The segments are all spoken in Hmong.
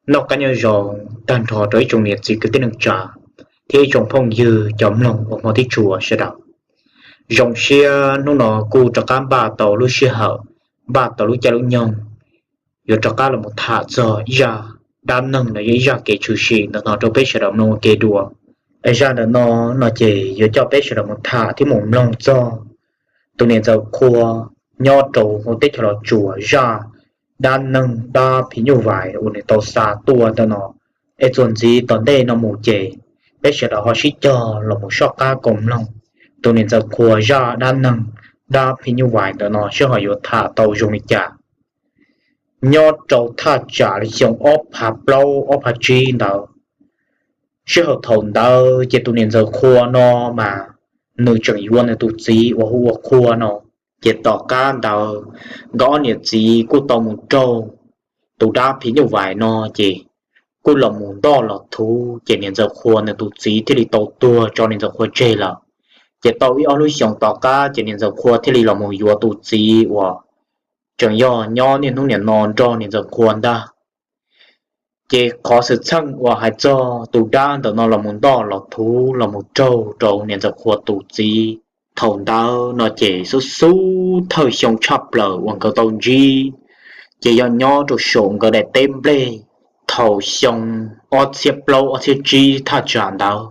Noj qab nyob zoo tag nrho rau ib tsoom niam txiv kwv tij neej tsa thiab ib tsoom phooj ywg cov mloog uas hmov thiab tshua sawv daws. Zoo siab hnub no kuj rov qab npaj tau lub sij hawm, npaj tau lub caij lub nyoog yuav rov qab los mus tham txog ib zaj dab neeg los yog ib zaj kev tshwm sim ntawm no rau peb sawv daws mloog ua ke dua. Es zaj ntawm no no ces yuav coj peb sawv daws mus tham thiab mus mloog txog tus niam ntxawm Qhua nyob rau hauv teb chaws Los Tsuas zaj dab neeg dab phim nyuj vais uas nws tau xa tuaj ntawm no. Es txuas ntxiv tom ntej no mus ces peb sawv daws ho sib cog los mus soj qab koom mloog tus niam ntxawm Qhua zaj dab neeg dab phim nyuj vais ntawm no seb ho yuav tham tau zoo li cas. Nyob rau thaj tsam li xyoo ob phav plaub ob phav tsib ntawd, sij hawm thaum ntawd ces tus niam ntxawm Qhua no mas nws tseem yuav nws tus txiv uas hu ua Qhua no. Ces tom qab ntawd nkawd ob niam txiv kuj tau mus raug tus dab phim nyuj vais no ces kuj los mus ntoj los thuv ces niam ntxawm Qhua nws tus txiv thiaj li tau tuag tso niam ntxawm Qhua tseg lawm. Ces tau ib ob lub xyoos tom qab ces niam ntxawm Qhua thiaj li los mus yuav tus txiv uas tseem yog nyob niaj hnub niam no nrog niam ntxawm Qhua ntag. Ces qhov xwm txheej uas hais txog tus dab ntawm no los mus ntoj los thuv los mus raug rau niam ntxawm Qhua tus txiv thaum ntawd no ces xub xub thawj xyoo tshaj plaws uas nkawd tau ntsib ces yog nyob rau saum nkawd daim teb nplej thaum xyoo ob txhiab plaub ob txhiab tsib thaj tsam ntawd,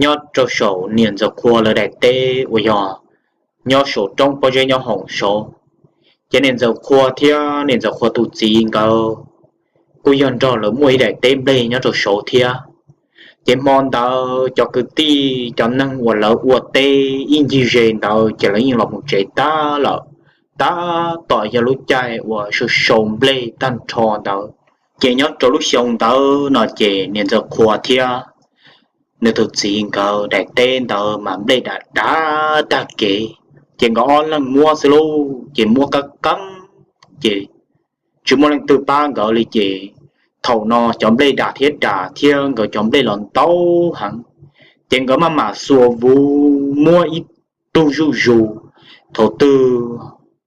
nyob rau saum niam ntxawm Qhua lawv daim teb uas yog nyob saum roob pob zeb nyob hoom saud. Ces niam ntxawm Qhua thiab niam ntxawm Qhua tus txiv nkawd kuj yog nrog lawv muaj ib daim teb nplej nyob rau saud thiab. Ces hmo ntawd cov kwv tij cov neeg uas lawv ua teb ib ncig ze ntawd ces lawv yeej los mus tsev tag lawm, tab tom yog lub caij uas sau sau nplej tag nrho ntawd. Ces nyob rau lub xyoo ntawd no ces niam ntxawm Qhua thiab nws tus txiv nkawd daim teb ntawd mas nplej dav dav tag kev, ces nkawd ob leeg muab xwb lauj, ces muab qab qeeb ces tsis muaj leej twg pab nkawd li ces thaum no cov nplej dav thiab dav thiab nkawd cov nplej los ntau heev, ces nkawd maj mam xuas vuv muab ib tug zuj zus. Thaum twg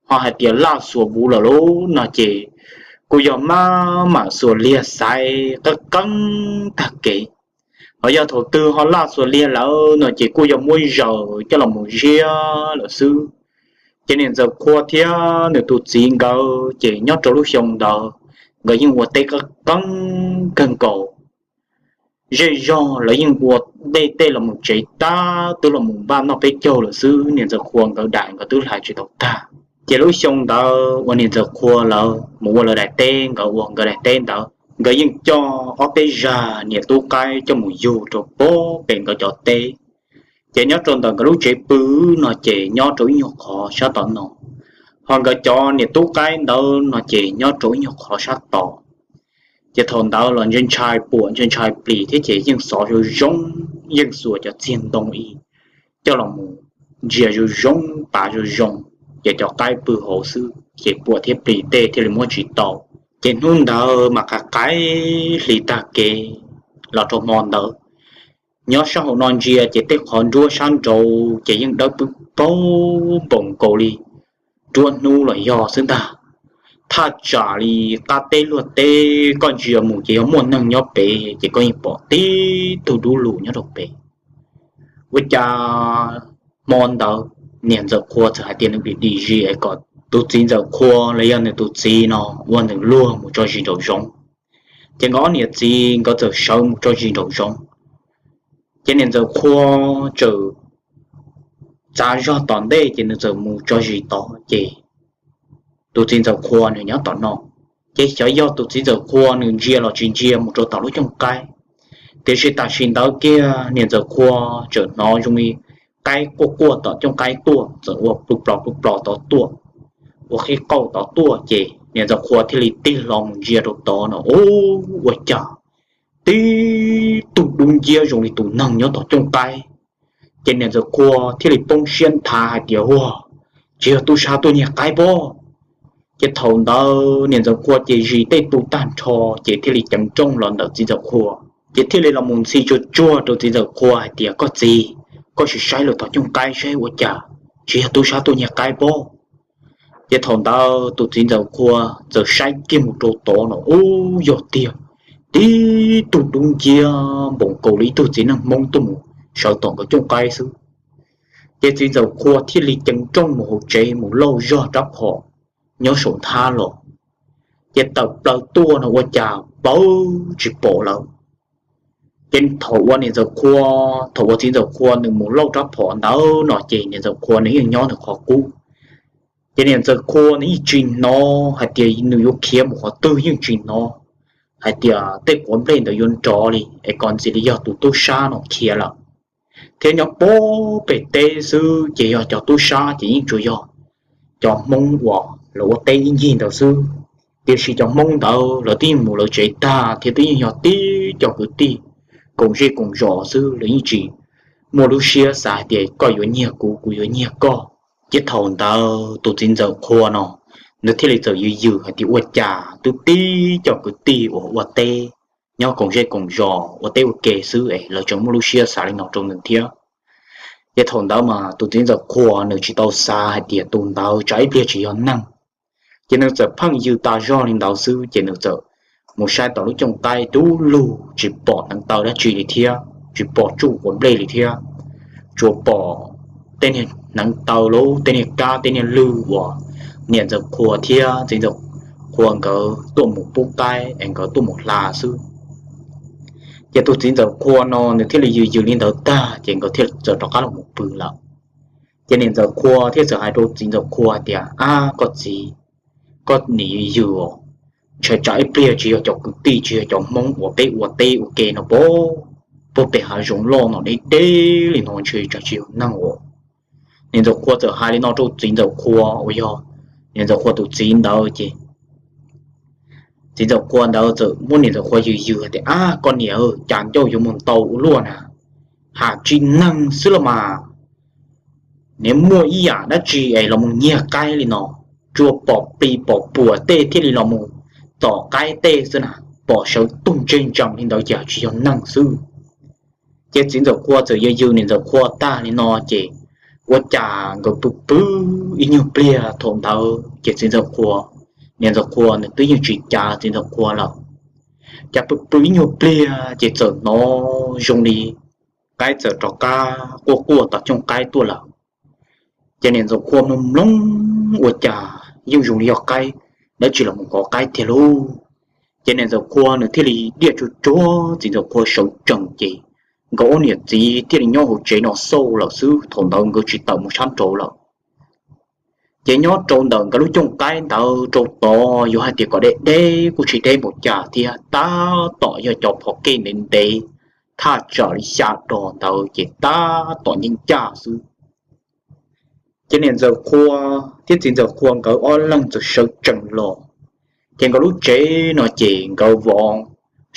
ho hais tias laj xuas vuv lawm lauj no ces kuj yog maj mam xuas liag xaiv qeeb qeeb tag kev. Ho yog thaum twg ho laj xuas liag lawm no ces kuj yog muab zaws coj los mus ziab lawm xwb. Ces niam ntxawm Qhua thiab nws tus txiv nkawd ces nyob rau lub xyoo ntawd nkawd yeej ua teb qeeb qeeb kawg nkaus. Zej zog lawv yeej ua nplej tej los mus tsev tag twb los mus npaj noj peb caug lawm xwb, niam ntxawm Qhua nkawd daim nkawd twb hlais tsis tau tag. Ces lub xyoo ntawd uas niam ntxawm Qhua lawv mus ua lawv daim teb, nkawd ua nkawd daim teb ntawd, nkawd yeej coj ob peb zag niam tub qaib coj mus yug rau pem nkawd cov teb. Ces nyob rau ntawm nkawd lub tsev pw no ces nyob rau ib nyuag qhov sab tom no, ho nkawd cov niam tub qaib ntawd no ces nyob rau ib nyuag qhov sab tod. Ces thaum ntawd los ntshai ntshai puam ntshai ntshai plis thiab ces yeej xov zoo zoo, yeej xuas cov txiag ntoo ib coj los mus ntsia zoo zoo pav zoo zoo, ces cov qaib pw hauv xwb ces puam thiab plis tej thiaj li muab tsis tau. Ces hnub ntawd mas qav qaib hli tag kev los rau hmo ntawd, nyob sab hauv no ntsia ces tej qhov nruab sab nraud ces yeej dawb paug npaum nkaus li nruab hnub los yog xwb ntag. Thaj tsam li qab teb luag teb koj ntsia mus ces yog muaj neeg nyob pem ces koj yeej pom tib tug dub lug nyob rau pem. Ua cas hmo ntawd niam ntxawm Qhua txawm hais tias nws dim dim zis es kom tus txiv ntxawm Qhua los yog nws tus txiv no ua nws luag mus tso zis nraum zoov. Ces nkawd ob niam txiv nkawd txawm sawv mus tso zis nraum zoov. Ces niam ntxawm Qhua txawm txav zog tom ntej ces nws txawm mus tso zis tod ces tus txiv ntxawm Qhua nws nyob tom no. Ces xyov yog tus txiv ntxawm Qhua nws ntsia los tsis ntsia mus rau tom lub cooj qaib, tiam sis tam sim ntawd kiag niam ntxawm Qhua txawm hnov zoo li qaib quaj quaj tom cooj qaib tuaj, txawm ua pw plos pw plos tod tuaj, ua qhib qauj tod tuaj ces niam ntxawm Qhua thiaj li tig hlo mus ntsia rau tod no, ua cas tib tug dub nciab zoo li tus neeg nyob tom cooj qaib. Ces niam ntxawm Qhua thiaj li poob siab nthav hais tias, Ua, tsis yog tub sab tuaj nyiag qaib pob? Ces thaum ntawd niam ntxawm Qhua ces zis tej tu tag nrho, ces thiaj li ceev nrooj los ntawm txiv ntxawm Qhua, ces thiaj li los mus ntxhi tsuag tsuag rau txiv ntxawm Qhua hais tias, Koj txiv, koj sim saib lawm tom cooj qaib seb ua cas tsis yog tub sab tuaj nyiag qaib pob? Ces thaum ntawd tus txiv ntxawm Qhua txawm saib kiag mus rau tod no, ub, yog tiag, tib tug dub nciab npaum nkaus li ib tug txiv neej Hmoob tuaj mus sawv tom nkawd cooj qaib xwb. Ces txiv ntxawm Qhua thiaj li ceev rooj mus hauv tsev mus lauj zog rab phom nyob saum nthab los, ces tawm plaws tuaj no ua cas pawv tsis pom lawm. Ces thaum uas niam ntxawm Qhua, thaum uas txiv ntxawm Qhua nws mus lauj rab phom ntawd no ces niam ntxawm Qhua nws yeej nyob nws qhov qub. Ces niam ntxawm Qhua nws yeej tsis hnov hais tias nws yuav khiav mus qhov twg, yeej tsis hnov hais tias tej quav nplej ntawd yuav nrov li es kom ntxiv li yog tus tub sab no khiav lawm. Thiab nyob puag pem teb xwb ces yog cov tub sab ces yeej tsuas yog cov Hmoob uas lawv ua teb ib ncig ntawd xwb. Tiam sis cov Hmoob ntawd lawv twb yeej mus lawv tsev tag thiab twb yeej yog tib co kwv tij koom zej koom zos xwb, lawv yeej tsis muaj lub siab xav hais tias koj yuav nyiag kuv, kuv yuav nyiag koj. Ces thaum ntawd tus txiv ntxawm Qhua no nws thiaj li txawm yws yws hais tias ua cas twb tib co kwv tij uas ua teb nyob koom zej koom zos ua teb ua ke xwb es lawv tseem muaj lub siab xav li no rau nws thiab. Ces thaum ntawd mas tus txiv ntxawm Qhua nws tsis tau xav hais tias tus ntawd tsam ib pliag tsis yog neeg. Ces nws txawm pheej yws tas zog li ntawd xwb ces nws txawm mus saib tom lub cooj qaib dub lug tsis pom hneev taw dab tsi li thiab tsis pom tsuj quav nplej li thiab, tsuas pom tej niag hneev taw lub tej niag kab tej niag lwg uas niam ntxawm Qhua thiab txiv ntxawm Qhua nkawd tuaj mus pub qaib es nkawd tuaj mus hla xwb. Ces tus txiv ntxawm Qhua no nws thiaj li yws yws li ntawd tag ces nkawd thiaj txawm rov qab los mus pw lawm. Ces niam ntxawm Qhua thiaj txawm hais rau txiv ntxawm Qhua tias, Ab koj txiv, koj nim yws yws os, ntshai tsam ib pliag tsis yog cov kwv tij tsis yog cov Hmoob uas peb ua teb ua ke no pab puag pem hav zoov loj no deb deb li no ntshai tsam tsis yog neeg os. Niam ntxawm Qhua txawm hais li no rau txiv ntxawm Qhua uas yog niam ntxawm Qhua tus txiv ntawd ces txiv ntxawm Qhua ntawd txawm muab niam ntxawm Qhua yws yws tias, Ab koj niam, cas ncauj yuav mus ntau ua luaj na, ham tsis neeg xwb los mas, nws muaj ib yam dab tsi es los mus nyiag qaib li no, tsuas pom plis pom puas tej thiaj li los mus tom qaib tej xwb na, pom sawv tug ntseg ntsees li ntawd ces tsis yog neeg xwb. Ces txiv ntxawm Qhua txawm yws yws niam ntxawm Qhua tag li no ces ua cas nkawd pw pw ib nyuag pliag thaum ntawd ces txiv ntxawm Qhua, niam ntxawm Qhua nws twb yeej tsis cav txiv ntxawm Qhua lawm. Cas pw pw ib nyuag pliag ces txawm hnov zoo li qaib txawm rov qab quaj quaj tom cooj qaib tuaj lawm. Ces niam ntxawm Qhua mloog mloog ua cas yeej zoo li yog qaib dab tsi los mus kov qaib tiag lauj. Ces niam ntxawm Qhua nws thiaj li diaj tsuag tsuag txiv ntxawm Qhua sawv tsees ces nkawd ob niam txiv thiaj li nyob hauv tsev no xauj lawm xwb, thaum ntawd nkawd tsis tawm mus sab nraud lawm. Ces nyob rau ntawm nkawd lub cooj qaib ntawd rau tod yuav hais tias kom deb deb kuj tsis deb npaum cas thiab, tab tom yog cov phov kej ntev ntev thaj tsam li xya dos ntawd ces tab tom nyeej ncaj xwb. Ces niam ntxawm Qhua thiab txiv ntxawm Qhua nkawd ob leeg txawm sawv tsees los. Ces nkawd lub tsev no ces nkawd vov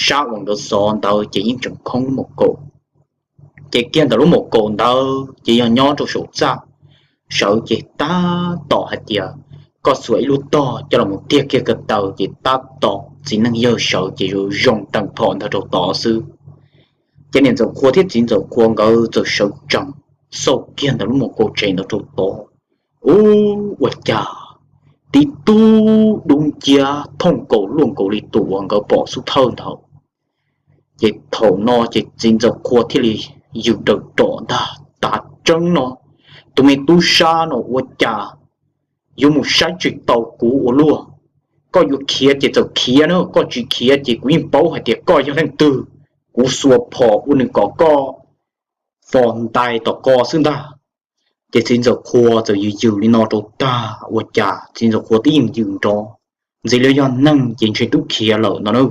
sab uas nkawd xov ntawd ces yeej tseem khoob maum kaum. Ces kiag ntawm lub maum kaum ntawd ces yog nyob rau saum txaj sawv ces tab tom hais tias koj xuas ib lub tog coj los mus tiag kiag ko taw ces tab tom txiv neej yawg sawv ces zoo zoo teem phom ntawd rau tod xwb. Ces niam ntxawm Qhua thiab txiv ntxawm Qhua nkawd txawm sawv tsees xauj kiag ntawm lub maum kaum tsev ntawd rau tod. Ub, ua cas tib tug dub nciab thooj nkaus luaj nkaus li tus uas nkawd pom xub thawj ntawd. Ces thaum no ces txiv ntxawm Qhua thiaj li yws daws rom ntag, tas tseeb no, tus me tub sab no ua cas yuav mus saib tsis taus kuv ua luaj. Koj yuav khiav ces txawm khiav na, koj tsis khiav ces kuv yeej paub hais tias koj yog leej twg. Kuv xuas phom ua nws kom koj fos ntais tom ko xwb ntag. Ces txiv ntxawm Qhua txawm yws yws li no rau tag ua cas txiv ntxawm Qhua twb yeej yws nrov, ntxiv li yog neeg ces ntshe twb khiav lawm no na.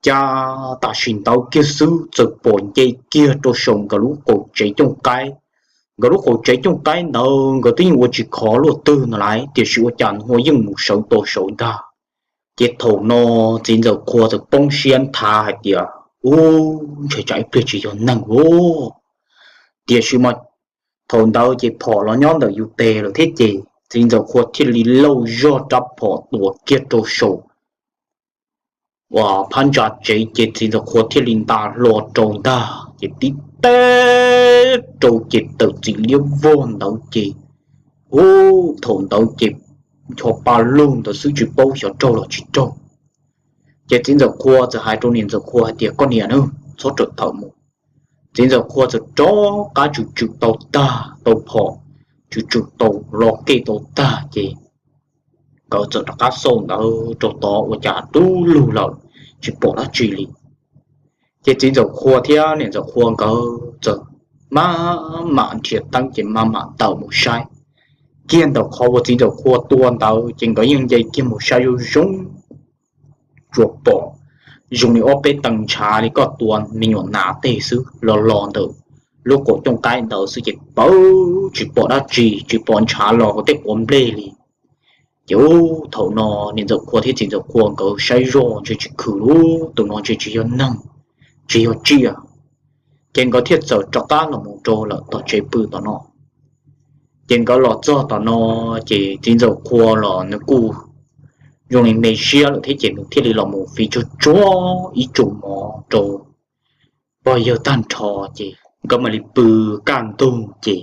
Cas tam sim ntawd kiag xwb txawm pom nce kiag rau saum nkawd lub qaum tsev cooj qaib. Nkawd lub qaum tsev cooj qaib ntawd nkawd twb yeej ua tsis khov luaj twg no lawm tiam sis ua cas nws yeej mus sawv tau saud ntag. Ces thaum no txiv ntxawm Qhua txawm poob siab nthav hais tias, Ub, ntshai tsam ib pliag tsis yog neeg os. Tiam sis mas thaum ntawd ces phom los nyob ntawm yus tes lawm thiab ces txiv ntxawm Qhua thiaj li lauj zog rab phom tua kiag rau saum uas phab ntsa tsev ces txiv ntxawm Qhua thiaj li nta hlo rau ntag ces tib teg rau ces tawm txiv liab vog ntawd ces, ub, thaum ntawd ces ncho pa lug ntawd xwb tsis paub xyov raug los tsis raug. Ces txiv ntxawm Qhua txawm hais rau niam ntxawm Qhua hais tias, Koj niam na, txhob rawm tawm mus. Txiv ntxawm Qhua txawm rov qab tswm tswm tau tag tau phom, tswm tswm tau lo kej tau tag ces nkawd txawm rov qab xauj ntawd rau tod ua cas dub lug lawm, tsis pom dab tsi li. Ces txiv ntxawm Qhua thiab niam ntxawm Qhua nkawd txawm maj mam nrhiav teeb ces maj mam tawm mus saib. Kiag ntawm qhov uas txiv ntxawm Qhua tua ntawd ces nkawd yeej nce kiag mus saib zoo zoo, tsuas pom zoo li ob peb tee ntshav li koj tua me nyuam nas tej xwb los los ntawm lub qaum cooj qaib ntawd xwb ces pawg tsis pom dab tsi, tsis pom ntshav los hauv tej quav nplej li. Ces ub thaum no niam ntxawm Qhua thiab txiv ntxawm Qhua nkawd saib zoj ntshe tsis khwm lub tus no ntshe tsis yog neeg, tsis yog tsiaj. Ces nkawd thiaj txawm rov qab los mus rau lawm tom tsev pw tom no. Ces nkawd los txog tom no, ces txiv ntxawm Qhua los nws kuj zoo li me siab lawm thiab ces nws thiaj li los mus fiv tsuag tsuag ib tsum mov rau pog yawg tag nrho, ces nkawd mam li pw kaj ntug ces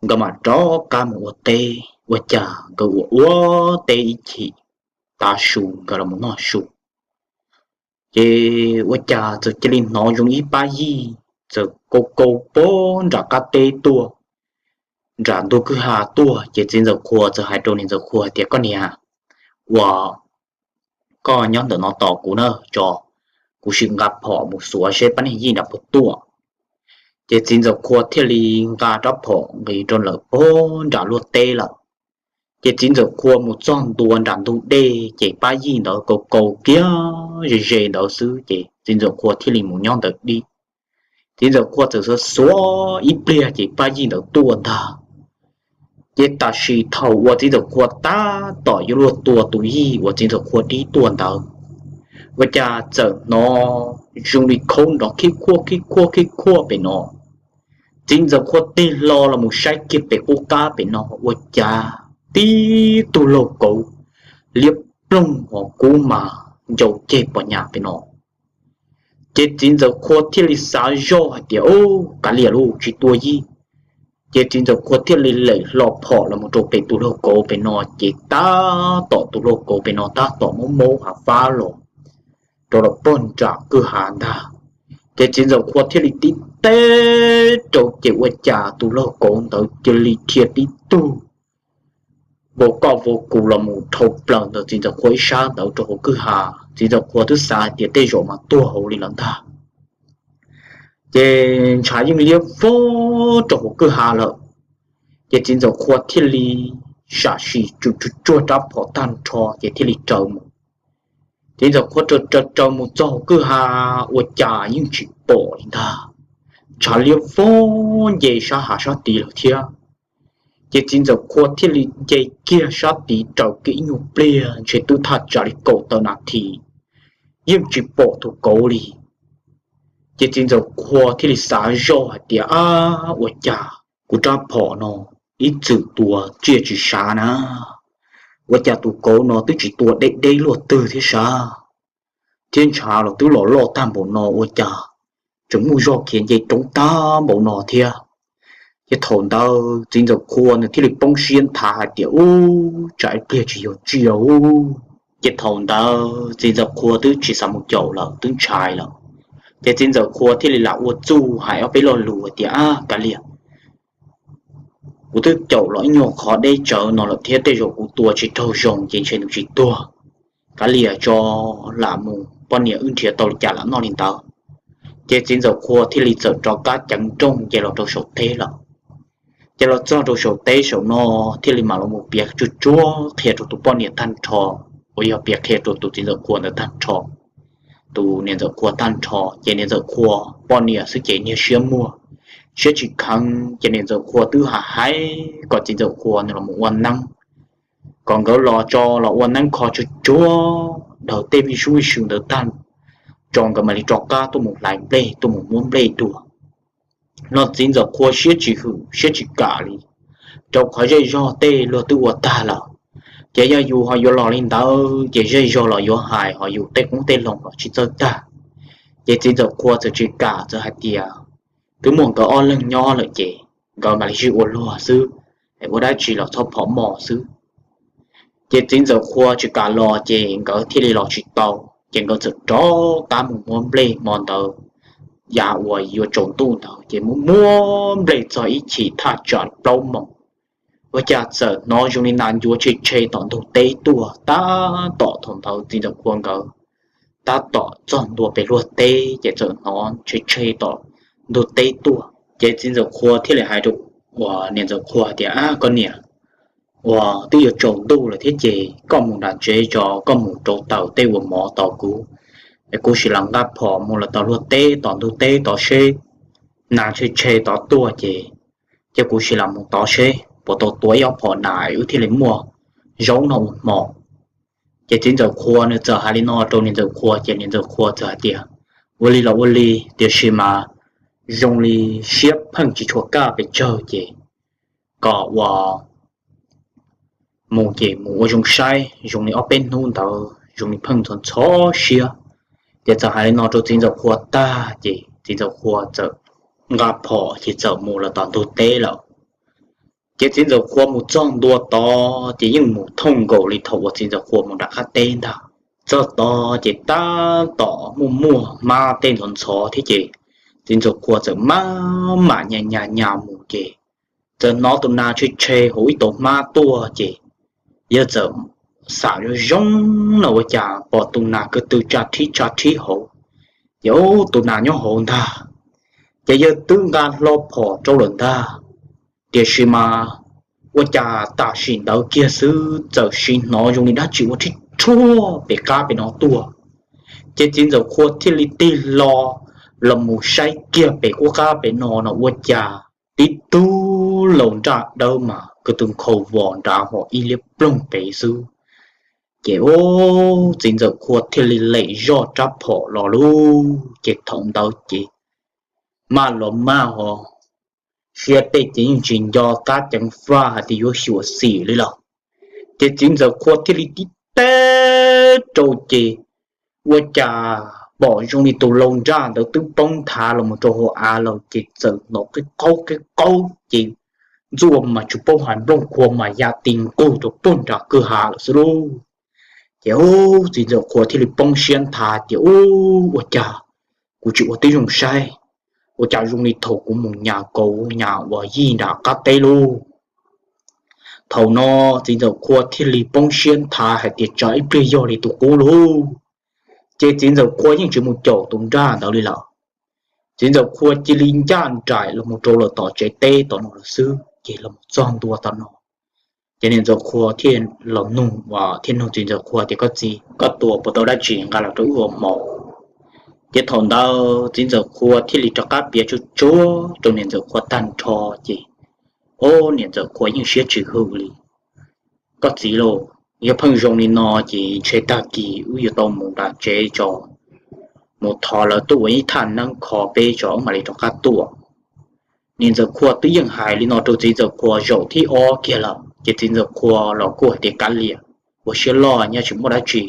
nkawd mam rov qab mus ua teb. Ua cas nkawd ua ua teb ib chim tav su nkawd los mus noj su, ces ua cas txawm cia li hnov zoo ib pab yij txawm kau kau pog nram qab teb tuaj, nram ntug kwj ha tuaj. Ces txiv ntxawm Qhua txawm hais rau niam ntxawm Qhua hais tias, Koj niam, ua koj nyob ntawm no tos kuv na, tso kuv sim nqa phom mus xuav seb pab niag yij nram puag tuaj. Ces txiv ntxawm Qhua thiaj li nqa rab phom nqis rau lawm pog nram luag teb lawm. Ces txiv ntxawm Qhua mus txog ntua nram ntug dej ces pab yij ntawd kau kau kiag ze ze ntawd xwb ces txiv ntxawm Qhua thiaj li mus nyob ntawd dib. Txiv ntxawm Qhua txawm xuav xuav ib pliag ces pab yij ntawd tuaj ntag. Ces tam sim thaum uas txiv ntxawm Qhua tab tom yuav luag tua tus yij uas txiv ntxawm Qhua dib tuaj ntawd, ua cas txawm hnov zoo li khaub nrov khib khuaj khib khuaj khib khuaj pem no. Txiv ntxawm Qhua tig hlo los mus saib kiag pem qub qab pem no ua cas tib tug laug kauv liab ploog hos kub mas ncau ceg pos nyas pem no. Ces txiv ntxawm Qhua thiaj li xav zoj hais tias, Ub, kav liam lauj, tsis tua yij. Ces txiv ntxawm Qhua thiaj li lem hlo phom los mus rau pem tus laug kauv pem no ces tab tom tus laug kauv pem no tab tom maub maub hav fab los rau lawm pog nram kwj ha ntag. Ces txiv ntxawm Qhua thiaj li tib teb rau ces ua cas tus laug kauv ntawd cia li dhia tib tug vau koj vau kuv los mus dhau plaws ntawm txiv ntxawm Qhua ib sab ntawd rau hauv kwj ha. Txiv ntxawm Qhua twb xav hais tias tej zaum mas tuag hauv li lawm ntag. Ces ntshav yeej liab vog rau hauv kwj ha lawm. Ces txiv ntxawm Qhua thiaj li sam sim tsuag tsuag rab phom tag nrho ces thiaj li raws mus. Txiv ntxawm Qhua raws raws raws mus txog hauv kwj ha ua cas yeej tsis pom li ntag. Ntshav liab vog nce sab hav sab tid lawm thiab. Ces txiv ntxawm Qhua thiaj li nce kiag sab tid raws kiag ib nyuag pliag ntshe twb thaj tsam li kaum tawm nas this yeej tsis pom tus kauv li. Ces txiv ntxawm Qhua thiaj li xav zoj hais tias, Ab, ua cas kuv rab phom no ib txwm tua tsiaj tsis sav na, ua cas tus kauv no twb tsis tua deb deb luaj twg thiab sav, thiab ntshav los twb los loj tag npaum no ua cas tseem muaj zog khiav nce roob tag npaum no thiab. Ces thaum ntawd txiv ntxawm Qhua nws thiaj li poob siab nthav hais tias, Ub, tsam ib pliag tsis yog tsiaj ub. Ces thaum ntawd txiv ntxawm Qhua twb tsis xav mus caum lawm, twb ntshai lawm. Ces txiv ntxawm Qhua thiaj li lam ua txuj hais ob peb lo lus tias, Ab, kav liam, kuv twb caum los ib nyuag qhov deb tsawv no lawm thiab tej zaum kuv tua tsis raug zoo ces ntshe nws tsis tuag. Kav liam tso, lam mus, poj niam wb nrhiav tau li cas lam noj li ntawd. Ces txiv ntxawm Qhua thiaj li txawm rov qab ceev nrooj ces los rau saum teb lawm. Ces los txog rau saum teb saum no thiaj li mam los mus piav tsuag tsuag qhia rau tus poj niam tag nrho, uas yog piav qhia rau tus txiv ntxawm Qhua ntawd tag nrho. Tus niam ntxawm Qhua tag nrho ces niam ntxawm Qhua poj niam xwb ces niag siab muag siab tsis kheev ces niam ntxawm Qhua twb hais hais kom txiv ntxawm Qhua nws los mus ua neeb, kom nkawd los tso los ua neeb kho tsuag tsuag dhau tej vij sub vij sw ntawd tag, tso nkawd mam li rov qab tuaj mus hlais nplej tuaj mus muab nplej dua. No txiv ntxawm Qhua siab tsis hwm siab tsis kam li, rau qhov zej zog tej luag twb ua tag lawm. Ces yog yus ho yuav los li ntawd ces zej zog los yuav hais ho yus tej qoob tej loo los tsis txawj tag. Ces txiv ntxawm Qhua txawm tsis kam, txawm hais tias twb muaj nkawd ob leeg nyob lawm ces nkawd mam li sib ua luag xwb, es ua dab tsi los txhob phom mos xwb. Ces txiv ntxawm qhua tsis kam los ces nkawd thiaj li los tsis tau. Ces nkawd txawm rov qab mus muab nplej hmo ntawd, yav uas yuav tsaus ntuj ntawd ces muab muab nplej txog ib chim thaj tsam plaub moos, ua cas txawm hnov zoo li nas ncuav tshe tshe tom ntug teb tuaj. Tab tom thaum ntawd txiv ntxawm qhua nkawd tab tom txog ntua pem luag teb ces txawm hnov tshe tshe tom ntug teb tuaj. Ces txiv ntxawm qhua thiaj li hais rau uas niam ntxawm qhua tias, Ab, koj niam, uas twb yuav tsaus ntuj lawm thiab ces koj mus nram tsev tso, koj mus rauv taws tej uas mov tos kuv, es kuv sim los nqa phom mus los tom luag teb tom ntug teb tod seb nas tshe tshe tod tuaj ces, ces kuv sim los mus tod seb puas tau tua ib ob phom nas wb thiaj li muaj zaub noj ua hmo. Ces txiv ntxawm qhua nws txawm hais li no rau niam ntxawm qhua ces niam ntxawm qhua txawm hais tias, Ua li los ua li, tiam sis mas zoo li siab pheej tsis tshua kaj pes tsawg ces kom ua mus ces mus ua zoo saib, zoo li ob peb hnub ntawd zoo li pheej ntxhov ntxhov siab. Ces txawm hais li no rau txiv ntxawm qhua tag ces txiv ntxawm qhua txawm nqa phom ces txawm mus los tom ntug teb lawm. Ces txiv ntxawm qhua mus txog ntua tod ces yeej mus thooj nkaus li thaum uas txiv ntxawm qhua mus nram qab teb ntag. Txog tod ces tab tom muaj muaj hmab tej ntxhov ntxhov thiab ces txiv ntxawm qhua txawm maj mam nyas nyas nyas mus ces txawm hnov tus nas tshe tshe hauv ib tau hmab tuaj ces yawg txawm xam zoo zoo no ua cas pom tus nas ko tw tsa thib tsa thib hauv. Ces tus nas nyob hauv ntag, ces yawg twb nqa hlo phom rau lawm ntag. Tiam sis mas ua cas tam sim ntawd kiag xwb txawm sim hnov zoo li dab tsi ua rhib rhuaj pem qab pem no tuaj. Ces txiv ntxawm qhua thiaj li tig hlo los mus saib kiag pem qub qab pem no no ua cas tib tug laus nraj dawb mas ko tw nkhaus vos nrad hos ib liab ploog pem xwb. Ces txiv ntxawm qhua thiaj li lem zoj rab phom los lauj. Ces thaum ntawd ces maj los maj hos siab tej ces yeej tsis nco qab ceev faj hais tias yuav xyuam xim li lawm. Ces txiv ntxawm qhua thiaj li tib teg rau ces ua cas pom zoo li tus laus nraj ntawd twb poob nthav los mus rau hauv av lawm ces txawm hnov qib qaub qib qaub ces ntxuaj mas tsis paub hais nplooj qhua mas ya ti nqug rau puag nram kwj ha lawm xwb lauj. Ces txiv ntxawm qhua thiaj li poob siab nthav tias, Ub, ua cas kuv tsis ua tib zoo saib, ua cas zoo li thaum kuv mus nyas kauv nyas uas yij nram qab teb lauj. Thaum no txiv ntxawm qhua thiaj li poob siab nthav hais tias tsam ib pliag yog li tus qub lauj. Ces txiv ntxawm qhua yeej tsis mus caum tus nraj ntawd li lawm. Txiv ntxawm qhua cia li ncaj nraim los mus rau lawm tom tsev teb tom no lawm xwb. Ces los txog ntua tom no ces niam ntxawm qhua thiaj los nug, thiaj nug txiv ntxawm qhua tias, Koj txiv, koj tua puas tau dab tsi nqa los rau wb ua hmo? Ces thaum ntawd txiv ntxawm qhua thiaj li rov qab piav tsuag tsuag rau niam ntxawm qhua tag nrho ces, o, niam ntxawm qhua yeej siab tsis hwm li. Koj txiv lauj, yog pheej zoo li no ces ntshe tag kis wb yuav tau mus nram tsev tso, mus thov lawv tuaj ua ib thaj neeb kho peb tso wb mam li rov qab tuaj. Niam ntxawm qhua twb yeej hais li no rau txiv ntxawm qhua zaum thib ob kiag lawm ces txiv ntxawm qhua los kuj hais tias, Kav liam, ua siab loj nyob tsis muaj dab tsi,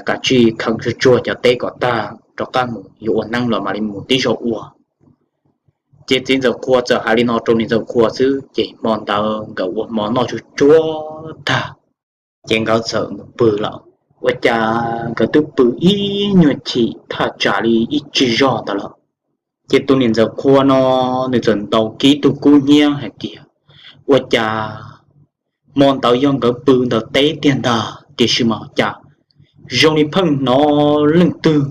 kav tsij kheev tsuag tsuag cov teb kom tag rov qab mus, yuav ua neeb los mam li mus tib zaug ua. Ces txiv ntxawm qhua txawm hais li no rau niam ntxawm qhua xwb ces hmo ntawd nkawd ua hmo noj tsuag tsuag tag ces nkawd txawm mus pw lawm. Ua cas nkawd twb pw ib nyuag chim thaj tsam li ib tsig zog ntawd lawm, ces tus niam ntxawm qhua no nws txawm ntaus kiag tus kub hnyiab hais tias, Ua cas hmo ntawd yog nkawd pw ntawm teb tiag ntag, tiam sis mas cas zoo li pheej hnov leej twg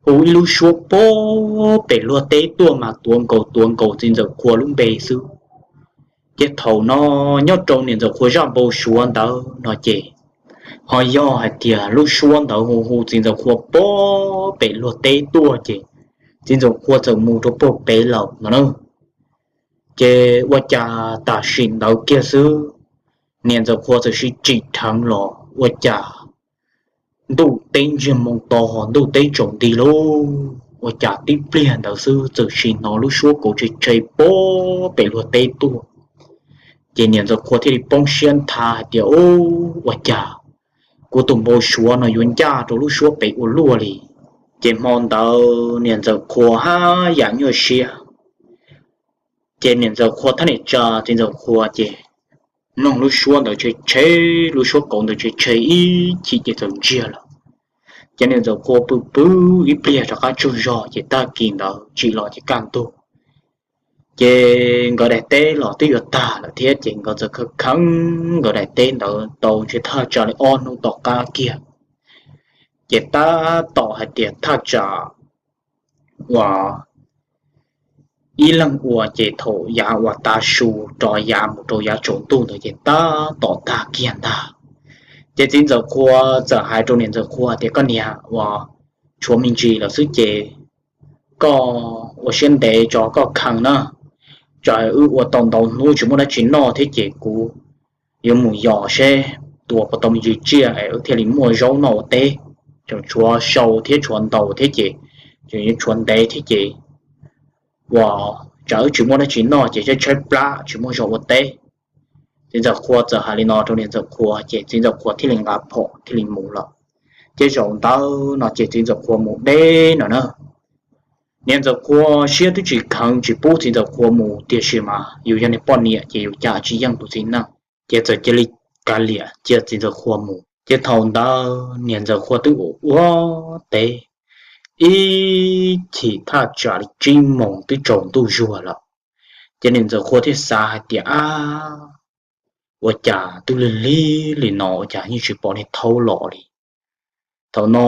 hu ib lub suab pem luag teb tuaj mas tuav nkaus tuav nkaus txiv ntxawm qhua lub npe xwb. Ces thaum no nyob rau niam ntxawm qhua zaj npau suav ntawd no ces ho yog hais tias lub suab ntawd hu hu txiv ntxawm qhua pem luag teb tuaj ces txiv ntxawm qhua txawm mus rau puag pem lawm no na. Ces ua cas tam sim ntawd kiag xwb, niam ntxawm qhua txawm sib tsim dheev los ua cas ntuj teb ntsiag moo to, ntuj teb tsaus nti lauj. Ua cas tib pliag ntawd xwb txawm sim hnov lub suab kauv tshe tshe pem luag teb tuaj. Ces niam ntxawm qhua thiaj li poob siab nthav hais tias, Ub, ua cas kuv tus npau suav no yuav ncaj rau lub suab pem ua luaj li. Ces hmo ntawd niam ntxawm qhua haj yam nyuaj siab, ces niam ntxawm qhua thiaj li tsa txiv ntxawm qhua ces mloog lub suab ntawd tshe tshe, lub suab kauv ntawd tshe tshe ib chim ces txawm ntsiag lawm. Ces niam ntxawm Qhua pw pw ib pliag rov qab tsaug zog ces tag kis ntawd tsim los ces kaj ntug. Ces nkawd daim teb los twb yuav tag lawm thiab ces nkawd txawm khav kheev nkawd daim teb ntawd tau ntshe thaj tsam li ob hnub tom qab kiag. Ces tab tom hais tias thaj tsam uas ib leeg ua ces thaum yav uas tav su rov yav mus rau yav tsaus ntuj ntawd ces tab tom tag kiag ntag. Ces txiv ntxawm Qhua txawm hais rau niam ntxawm Qhua tias, koj niam, uas tshuav me ntsis lawm xwb ces koj ua siab ntev tso koj kheev na, tsam wb ua tau ntau hnub tsis muaj dab tsi noj thiab ces kuv yuav mus yos seb tua puas tau me ntsis tsiaj es wb thiaj li muaj zaub noj ua teb. Tseem tshuav sau thiab tshuav ntaus thiab ces tseem yuav tshuav ntev thiab ces uas tsam wb tsis muaj dab tsi noj ces tshaib tshaib plab tsis muaj zog ua teb. Txiv ntxawm Qhua txawm hais li no rau niam ntxawm Qhua ces txiv ntxawm Qhua thiaj li nqa phom thiaj li mus lawm. Ces zaum ntawd no ces txiv ntxawm Qhua mus deb no na. Niam ntxawm Qhua siab twb tsis kheev tsis pub txiv ntxawm Qhua mus tiam sis mas yus yog niag poj niam ces yus cas tsis yeej tus txiv neej, ces txawm cia li kav liam cia txiv ntxawm Qhua mus. Ces thaum ntawd niam ntxawm Qhua twb ua ua teb ib chim thaj tsam li tsib moos twb tsaus ntuj zuag lawm. Ces niam ntxawm Qhua thiaj xav hais tias, ab, ua cas twb lig lig li no ua cas yeej tsis pom niag Thaub los li. Thaum no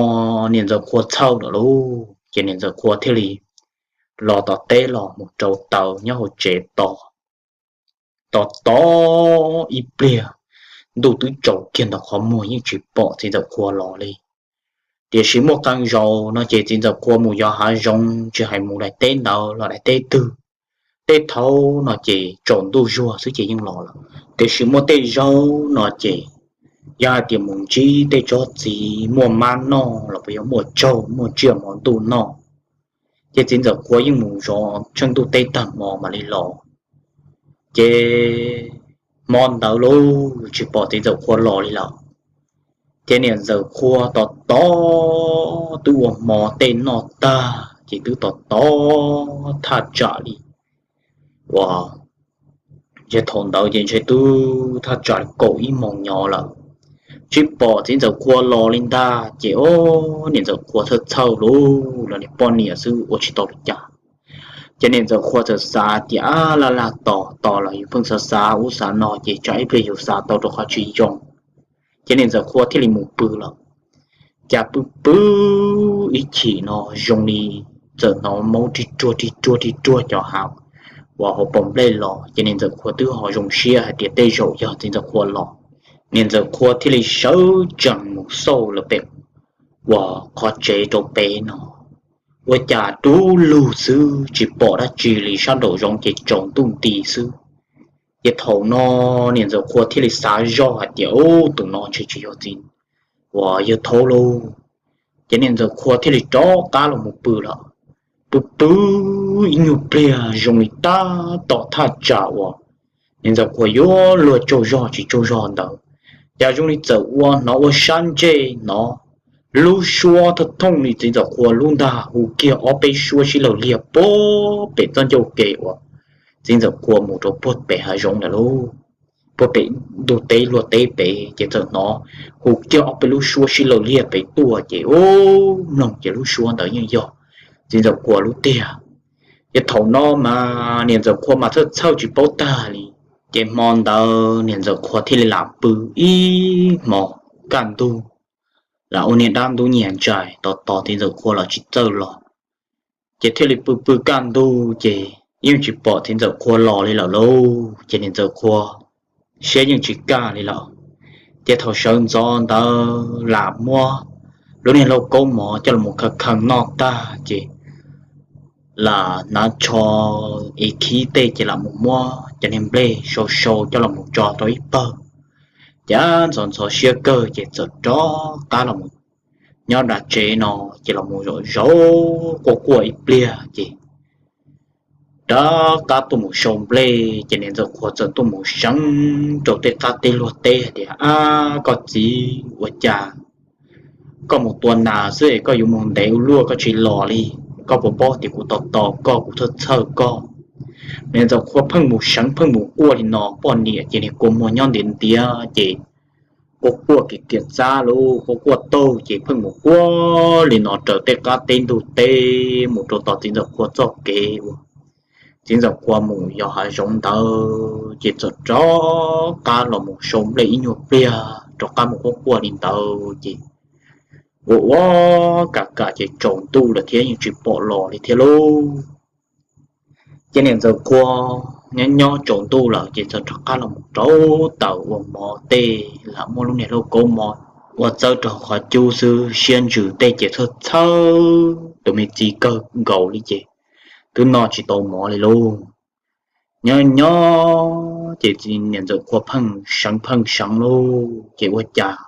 niam ntxawm Qhua txhawj lawm lauj, ces niam ntxawm Qhua thiaj li los tom teb los mus rau taws nyob hauv tsev tos. Tos tos ib pliag, ntuj twb tsaus kiag ntawm qhov muag yeej tsis pom txiv ntxawm Qhua los li. Tiam sis muaj qee zaus no ces txiv ntxawm Qhua mus yos hav zoov tsis hais mus daim teb ntawd los daim teb twg, tej thaum no ces tsaus ntuj zuag xwb ces yeej los lawm. Tiam sis muaj tej zaum no ces yog hais tias mus ntsib tej tsob txiv muaj mab noj los puas yog muaj tsaug muaj tsiaj hmo ntuj noj, ces txiv ntxawm Qhua yeej mus zov tsheej ntuj teb tag hmo mam li los. Ces hmo ntawd lauj tsis pom txiv ntxawm Qhua los li lawm. Ces niam ntxawm Qhua tos tos twb ua hmo tej noj tag ces twb tos tos thaj tsam li uas, ces thaum ntawd ces ntshe twb thaj tsam li kaum ib moos nyob lawm, tsis pom txiv ntxawm Qhua los li ntag. Ces o, niam ntxawm Qhua txhawj txhawj lauj, los niag poj niam xwb ua tsis tau li cas. Ces niam ntxawm Qhua txawm xav tias, ab, laj laj tos tos los yus pheej xav xav ub xav no ces tsam ib pliag yus xav tau rau qhov tsis zoo. Ces niam ntxawm Qhua thiaj li mus pw lawm. Cas pw pw ib chim no zoo li txawm hnov maub rig ruag rig ruag rig ruag cov hav uas hauv paus nplej los, ces niam ntxawm Qhua twb ho zoo siab hais tias tej zaum yog txiv ntxawm Qhua los. Niam ntxawm Qhua thiaj li sawv tsees mus xauj lawm pem uas qhov tsev rau pem no, ua cas dub lug xwb tsis pom dab tsi li, sab nraum zoov ces tsaus ntuj nti xwb. Ces thaum no niam ntxawm Qhua thiaj li xav zoj hais tias, ub, tus no ntshe tsis yog txiv uas yawg Thaub lauj. Ces niam ntxawm Qhua thiaj li rov qab los mus pw lawm. Pw pw ib nyuag pliag zoo li tab tom thaj tsam uas niam ntxawm Qhua yuav luag tsaug zog tsis tsaug zog ntawd, cas zoo li txawm ua hnov ua sab ntsej hnov lub suab thooj thooj li txiv ntxawm Qhua lub ntag hu kiag ob peb suab sib law liag puag pem txoj ncauj ke uas txiv ntxawm Qhua mus rau puag pem hav zoov ntawd lauj. Puag pem ntug teb luag teb pem ces txawm hnov hu kiag ob peb lub suab sib law liag pem tuaj ces ub, mloog ces lub suab ntawd yeej yog txiv ntxawm Qhua lub tiag. Ces thaum no mas niam ntxawm Qhua mas txhawj txhawj tsis paub tag li. Ces hmo ntawd niam ntxawm Qhua thiaj li lam pw ib hmo kaj ntug, lam ua niag dab ntub nyiag ntsais tos tos txiv ntxawm Qhua los tsis txawj los. Ces thiaj li pw pw kaj ntug ces yeej tsis pom txiv ntxawm Qhua los li lawm lauj. Ces niam ntxawm Qhua siab yeej tsis kaj li lawm. Ces thaum sawv ntxov ntawd lam muab lub niag lauj kaub mov coj los mus khaws khaws noj tag ces lam hnav tsho es khib tej ces lam mus muab cov niag nplej sau sau coj los mus tso rau ib pawg. Ces ntxhov ntxhov siab kawg ces txawm rov qab los nyob nram tsev no, ces los mus zaum zaum quaj quaj ib pliag ces rov qab tuaj mus sau nplej. Ces niam ntxawm Qhua txawm tuaj mus seev rau tej qab teb luag teb hais tias, ab, koj txiv, ua cas koj mus tua nas xwb es koj yuav mus ntev ua luaj koj tsis los li? Koj puas paub tias kuv tos tos koj, kuv txhawj txhawj koj, Niam ntxawm Qhua pheej mus seev pheej mus quaj li no, poj niam ces niag kua muag nyob ntiav ntiav ces quaj quaj kiag kiag txab lub quaj quaj taug ces pheej mus quaj li no raws tej qab teb ntug teb mus rau tom txiv ntxawm Qhua txoj kev uas txiv ntxawm Qhua mus yos hav zoov ntawd ces txawm rov qab los mus sau nplej ib nyuag pliag rov qab mus quaj quaj li ntawd ces ua ua kam kam ces tsaus ntuj lawm thiab yeej tsis pom los li thiab lauj. Ces niam ntxawm Qhua nyob nyob tsaus ntuj lawm ces txawm rov qab los mus rauv taws ua mov tej, lam muab lub niag lauj kaub mov ua txawb rau qhov cub xwb, siab ntsws tej ces txhawj txhawj, tus me txiv kawg nkaus li ces twb noj tsis tau mov li lauj. Nyob nyob ces niam ntxawm Qhua pheej seev pheej seev lauj ces ua cas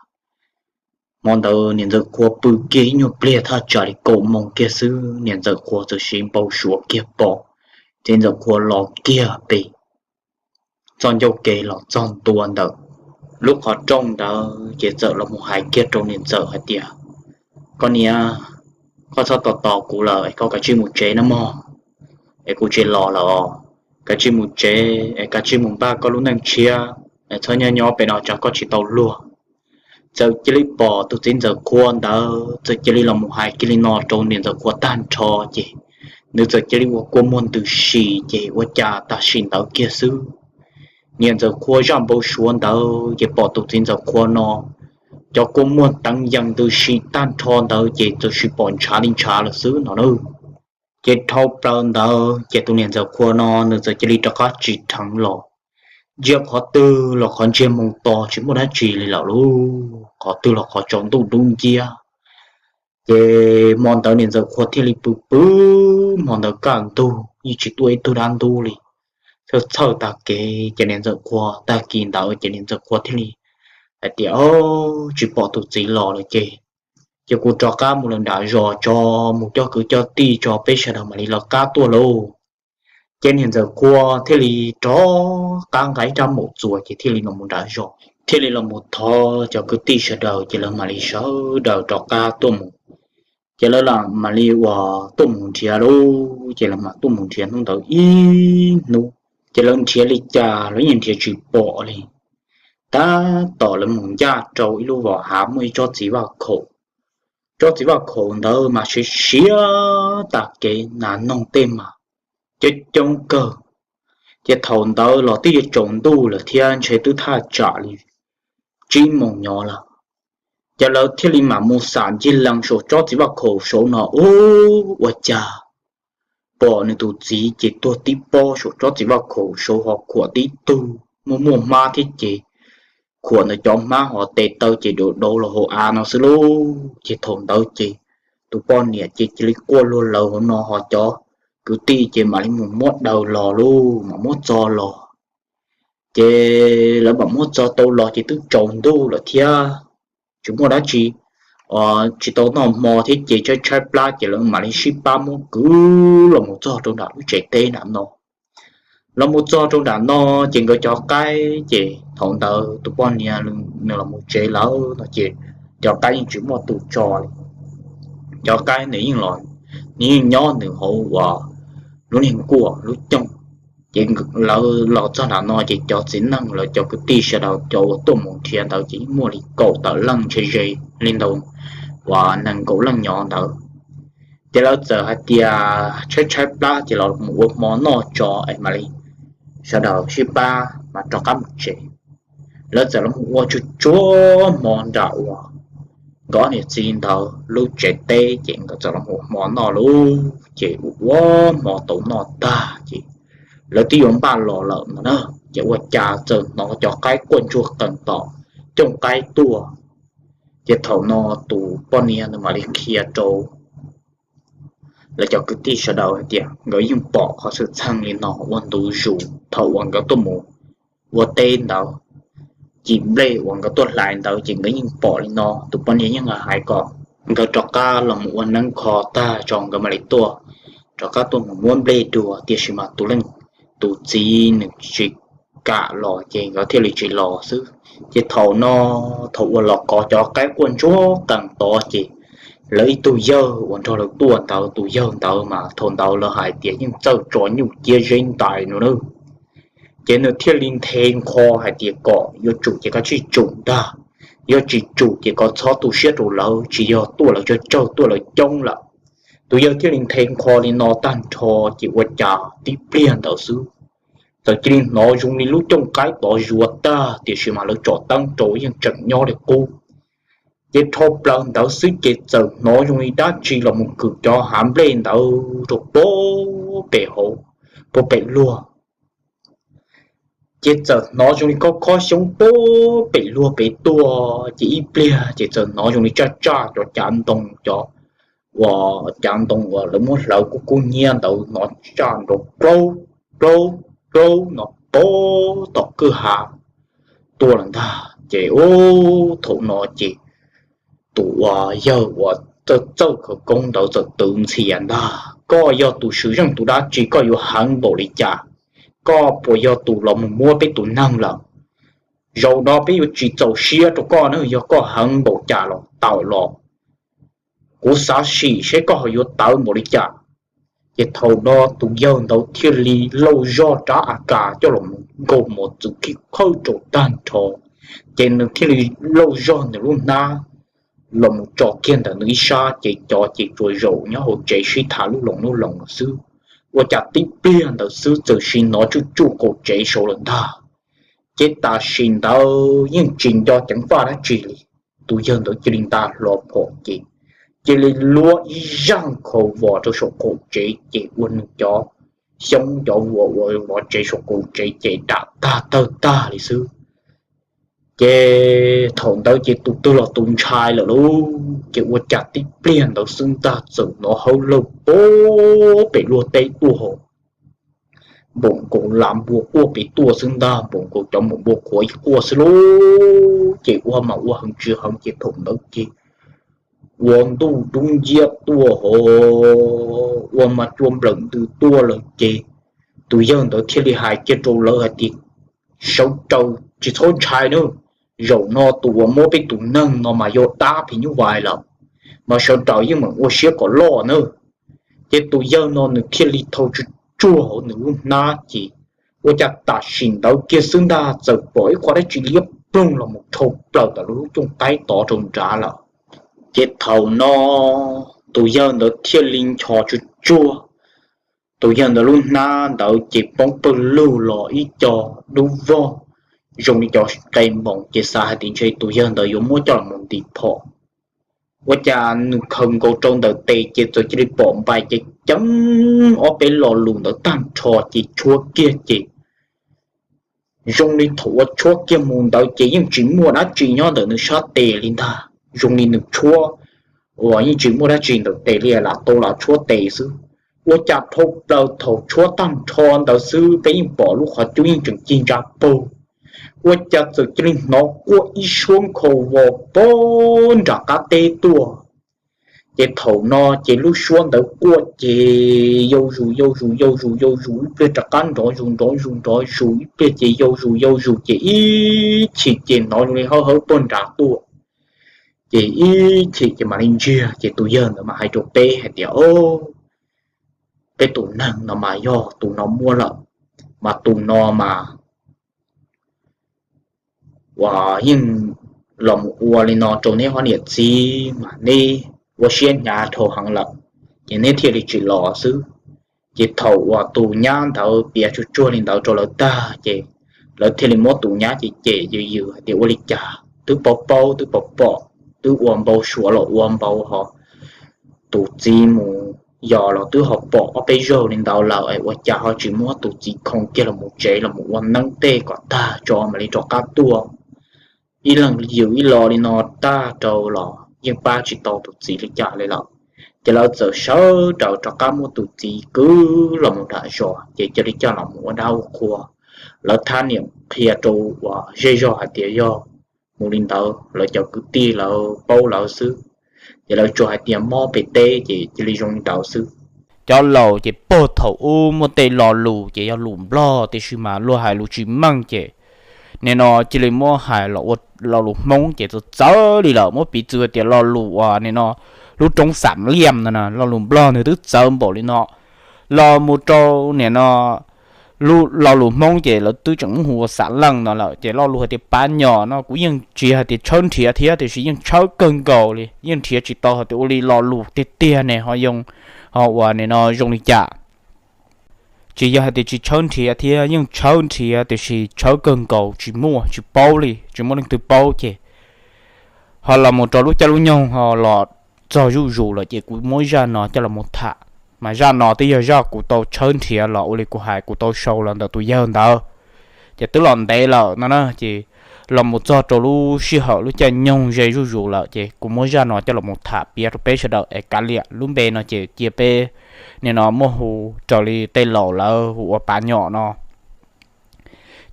hmo ntawd niam ntxawm Qhua pw kiag ib nyuag pliag thaj tsam li kaum moos kiag xwb niam ntxawm Qhua txawm siv npau suav kiag pom txiv ntxawm Qhua los kiag pem txoj ncauj ke los txog ntua ntawm lub qhov rooj ntawd ces txawm los mus hais kiag rau niam ntxawm hais tias, Koj niam, koj txhob tos tos kuv lawm es koj kav tsij mus tsev nawb mog, es kuv tsis los lawm os. Kav tsij mus tsev es kav tsij mus npaj koj lub neej tshiab es txhob nyob nyob pem no tsam koj tsis tau luag. Txawm cia li pom tus txiv ntxawm Qhua ntawd txawm cia li los mus hais kiag li no rau niam ntxawm Qhua tag nrho ces nws txawm cia li ua kua muag ntws si ces ua cas tam sim ntawd kiag xwb niam ntxawm Qhua zaj npau suav ntawd ces pom tus txiv ntxawm Qhua no cov kua muag teev yees ntws si tag nrho ntawd ces txawm sis pom ntshav li ntshav lawm xwb no na. Ces dhau plaws ntawd ces tus niam ntxawm Qhua no nws txawm cia li rov qab tsim dheev los, ntsia qhov twg los qhov ntsiag moos to tsis muaj dab tsi li lawm lauj, qhov twg los qhov tsaus ntuj dub nciab. Ces hmo ntawd niam ntxawm Qhua thiaj li pw pw, hmo ntawd kaj ntug yeej tsis tuaj ib tug dab ntub li. Txhawj txhawj tag kev ces niam ntxawm Qhua tag kis ntawd ces niam ntxawm Qhua thiaj li hais tias, Tsis pom tus txiv los lawm ces, ces kuv rov qab mus lawm nram zos tso, mus coj kwv coj tij tso peb sawv daws mam li lawv qab tuaj lauj. Ces niam ntxawm Qhua thiaj li rov qab nqa ib rab maum txuas ces thiaj li los mus nram zos, thiaj li los mus thov cov kwv tij sawv daws ces lawv mam li sawv daws rov qab tuaj mus. Ces lawv mam li uas tuaj mus nrhiav lauj, ces lawv mam tuaj mus nrhiav hnub ntawd ib hnub. Ces lawv nrhiav li cas lawv yeej nrhiav tsis pom li. Tab tom lawv mus ncaj rau ib lub vos hav muaj ib tsob txiv vaj khaum. Tsob txiv vaj khaum ntawd mas siav siav tag kev, nas noog tej mas coob coob kawg. Ces thaum ntawd los twb yuav tsaus ntuj lawm thiab ntshe twb thaj tsam li tsib moos nyob lawm. Ces lawv thiaj li mam mus xam ncig lees saum tsob txiv vaj khaum saud no, ub, ua cas pom nws tus txiv ces tuag tib pob saum tsob txiv vaj khaum saud ho khuam tib tug muaj muaj hmab thiab ces khuam ntawm cov hmab ho tes taw ces dau dau los hauv av no xwb lauj. Ces thaum ntawd ces tus poj niam ces cia li quaj luag lawv hauv no ho cov kwv tij ces mam li mus muab daws los lauj, mam muab txo los. Ces lawv mam muab txo tau los ces twb tsaus ntuj lawm thiab tsis muaj dab tsi, tsis tau noj hmo thiab ces tshaib tshaib plab ces lawv mam li sib pab muab kwv los mus txog rau nram lub tsev teb nram no. Los mus txog rau nram no ces nkawd cov qaib ces thaum ntawd tus poj niam nws los mus tsev lawm no ces cov qaib yeej tsis muaj tus tso li. Cov qaib nws yeej los, nws yeej nyob nws hauv uas lub niag nkuaj lub cooj. Ces lawv los txog nram no ces cov txiv neej lawv cov kwv tij sawv daws cov uas tuaj mus nrhiav ntawd ces yeej muaj li kaum tawm leej ntshe ze li ntawd uas nees nkaum leej nyob ntawd. Ces lawv txawm hais tias tshaib tshaib plab ces los mus ua hmo noj tso es mam li sawv daws sib pab mas rov qab mus tsev. Lawv txawm los mus ua tsuag tsuag hmo nram uas nkawd ob niam txiv ntawd lub tsev teb ces nkawd txawm los mus ua hmo noj lauj. Ces ua ua hmo tau noj tag ces lawv twb yuav npaj los lawm no na, ces ua cas txawm hnov cov qaib quaj ntsuag qees tom cooj qaib tuaj. Ces thaum no tus poj niam nws mam li qhia rau lawv cov kwv tij sawv daws hais tias nkawd yeej pom qhov xwm txheej li no ua ntu zus thaum uas nkawd tuaj mus ua teb ntawd, cim nplej uas nkawd tuaj hlais ntawd ces nkawd yeej pom li no. Tus poj niam yeej hais kom nkawd rov qab los mus ua neeb kho tag tso nkawd mam li tuaj, rov qab tuaj mus muab nplej dua, tiam sis mas tus leej, tus txiv nws tsis kam los ces nkawd thiaj li tsis los xwb. Ces thaum no, thaum uas los kov cov qaib quaj ntsuag qees tod ces lawv ib tug yawg uas nrog lawv tuaj ntawd, tus yawg ntawd mas thaum ntawd lawv hais tias yeej txawj tso nyuj ciab zeb ntais no na. Ces nws thiaj li nthe nqho hais tias kom yuav tsum ces koj tsij tsum ntag, yog tsis tsum ces koj txhob tu siab rau lawv, tsis yog tuaj lawv tsawg tsawg tuaj lawv coob lawm. Tus yawg thiaj li nthe nqho li no tag nrho, ces ua cas tib pliag ntawd xwb txawm cia li hnov zoo li lub cooj qaib tod zuav tag, tiam sis mas lawv tsom teeb rau yeej tseem nyob li qub. Ces dhau plaws ntawd xwb ces txawm hnov zoo li dab tsi los mus kwm cov hav nplej ntawd rau pem hauv, puag pem luag. Ces txawm hnov zoo li khob khob xyoob puag pem luag pem tuaj, ces ib pliag ces txawm hnov zoo li tsaj tsaj cov cav ntoo, cov uas cav ntoo uas lawv muab hlawv kub kub hnyiab ntawd hnov tsaj nrov plaub plaub plaub no puag tom kwj ha tuaj lawm ntag. Ces ub thaum no ces tus uas yawg uas txawj txawj khawv koob ntawd txawm twv ntxhias ntag, koj yog tus swm zeej tus dab tsi koj yuav heev npaum li cas? Koj puas yog tus los mus muab peb tus neeg lawm? Zaum no peb yuav tsis txaus siab rau koj na, yog koj heev npaum cas los tawm los, kuv xav sim seb koj ho yuav tawv npaum li cas. Ces thaum no tus yawg ntawd thiaj li lauj zog rab A K coj los nkaus mos txwv khib qhawj rau tag nrho, ces nws thiaj li lauj zog nws lub hnab los mus tso kiag ntawm nws ib sab, ces cov ces tsuas zaum nyob hauv tsev sib tham lub loos lub loos lawm xwb. Ua cas tib pliag ntawd xwb txawm sim hnov tsuj tsuj qaum tsev saud lawm ntag. Ces tam sim ntawd yeej tsis nco ceev faj dab tsi li, tus yawg ntawd cia li nta hlo phom ces cia li luab ib zaj khaus vos rau saum qaum tsev, ces ua nws cov xyoob cov vuas uas vov tsev saum qaum tsev ces dam tag tawg tag li xwb. Ces thaum ntawd ces tus twg los tus ntshai lawm lauj, ces ua cas tib pliag ntawd xwb ntag txawm hnov hawb lawg puag pem luag teb tuaj, npaum nkaus las npua quaj pem tuaj xwb ntag, npaum nkaus cov npua qhuav ib quaj xwb lauj. Ces ua mas ua heev tsis heev ces thaum ntawd ces ua ntuj dub nciab tuaj ho ua mas cua nplawm ntws tuaj lawm ces tus yawg ntawd thiaj li hais kiag rau lawv hais tias, sawv daws tsis txhob ntshai nawb, zaum no tus uas muab peb tus neeg no mas yog dab phim nyuj vais lawm, mas sawv daws yeej meem ua siab kom loj nawb. Ces tus yawg no nws thiaj li thau tsuj tsuag hauv nws lub hnab ces ua cas tam sim ntawd kiag xwb ntag txawm pom ib qho dab tsi liab ploog los mus dhau plaws ntawm lub cooj qaib tod rau nrad lawm. Ces thaum no tus yawg ntawd thiaj li nchos tsuj tsuag, tus yawg ntawd lub hnab ntawd ces poob pawg lug los ib co dub vog zoo li cov qe npoos, ces xav hais tias ntshe tus yawg ntawd yuav muab coj los nti phom. Ua cas nws khaws nkaus rau ntawm tes ces txawm cia li pom npais ceev ceev ob peb lo lus ntawd tag nrho ces tshuab kiag ces zoo li thaum uas tshuab kiag mus ntawd ces yeej tsis muaj dab tsi nyob ntawm nws sab tes li ntag, zoo li nws tshuab uas yeej tsis muaj dab tsi ntawm tes li, lam tau lam tshuab tes xwb. Ua cas dhau plaws thaum tshuab tag nrho ntawd xwb peb yeej pom lub qhov cub yeej tseem cig ntsa paug. Ua cas txawm cia li hnov quaj ib suab nkhaus vos puag nram qab teb tuaj. Ces thaum no ces lub suab ntawd quaj ces yau zus yau zus yau zus yau zus ib pliag rov qab nrov zus nrov zus nrov zus ib pliag ces yau zus yau zus ces ib chim ces hnov zoo li hawb hawb puag nrad tuaj. Ces ib chim ces mam li ntsiag ces tus yawg ntawd mas hais rau peb hais tias, o, peb tus neeg no mas yog tus no muab lawm, mas tus no mas uas yeej los mus ua li no rau neb ob niam txiv mas neb ua siab hnyav dhau heev lawm, ces neb thiaj li tsis los xwb. Ces thaum uas tus nyab ntawd piav tsuj tsuag li ntawd rau lawv tag ces lawv thiaj li muab tus nyab ces cem yws yws hais tias ua li cas twb paub paub twb pom pom, twb ua npau suav los ua npau ho tus txiv mus yos los twb ho pom ob peb zaug li ntawd lawm es ua cas ho tsis muab tus txiv khoo kiag los mus tsev los mus ua neeb tej kom tag tso mam li rov qab tuaj. Ib leeg yws ib lo li no tag rau los yeej pab tsis tau tus txiv li cas li lawm. Ces lawv txawm sawv daws rov qab muab tus txiv kwv los mus nram zos ces cia li coj los mus ua dab ua qhua. Lawv thab niam qhia rau uas zej zog hais tias yog mus li ntawd lawv cov kwv tij lawv paub lawv xwb, ces lawv tsuas hais tias mob pem teb ces cia li zoo li ntawd xwb. Cov laus ces puag thaum ub muaj tej lo lus ces yog lus Nplog tiam sis mas luag hais lus tsis meej ces nim no cia li muab hais los ua lo lus Hmoob ces txawv txawv li lawm. Muab piv txwv tias lo lus uas nim no lub roob Xam Liam no, lo lus Nplog nws twb txawv npaum li no, los mus rau nim no lo lus Hmoob ces lawv twb tseem muab hu ua Xam Leej no lawm, ces lo lus hais tias pav nyom no kuv yeej tsis hais tias tshawb nrhiav thiab, tiam sis yeej tshawb kawg nkaus li, yeej nrhiav tsis tau hais tias ua li lo lus tiag tiag ne ho yoo, ho uas nim no zoo li cas. Tsis yog hais tias tsis tshawb nrhiav thiab, yeej tshawb nrhiav tiam sis tshawb kawg nkaus tsis muaj, tsis paub li, tsis muaj leej twg paub ces ho los mus rau lub caij lub nyoog ho los txog zuj zus lawm ces kuv muab zaj no coj los mus tham. Mas zaj no twb yog zaj kuv tau tshawb nrhiav los ua li kuv hais kuv tau sau los ntawm tus yawg ntawd, ces twb los ntev lawm no na, ces los mus txog rau lub sij hawm lub caij nyoog ze zuj zus lawm ces kuv muab zaj no coj los mus tham piav rau peb sawv daws es kav liam lub npe no ces cia peb nim no muab hu raws li tej laus lawv hu ua pav nyom no.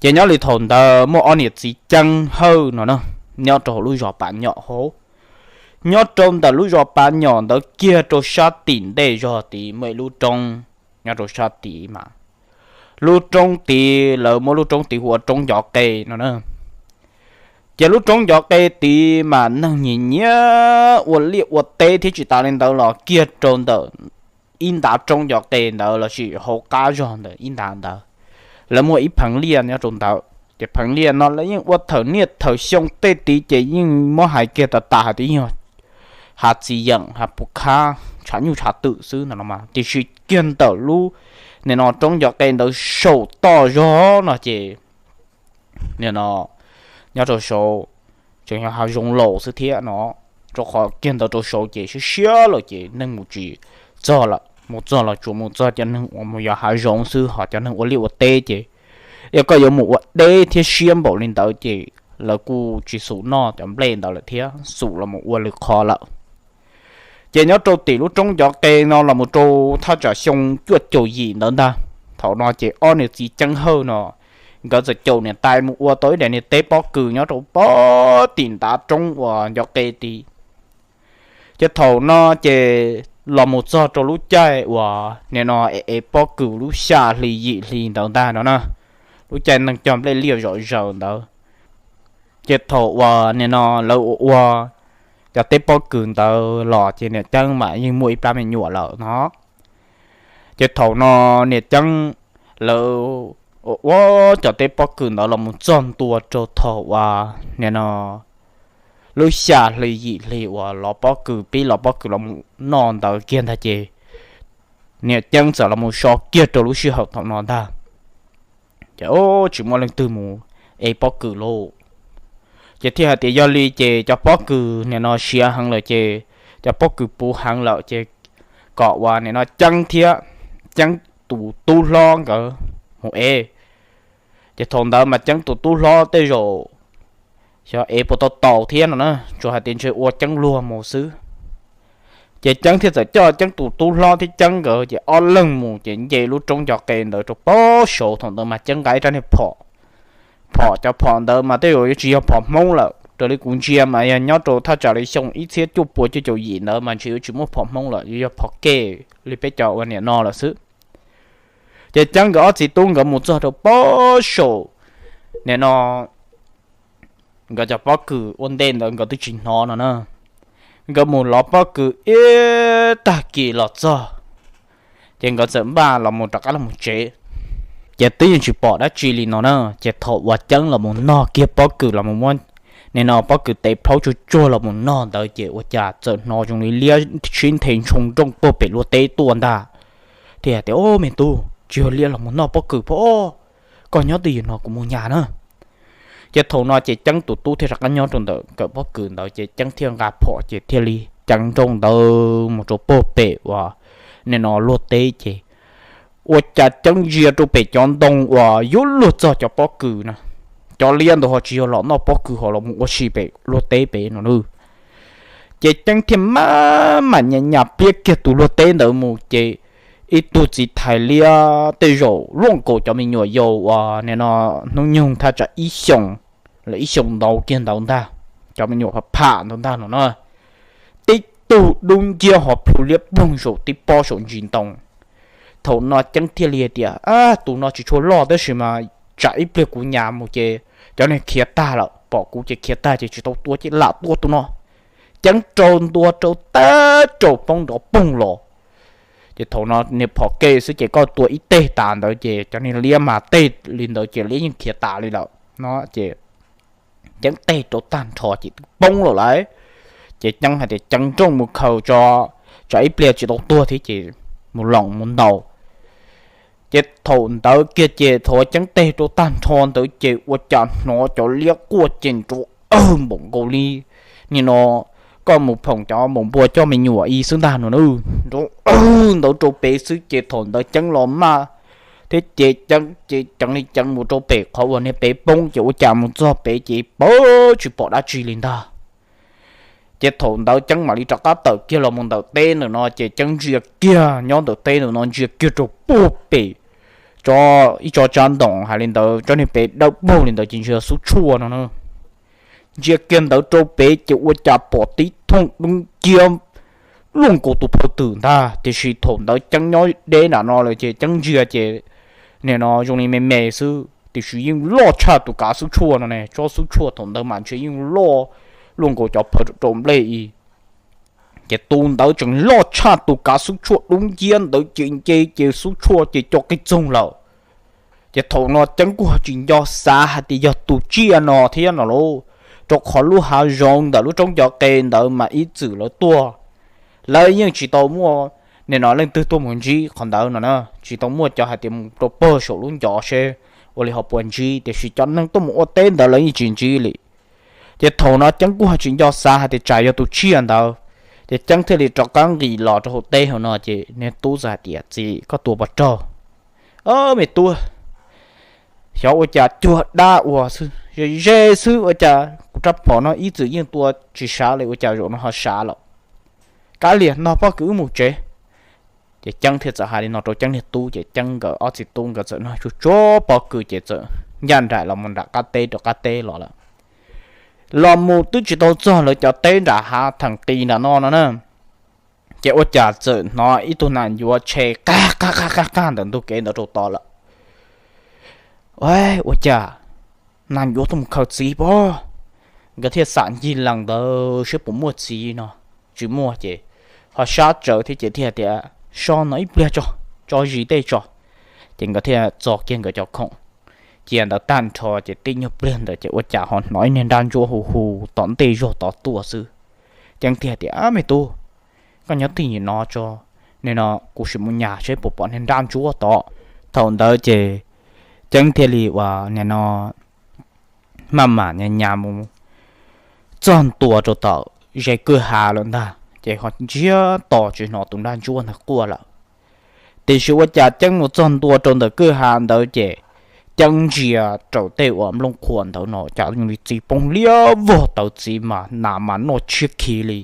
Ces nyob li thaum ntawd muaj ob niam txiv Ceeb Hawj no na, nyob rau hauv lub zos pav nyom hauv. Nyob rau ntawm lub zos pav nyom ntawd kiag rau sab tim ntej zog tid muaj ib lub roob, nyob rau sab tid mas lub roob tid lawv muab lub roob tid hu ua roob ncov qe no na. Ces lub roob ncov qe tid mas neeg nyiam nyiam ua liaj ua teb thiab, tsis tas li ntawd los kiag rau ntawm ib ntav roob ncov qe ntawd lossis hauv qab zog ntawm ib ntav ntawd, lawv muaj ib pheev liaj nyob rau ntawd. Ces pheev liaj no lawv yeej ua thawm niaj thawm xyoo, tej tid ces yeej muab hais kiag tas tas hais tias yog hav txiv yeem hav puv khab tshav nyuj tshav twm xwb no, tiam sis kiag ntawm lub nim no roob ncov qe ntawd saum toj zog no ces nim no nyob rau saud tseem yog hav zoov laus xwb thiab no, rau qhov kiag ntawd rau saud ces siab siab lawm ces neeg mus tsis txog lawm, mus txog los tsuas mus txog cov neeg uas mus yos hav zoov xwb, ho cov neeg ua liaj ua teb ces yog koj yuav mus ua deb thiab siab npaum li ntawd ces lawv kuj tsis xum noj cov nplej ntawd lawm thiab, xum los mus ua lwm qhov lawm. Ces nyob rau tim lub roob ncov qe no los mus rau thaj tsam xyoo cuaj caum yim ntawd ntag, thaum no ces ob niam txiv Ceeb Hawj no nkawd txawm caum niam tais mus ua tau ib daim niag teb pob kws nyob rau pem tim ntav roob uas ncov qe tid. Ces thaum no ces los mus txog rau lub caij uas nim no es ev pob kws lub xya hli yim hli ntawd ntag no na, lub caij neeg cog nplej liaj zom zaws ntawd. Ces thaum uas nim no lawv ua ua cov teb pob kws ntawd los ces niam Ceeb mas yeej muaj ib plab me nyuam lawm no. Ces thaum no niam Ceeb lawv ua ua cov teb pob kws ntawd los mus txog ntua rau thaum uas nim no lub xya hli yim hli uas lov pob kws, pib lov pob kws los mus noj ntawd kiag ntag ces niam Ceeb txawm los mus so kiag rau lub sij hawm thaum no ntag. Ces tsis muaj leej twg mus ev pob kws lauj. Ces thiaj hais tias yog li ces cov pob kws nim no siav heev lawm ces cov pob kws puv heev lawm ces kom uas nim no Ceeb thiab Ceeb tus tub hlob nkawd mus ev. Ces thaum ntawd mas Ceeb tus tub hlob tej zaum xyov ev puas tau taus thiab no na, tsuas hais tias ntshe ua Ceeb luag mus xwb. Ces Ceeb thiaj txawm coj Ceeb tus tub hlob thiab Ceeb nkawd ces ob leeg mus ces nce lub roob ncov qe ntawd rau pem saud. Thaum ntawd mas Ceeb nqa ib rab niag phom, phom cov phom ntawd mas tej zaum yuav tsis yog phom Hmoob lawm, raws li kuv ntsia mas yog nyob rau thaj tsam li xyoo ib txhiab cuaj puas cuaj caum yim ntawd mas ntshe yuav tsis muaj phom Hmoob lawm, yuav yog phom kej li peb cov ua nim no lawm xwb. Ces Ceeb nkawd ob txiv tub nkawd mus txog rau pem saum nim no nkawd cov pob kws ua ntej ntawd nkawd twb tsis hnov no na. Nkawd mus lov pob kws ib tag kis los txog, ces nkawd txawm npaj los mus rov qab los mus tsev. Ces twb yeej tsis pom dab tsi li no na. Ces thaum uas Ceeb los mus noj kiag pob kws los mus muab nim no pob kws tes plhaub tsuag tsuag los mus noj ntawd ces ua cas txawm hnov zoo li liab sib nthe ntshoo nrooj puag pem luag teb tuaj ntag. Thiaj tias, Au me tub, tsis yog liab los mus noj pob kws pob, koj nyob twj ywm no kuv mus nyas na. Ces thaum no ces Ceeb tus tub thiaj rov qab nyob rau ntawm kawm pob kws ntawd ces Ceeb thiaj nqa phom ces thiaj li ceev nrooj ntawd mus rau puag pem uas nim no luag teb ces ua cas Ceeb ntsia rau pem cov ntoo uas yuav luag txog cov pob kws na, cov liab ntawd ho tsis yog los noj pob kws ho los mus ua si pem luag teb pem no na. Ces Ceeb thiaj maj mam nyas nyas pliab kiag tus luag teb ntawd mus ces ib tug txiv thais liab tej zaum luaj nkaus cov me nyuam yaus uas nim no hnub nyoog thaj tsam ib xyoos, lawv ib xyoos ntau kiag ntawd ntag, cov me nyuam pham pham ntawd ntag no na, tib tug dub nciab ho plhu liab ploog saum tib pob saum ntsis ntoo. Thaum no Ceeb thiaj li hais tias, Tus no tsis tshua loj tab sis mas tsam ib pliag kuv nyas mus ces cov niag khiav tag lawm, pom kuv ces khiav tag ces tsis tau tua ces lam tua tus no. Ceeb rau ntua rau tag rau poob nrov poog los. Ces thaum no niag phom ke xwb ces koj tua ib teg tas ntawd ces cov niag liab mas teg li ntawd ces liab yeej khiav tas li lawm no ces Ceeb teg rau tag nrho ces twb poob lawm lauj. Ces Ceeb hais tias Ceeb nrooj mus khaws tso, tsam ib pliag tsis tau tuag thiab ces mus loos mus ntaus. Ces thaum ntawd kiag ces thaum Ceeb teg rau tag nrho ntawd ces ua cas hnov cov liab quaj ces nrov awg npaum nkaus li, nim no koj mus phoom cov maum npua coj me nyuam ib xwb ntag no na. Nrov awg ntawd rau pem xwb ces thaum ntawd Ceeb los maj thiab ces Ceeb ces ceev li ceev mus rau pem qhov uas niag pem poob ces ua cas mus txog pem ces pab tsis pom dab tsi li ntag. Ces thaum ntawd Ceeb mam li rov qab tawm kiag los mus ntawm teb ntawm no ces Ceeb ntsia kiag nyob ntawm teb ntawm no ntsia kiag rau puag pem tso ib tso tsab ntoos hais li ntawd tsob niag pem dawb paug li ntawd ces ntsia xub tshuaj no na. Ntsia kiag ntawd rau pem ces ua cas pom tib thooj dub nciab luaj nkaus tus phawj twm ntag. Tiam sis thaum ntawd Ceeb nyob deb nram no lawm ces Ceeb ntsia ces nim no zoo li me me xwb tiam sis yeej loj tshaj tus kav xub tshuaj no ne. Tsob xub tshuaj thaum ntawd mas ntshe yeej loj luaj nkaus cov phawj rau nplej i. Ces tus ntawd tseem loj tshaj tus kav xub tshuaj dub nciab ntawd ces nce ces xub tshuaj ces co qig txoog lawm. Ces thaum no Ceeb kuj tsis nco xav hais tias yog tus tsiaj no thiab no lauj, rau qhov lub hav zoov ntawm lub roob cov qe ntawd mas ib txwm lawv tuaj, lawv yeej tsis tau muaj nim no leej twg tuaj mus ntsib qhov ntawd no na, tsis tau muaj cov hais tias mus rau pawg saum lub ncov seb ua li ho puas ntsib, tiam sis cov neeg tuaj mus ua teb ntawd lawv yeej tsis ntsib li. Ces thaum no Ceeb kuj ho tsis nco xav hais tias tsam yog tus tsiaj ntawd, ces Ceeb thiaj li rov qab nqis los rau hauv teb hauv no ces niag tub txawm hais tias, Txiv, koj tua pov raug. Ob, me tub, xyov ua cas cuag dab ua xwb, ze ze xwb ua cas kuv rab phom no ib txwm yeej tua tsis sav li ua cas zaum no ho sav lawm. Kav liam, nrog pob kws wb mus tsev. Ces Ceeb thiaj txawm hais li no rau Ceeb niag tub ces Ceeb nkawd ob txiv tub nkawd txawm nrog tsuag tsuag pob kws ces txawm ncaj nraim los mus nram qab teb rau qab teb los lawm. Los mus twb tsis tau txog lawv cov teb nram hav theem qis nram no no na, ces ua cas txawm hnov ib tug nas ncuav tshee qaj qaj qaj qaj ntawm ntug kev ntawd rau tod lawm. Ua cas nas ncuav tuaj mus khaws txiv pob? Nkawd thiaj xam ncig lees ntawd saib puas muaj txiv no, tsis muaj ces ho sab tsawv thiab ces thiaj tias, So no ib pliag tso, tso zis tej tso. Ces nkawd thiaj txo kiag nkawd cov khoom cia ntawd tag nrho ces tib nyuag pliag ntawd ces ua cas ho hnov ib niag nrab ntsuab hu hu tom ntej zog tod tuaj xwb. Ceeb thiaj tias, Ab, me tub, koj nyob twj ywm no tso, nim no kuv sim mus nyas saib puas pom niag nrab ntsuab tod. Thaum ntawd ces Ceeb thiaj li uas nim no maj mam nyas nyas mus txog ntua rau tom ze kwj ha lawm ntag ces ho ntsiag to tsis hnov tus nrab ntsuab ntawd quaj lawm. Tiam sis ua cas Ceeb mus txog ntua rau ntawm kwj ha ntawd ces Ceeb ntsia raws tej uas nplooj qhuav ntawd no cas zoo li txiv poob liab vog tawv txiv mas nas mas noj tshiab khiv li.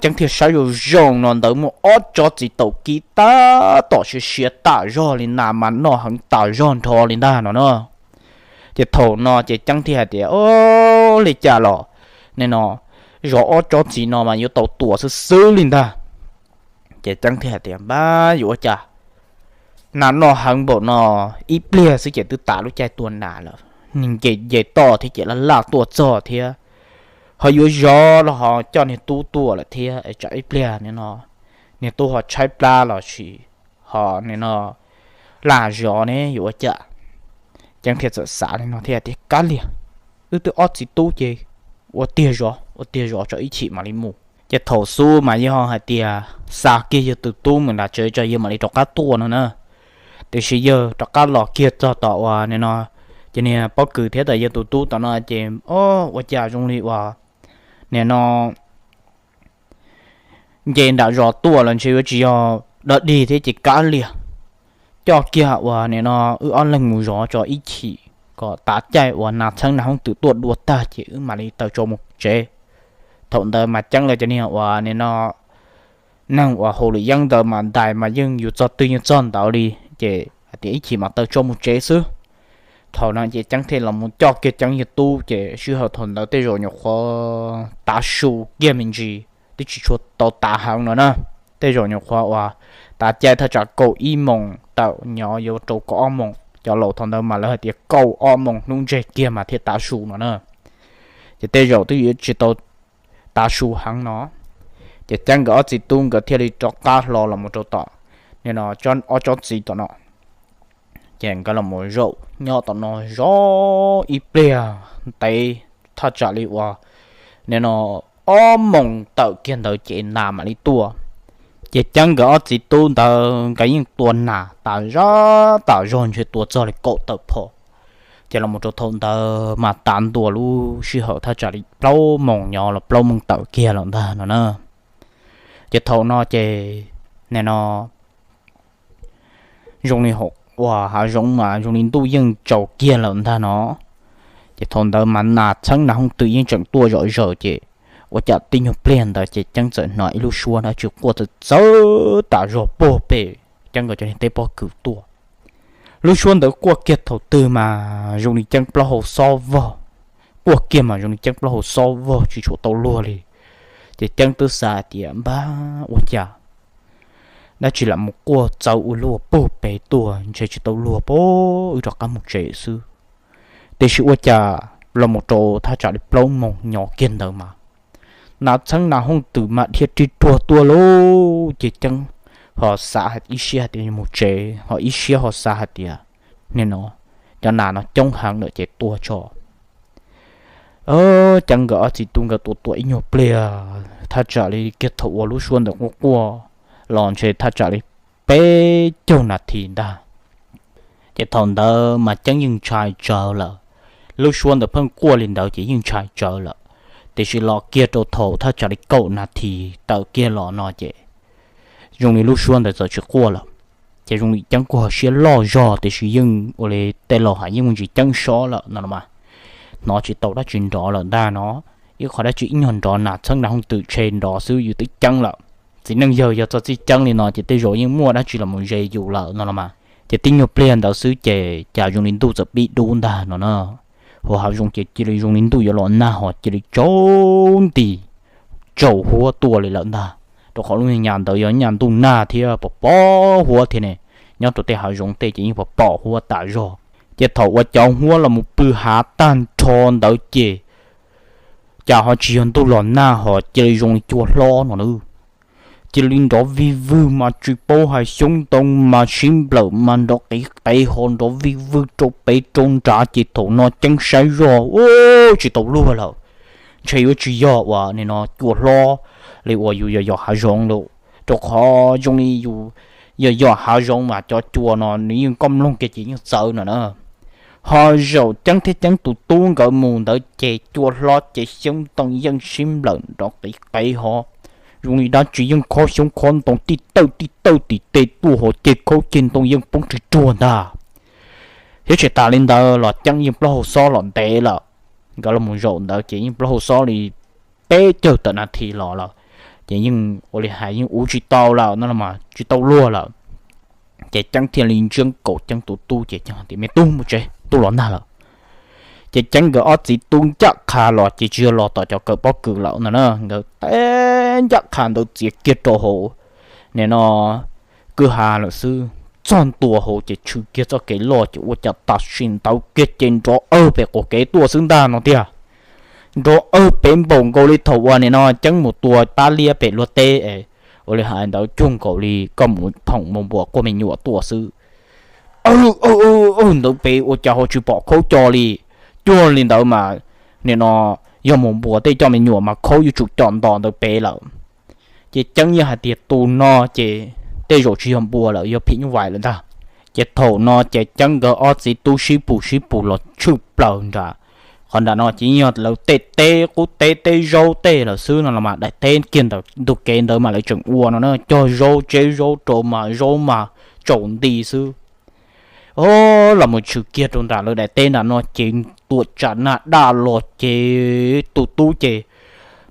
Ceeb thiaj saib zoo zoo no ntawd muaj ob tsob txiv taum kib tab tom siav siav tam zog li, nas mas noj heev tam zog nrho li ntag no na. Ces thaum no ces Ceeb thiaj hais tias, Ob, li cas los nim no zov ob tsob txiv no mas yuav tau tuam xwb xwb li ntag. Ces Ceeb thiaj hais tias, Npab, yuav ua cas, nas noj heev npaum no, ib pliag xwb ces twb tas lub caij tua nas lawm, nws nce nce toj thiab ces laj laj tuaj txog thiab, ho yuav zov los ho coj niag tub tuaj lawm thiab, tsam ib pliag nim no niag tub ho tshaib plab los sis ho nim no laj zov ne yuav ua cas. Ceeb thiaj txawm xav li no thiab tias, Kav liam, wb twb ob txiv tub ces ua tiag zov, ua tiag zov tso ib chim mam li mus. Ces thaum xub mas yawg ho hais tias xa kiag yawg tus tub mus nram tsev tso yawg mam li rov qab tuaj no na. Tiam sis yawg rov qab los kiag txog tom uas nim no ces niag pob kws thiab tom yawg tus tub tom no ces, Ob, ua cas zoo li uas nim no nce nram zos tuaj los ntshe yuav tsis yog dog dig thiab ces kav liam, coj kiag uas nim no wb ob leeg mus zov tso ib chim kom tav caij uas nas txheeb nas hoob twm tuaj dua tag ces wb mam li taws tso mus tsev. Thaum ntawd mas Ceeb lawv cov niag uas nim no neeg uas haus luam yeeb ntawd mas ntais mas yeej yus txog twg yeej txog ntawd li, ces hais tias ib chim mam taws tso mus tsev xwb. Thaum no ces Ceeb thiaj los mus coj kiag Ceeb yawg tub ces sij hawm thaum ntawd tej zaum nyuam qhuav tav su kiag me ntsis, twb tsis tshua tau tav heev no na. Tej zaum nyuam qhuav uas tav caij thaj tsam kaum ib moos tawm nyob yuav rau kaum ob moos, cov laus thaum ntawd mas lawv hais tias kaum ob moos hnub ntseg kiag mas thiaj tav su no na. Ces tej zaum twb yuav tsis tau tav su heev no. Ces Ceeb nkawd ob txiv tub nkawd thiaj li rov qab hlo los mus rau tom nim no ob tsob txiv tom no. Ces nkawd los mus zaum nyob tom no zov ib pliag ntev, thaj tsam li uas nim no ob moos tawm kiag ntawd ces nas mam li tuaj. Ces Ceeb nkawd ob txiv tub ntawd nkawd yeej tua nas tas zog tas zog ntshe tua txog li kaum tawm phom. Ces los mus rau thaum ntawd mas tav ntua lub sij hawm thaj tsam li plaub moos nyob los plaub moos tawm kiag lawm ntag no na. Ces thaum no ces nim no zoo li hauv uas hav zoov mas zoo li ntuj yeej tsaus kiag lawm ntag no. Ces thaum ntawd mas nas txheeb nas hooj twm yeej tseem tuaj zom zaws ces ua cas tib nyuag pliag ntawd ces Ceeb txawm hnov ib lub suab dab tsi quaj txawv txawv tas zog puag pem Ceeb nkawd cov teb pob kws tuaj. Lub suab ntawd quaj kiag thaum twg mas zoo li Ceeb plaub hau xob vog, quaj kiag mas zoo li Ceeb plaub hau xob vog tsis tshua tau luag li. Ces Ceeb twb xav hais tias npab ua cas dab tsi lam mus quaj txawv ua luaj puag pem tuaj ntshe tsis tau luag pab wb rov qab mus tsev xwb. Tiam sis ua cas los mus rau thaj tsam li plaub moos nyob kiag ntawd mas nas txheeb nas hooj twm mas dhia rig ruag tuaj lauj. Ces Ceeb ho xav ib siab hais tias mus tsev, ho ib siab ho xav hais tias nim no cov nas no coob heev lawm ces tua tso. Ceeb nkawd ob txiv tub nkawd tua tua ib nyuag pliag thaj tsam li kiag thaum uas lub suab ntawd quaj quaj los ntshe thaj tsam li peb caug nas this ntag. Ces thaum ntawd mas Ceeb yeej ntshai tsawv lawm. Lub suab ntawd pheej quaj li ntawd ces yeej ntshai tsawv lawm. Tiam sis los kiag rau thaum thaj tsam li kaum nas this tawm kiag los no ces zoo li lub suab ntawd txawm tsis quaj lawm. Ces zoo li Ceeb kuj ho siab loj zog tiam sis yeej ua li tej laus hais yeej muaj ntsis ceeb sob lawm no los mas hnov tsis tau dab tsi nrov lawm ntag no. Ib qho dab tsi ib nyuag nrov nas txheeb nas hooj twm tshe nrov xwb yus twb ceeb lawm. Txiv neej yawg yog txog txij ceeb li no ces tej zaum yeej muaj dab tsi los mus ze yus lawm no los mas. Ces tib nyuag pliag ntawd xwb ces cas zoo li ntuj txawm pib dub ntag no na. Hauv hav zoov ces cia li zoo li ntuj yuav los nag ho cia li tsaus nti tsaus huab tuaj li lawm ntag. Rau qhov lub nyam ntawd yog nyam ntuj nag thiab pom pom huab thiab ne, nyob rau tej hav zoov tej ces yeej pom pom huab tas zog. Ces thaum uas cov huab los mus pw hav tag nrho ntawd ces cas ho tsis yog ntuj los nag ho cia li zoo li cua hlob no na. Cia li nrov vij vwg mas tsis paub hais xyoob ntoo mas sib nplawm mas nrov qiv qev ho nrov vij vwg rau pem rau nrad ces thaum no Ceeb saib zog ua tsis tau luag lawm. Ntshe yuav tsis yog uas nim no cua hlob li uas yus yos yos hav zoov lawm, rau qhov zoo li yus yos yos hav zoov mas cov cua no nws yeej koj mloog kiag ces yeej txawv no na. Ho zaum Ceeb thiab Ceeb tus tub nkawd mus ntawd ces cua hlob ces xyoob ntoo yeej sib nplawm nrov qiv qev ho zoo li dab tsi yeej khob xyoob khob ntoo tij tawj tij tawj tim tej tuaj ho ceg khaub ceg ntoo yeej poob rig ruag ntag. Thiab tsis tas li ntawd los Ceeb yeej plaub hau xob los ntev lawm. Nkawd los mus zaum ntawd ces yeej plaub hau xob li peb caug tawm nas this los lawm, ces yeej ua li hais yeej ua tsis tau lawm no los mas tsis tau luag lawm. Ces Ceeb thiaj li ntsia nkaus Ceeb tus tub ces Ceeb hais tias me tub mus tsev, ntuj los nag lawm. Ces Ceeb nkawd ob txiv tub ncaj qha los ces tsis yog los tom cov kawm pob kws lawm no na, nkawd teb ncaj qha ntawd txiav kiag rau hauv nim no kwj ha lawm xwb. Txog ntua hauv ces tshwm kiag txoj kev loj ces ua cas tam sim ntawd kiag ces nrov awg pem quas kev tuaj xwb ntag no tiag. Nrov awg pem npaum nkaus li thaum uas nim no Ceeb mus tua pab liab pem luag teb, ua li hais ntawd cuag nkaus li koj mus thoom mus npuas koj me nyuam tuaj xwb. Awg, awg, awg ntawd pem ua cas ho tsis pom khaub co li. Cuag li ntawd mas nim no yog mus npuas tej coj me nyuam mas khaub yuav tsum com ntos ntawd pem lawm. Ces Ceeb yeej hais tias tus no ces tej zaum tsis yog npua lawm, yog phim nyuj vais lawm ntag. Ces thaum no ces Ceeb nkawd ob txiv tub sib pus sib pus los tshwj plaws nram qhov nram no ces yeej yog lawv tej teb qub teb teb zaub tej lawm xwb no los mas daim teb kiag ntawm ntug kev ntawd mas lawv tseem ua no na, cog zaub tseb zaub rau mas zaub mas tsaus nti xwb. O, los mus tshwm kiag rau nram lawv daim teb nram no ces tuam tsam nag daj los ces tus tub ces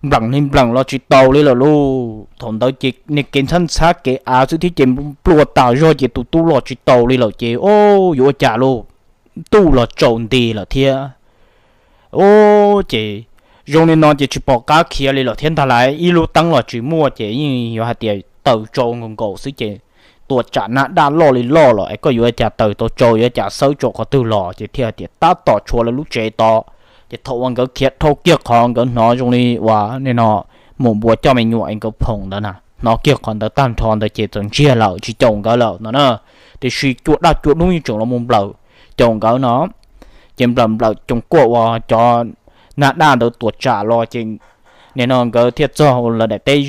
npleem li npleem los tsis taus li lawm lauj. Thaum ntawd ces niag kev ntxhab ntxhab kev av xwb thiab ces nplua tas zog ces tus tub los tsis taus li lawm ces o, yuav ua cas lauj, ntuj los tsaus nti lawm thiab. O, ces zoo li no ces tsis pom qab khiav li lawm thiab ntag lauj, ib lub teeb los tsis muaj ces yeej yuav hais tias taws tsau nkaus nkaus xwb ces tuam tsam nag daj loj li loj los es koj yuav ua cas taws tau tsau, yuav ua cas xawb tsau qhov twg los ces thiaj hais tias tab tom tshuav lawv lub tsev tod. Ces thaum uas nkawd khiav dhau kiag qhov nkawd hnov zoo li uas nim no mus npuav coj me nyuam es nkawd phoom ntawd na. Hnov kiag qhov ntawd tag nrho ntawd ces txawm ntsiag lawm tsis caum nkawd lawm no na. Tiam sis cua daj cua dub yeej tseem los mus nplawm caum nkawd no. Ces nplawm nplawm coos kuaj uas cov nag daj ntawd tuam tsam los ces nim no nkawd thiaj txog lawv daim teb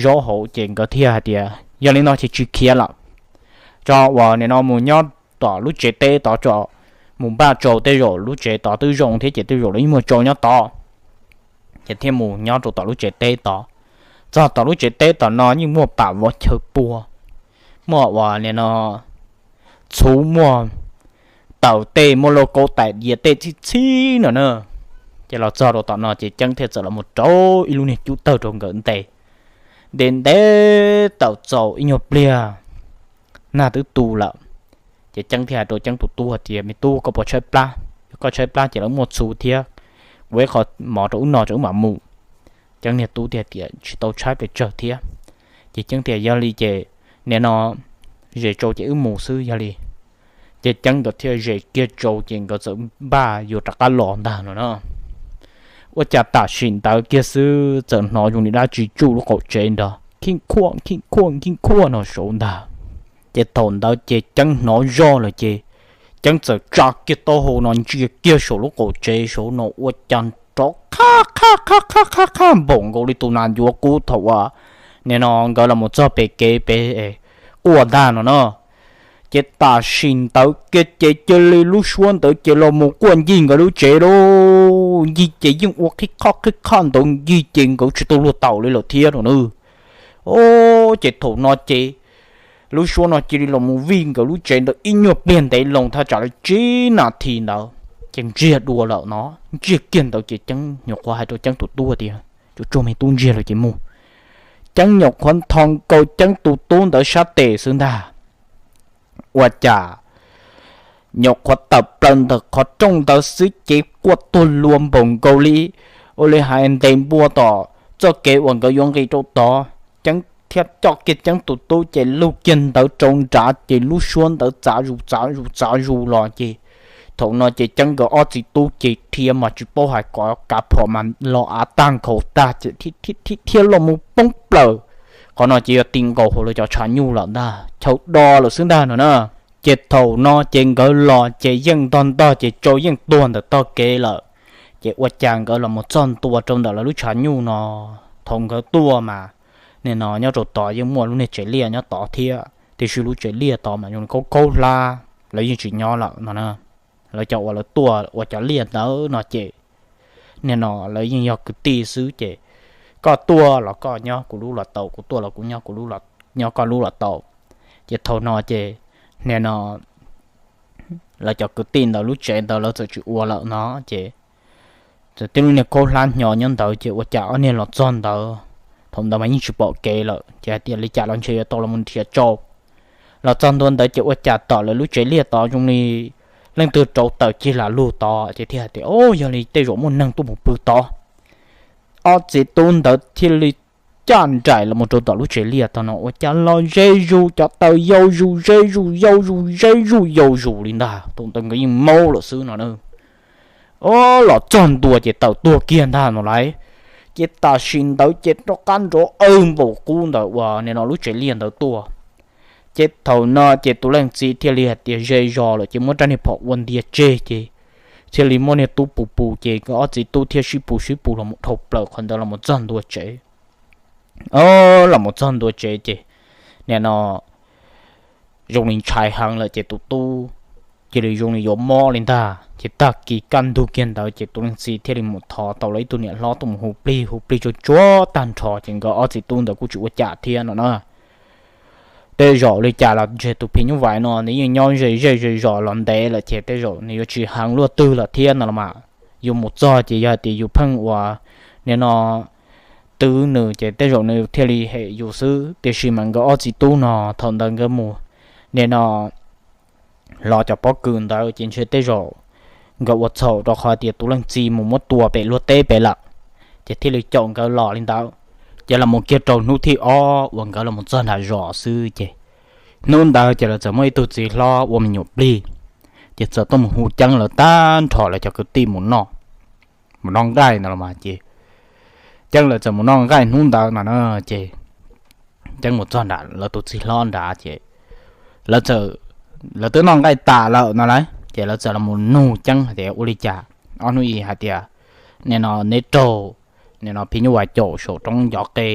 zaub hauv ces nkawd thiaj hais tias yog li no ces tsis khiav lawm, tso uas nim no mus nyob tom lub tsev teb tod tso, mus npaj tsau tej zaum lub tsev tod twb zoo thiab ces tej zaum lawv yeej muaj tsau nyob tod. Ces thiaj mus nyob rau tom lub tsev teb tod. Txog tom lub tsev teb tom no yeej muaj pam vov chaw pua, muaj uas nim no txhuv, muaj taws tej, muaj lauj kaub tais diav tej txhib txhib no na. Ces los txog rau tom no ces Ceeb thiaj txawm los mus rau ib lub niag cub tawg rau nkawd nte. Nte nte tawm txaus ib nyuag pliag nag twb tu lawm. Ces Ceeb thiaj hais rau Ceeb tus tub hais tias me tub, koj puas tshaib plab? Yog koj tshaib plab ces lawv muaj txhuv thiab, ua ib qho mov rau wb noj tso wb mam mus. Ceeb niag tub thiaj tias tsis tau tshaib pes tsawg thiab. Ces Ceeb tias yog li ces nim no zes tsau ces wb mus xwb yog li. Ces Ceeb nkawd thiaj zes kiag tsau ces nkawd txawm npaj yuav rov qab los ntag no na. Ua cas tam sim ntawd kiag xwb txawm hnov zoo li dab tsi tsuj lub qaum tsev nrog khij khuaj khij khuaj khij khuaj no saud ntag. Ces thaum ntawd ces Ceeb hnov zoj lawm ces Ceeb txawm tsa kiag taub hau no ntsia kiag saum lub qaum tsev saud no ua cas nrov qhaj qhaj qhaj qhaj qhaj npaum nkaus li tus nas ncuav kub thaum uas nim no nkawd los mus txog pem kev pem quaj ntag no na. Ces tam sim ntawd kiag ces cia li lub suab ntawd ces los mus quaj ncig nkawd lub tsev lauj. Ncig ces yeej ua qhib qhoj qhib qhoj ntawd ncig ces nkawd tsis tau luag taus li lawm thiab no na. Ces thaum no ces lub suab no cia li los mus vij nkawd lub tsev ntawd ib nyuag pliag ntev loo thaj tsam li tsib nas this ntawd ces ntsiag dua lawm no. Ntsiag kiag ntawd ces Ceeb nyuam qhuav hais rau Ceeb tus tub tias tsuag tsuag me tub, ntsiag lawm ces mus. Ceeb nyuam qhuav nthos nkaus Ceeb tus tub ntawd sab tes xwb ntag, ua cas nyuam qhuav tawm plaws ntawm qhov rooj ntawd xwb ces quaj tuag lua npaum nkaus li, ua li hais ntes npua tom txoj kev uas nkawd yuav nqis rau tod. Ceeb thiaj coj kiag Ceeb tus tub ces lug kiag ntawd rau nrad ces lub suab ntawd txav zus txav zus txav zus los ces thaum no ces Ceeb nkawd ob txiv tub ces rhiav mas tsis paub hais kov kav phom mas los av tag nkhaus tag ces thiab los mus poob plaws. Qhov no ces yog ti nkaus hauv lawv cov tshav nyuj lawm ntag, chaw do lawm xwb ntag no na. Ces thaum no ces nkawd los ces yeej ntog ntog ces tsau yeej tuag ntawm tog kev lawm. Ces ua cas nkawd los mus txog ntua rau ntawm lawv lub tshav nyuj no, thaum nkawd tuaj mas nim no nyob rau tod yeej muaj lub niag tsev liaj nyob tod thiab, tiam sis lub tsev liaj tod mas zoo li khaub khaub hlab, lawv yeej tsis nyob lawm no na. Lawv cov uas lawv tuaj ua cov liaj ntawd no ces nim no lawv yeej yog kwv tij xwb ces koj tuaj los koj nyob kuv lub los tau, kuv tuaj los kuv nyob kuv lub, nyob koj lub los tau. Ces thaum no ces nim no lawv cov kwv tij ntawd lub tsev ntawd lawv txawm tsis ua lawm no ces txawm tib lub niag khaub hlab hnyo nyob ntawd ces ua cas ob niag los txog ntawd, thaum ntawd mas yeej tsis pom kev lawm ces hais tias li cas los ntshe yuav tau los mus nrhiav tsau. Los txog ntua ntawd ces ua cas tom lawv lub tsev liaj tod zoo li leej twg rauv taws cig lam lug tod ces thiaj hais tias o, yog li tej zaum muaj neeg tuaj mus pw tod. Ob txiv tub ntawd thiaj li caj nraim los mus rau tom lub tsev liaj tod no ua cas los ze zus cov taws yau zus ze zus yau zus ze zus yau zus li ntag, thaum ntawd nkawd yeej maub lawm xwb no na. O, los txog ntua ces tawm tuag kiag ntag no lauj. Ces tam sim ntawd ces rov qab nrov aw npaum qub ntawm uas nim no lub tsev liaj ntawd tuaj. Ces thaum no ces tus leej txiv thiaj li hais tias ze zos lawm ces muab rab niag phom ua ntiag tseg ces thiaj li muab niag tub pus pus ces nkawd ob txiv tub thiaj sib pus sib pus los mus dhau plaws qhov ntawd los mus txog ntua tsev. O, los mus txog ntua tsev ces nim no zoo li ntshai heev lawm ces tus tub cia li zoo li yuav mob li ntag ces tag kis kaj ntug kiag ntawd ces tus leej txiv thiaj li mus thov tau lawv ib tug niam hlob tuaj mus hu plig, hu plig tsuag tsuag tag nrho ces nkawd ob txiv tub ntawd kuj tsis ua cas thiab no na. Tej zaum li cas los ntshe tus phim nyuj vais no nws yeej nyob ze zej ze zos los ntev lawm ces tej zaum nws yuav tsis heev luaj twg lawm thiab no los mas. Yus mus txog ces yog hais tias yus pheej uas nim no twv nws ces tej zaum nws thiaj li hem yus xwb, tiam sis mas nkawd ob txiv tub no thaum ntawd nkawd mus nim no hlo cov pob kws ntawd ces ntshe tej zaum nkawd ua txhaum rau qhov tias tus leej txiv mus muab tua pem luag teb pem lawm, ces thiaj li caum nkawd los li ntawd. Ces los mus kiag rau hnub thib ob uas nkawd los mus txog nram zos xwb ces hnub ntawd ces lawv txawm muaj ib tug txiv hlob ua me nyuam plig, ces txawm tuaj mus hu ceeb lawv tag nrho lawv cov kwv tij mus noj, mus noj nqaij ntawd los mas ces Ceeb lawv txawm mus noj nqaij hnub ntawd no na. Ces Ceeb mus txog nram lawv tus txiv hlob nrad ces lawv twb noj nqaij tas lawm no lauj, ces lawv txawm los mus nug Ceeb hais tias ua li cas, ob hnub ib hais tias nim no neb raug nim no phim nyuj vais caum saum roob ncov qe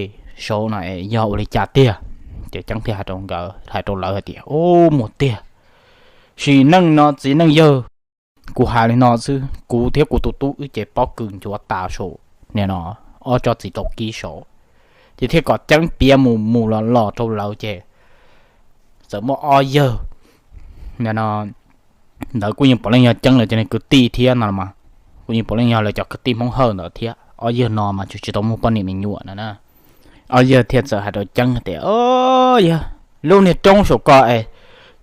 saud no es yog ua li cas tiag. Ces Ceeb thiaj hais rau nkawd, hais rau lawv hais tias, Ub, muaj tiag, sim neej no txiv neej yawg, kuv hais li no xwb, kuv thiab kuv tus tub wb ces pob kws nchuav tas saum nim no ob tsob txiv taus kib saud. Ces thiaj kom Ceeb piav mus mus los los rau lawv ces txawm muaj ob yawg nim no ntawd kuj yeej puav leej yog Ceeb lawv cov kwv tij thiab no los mas, kuj yeej puav leej yog lawv cov kwv tij Hmoob Hawj ntawd thiab. Ob yawg no mas tsis tau muaj poj niam me nyuam no na. Ob yawg thiaj txawm hais rau Ceeb tias, Yog lub niag roob saum ko es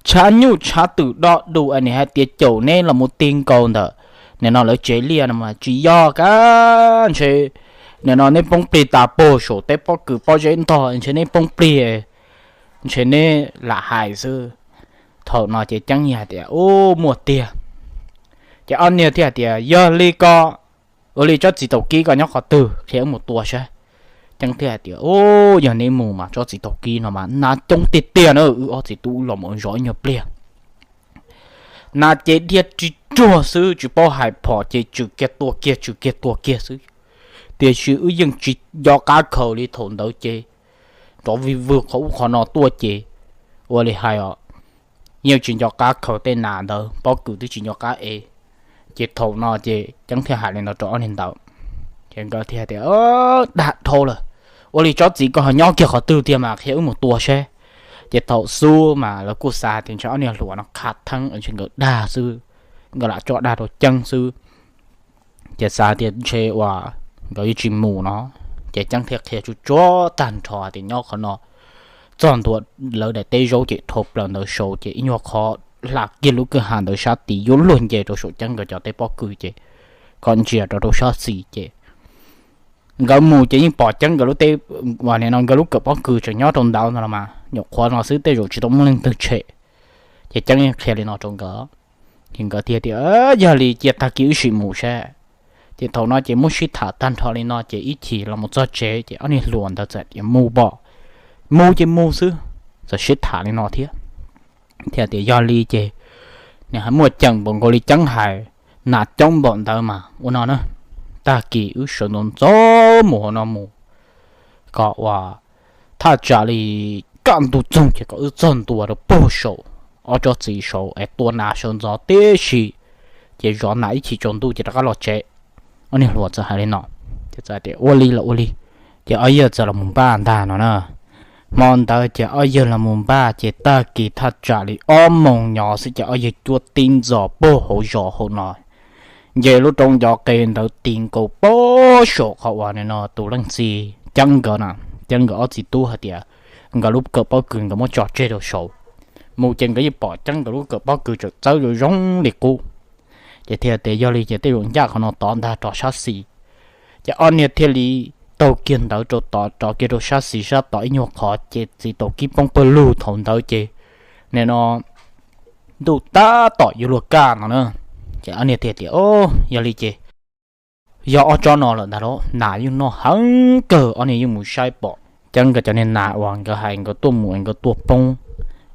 tshav nyuj tshav twm do du es nim hais tias caum neb los mus ti nkaus ntawm nim no lawv tsev liaj no mas tsis yog kab ntshe nim no neb poob plig tas puag saum tej pob kws pob zeb ntog ntshe neb poob plig, ntshe neb lam hais xwb. Thaum no ces Ceeb hais tias, Ub, muaj tiag. Ces ob niag thiaj hais tias, Yog li ko, ua li tsob txiv taus kib ko nyob qhov twg, qhia wb mus tua saib. Ceeb thiaj hais tias, Ub, yog neb mus mas tsob txiv taus kib no mas nas coob tiag tiag na, wb ob txiv tub los mus zov ib nyuag pliag nas ces dhia ris ruag xwb, tsis paub hais phom ces tswm kiag tua kiag tswm kiag tua kiag xwb. Tiam sis wb yeej tsis nco qab khaws li thaum ntawd ces nrov vij vwg qhov ub qhov no tuaj ces ua li hais os, yeej tsis nco qab khaws tej nas ntawd, pob kws twb tsis nco qab ev. Ces thaum no ces Ceeb thiaj hais li no rau ob niag ntawd, ces nkawd thiaj tias, Dag dhau lawm, ua li tsob txiv ko ho nyob kiag qhov twg tiag mas qhia wb mus tua saib. Ces thaum xub mas lawv kuj xav tias ntshe ob niag hluas no qha theeb ntshe nkawd dag xwb, nkawd lam tso dag rau Ceeb xwb. Ces xav tias ntshe uas nkawd yuav tsis mus no, ces Ceeb thiaj qhia tsuj tsuav tag nrho tias nyob qhov no txog ntua lawv daim teb zaub ces dhau plaws ntawd saud ces ib nyuag qhov hla kiag lub kwj ha ntawd sab tid yuav luag nce rau saum Ceeb nkawd cov teb pob kws ces kom ntsia rau rau sab xis ces nkawd mus ces yeej pom Ceeb nkawd lub teb, uas nim no nkawd lub kawm pob kws tseem nyob rau ntawd no los mas nyuam qhuav no xwb tej zaum tsis tau muaj leej twg tshem. Ces Ceeb yeej qhia li no rau nkawd, ces nkawd thiaj tias, Yog li cia tag kis wb sim mus saib. Ces thaum no ces muab sib tham tag nrho li no ces ib chim los mus txog tsev ces ob niag hluas ntawd txawm tias, Mus pom, mus ces mus xwb. Txawm sib tham li no thiab, thiaj tias, Yog li ces nws hais muaj ceem npaum nkaus li Ceeb hais, nas coob npaum ntawd mas ua no na, tag kis wb sawv ntxov ntxov mus hauv no mus, kom uas thaj tsam li kaj ntug txoog ces kom wb txog ntua rau puag saum ob tsob txiv saud es tua nas sawv ntxov tib si, ces zov nas ib chim tsaus ntuj ces rov qab los tsev. Ob niag hluas txawm hais li no, ces txawm tias, Ua li los ua li. Ces ob yawg txawm los mus npaj ntag no na. Hmo ntawd ces ob yawg los mus npaj ces tag kis thaj tsam li ob moos nyov xwb ces ob yawg cuab tib ntxov puag hauv zos hauv no, nce lub roob ncov qe ntawd ti nkaus puag saum qhov uas nim no tus leej txiv Ceeb nkawd na, Ceeb nkawd ob txiv tub hais tias nkawd lub kawm pob kws nkawd muab tso tseg rau saud. Mus ces nkawd yeej pom Ceeb nkawd lub kawm pob kws tseem txawb zoo zoo li qub. Ces thiaj tias, Yog li ces tej zaum ncaj qhov no tod ntag rov sab xis. Ces ob niag thiaj li taug kiag ntawd rau tod rov kiag rau sab xis sab tod ib nyuag qhov ces txiv taus kib poob pawg lug thaum ntawd ces nim no ntuj tab tom yuav luag kaj no na. Ces ob niag thiaj tias, Yog li ces yog ob tsob no lawm ntag lauj, nas yeej noj heev kawg. Ob niag yeej mus saib pom Ceeb nkawd cov niag nas uas nkawd hais nkawd tuaj mus es nkawd tua poob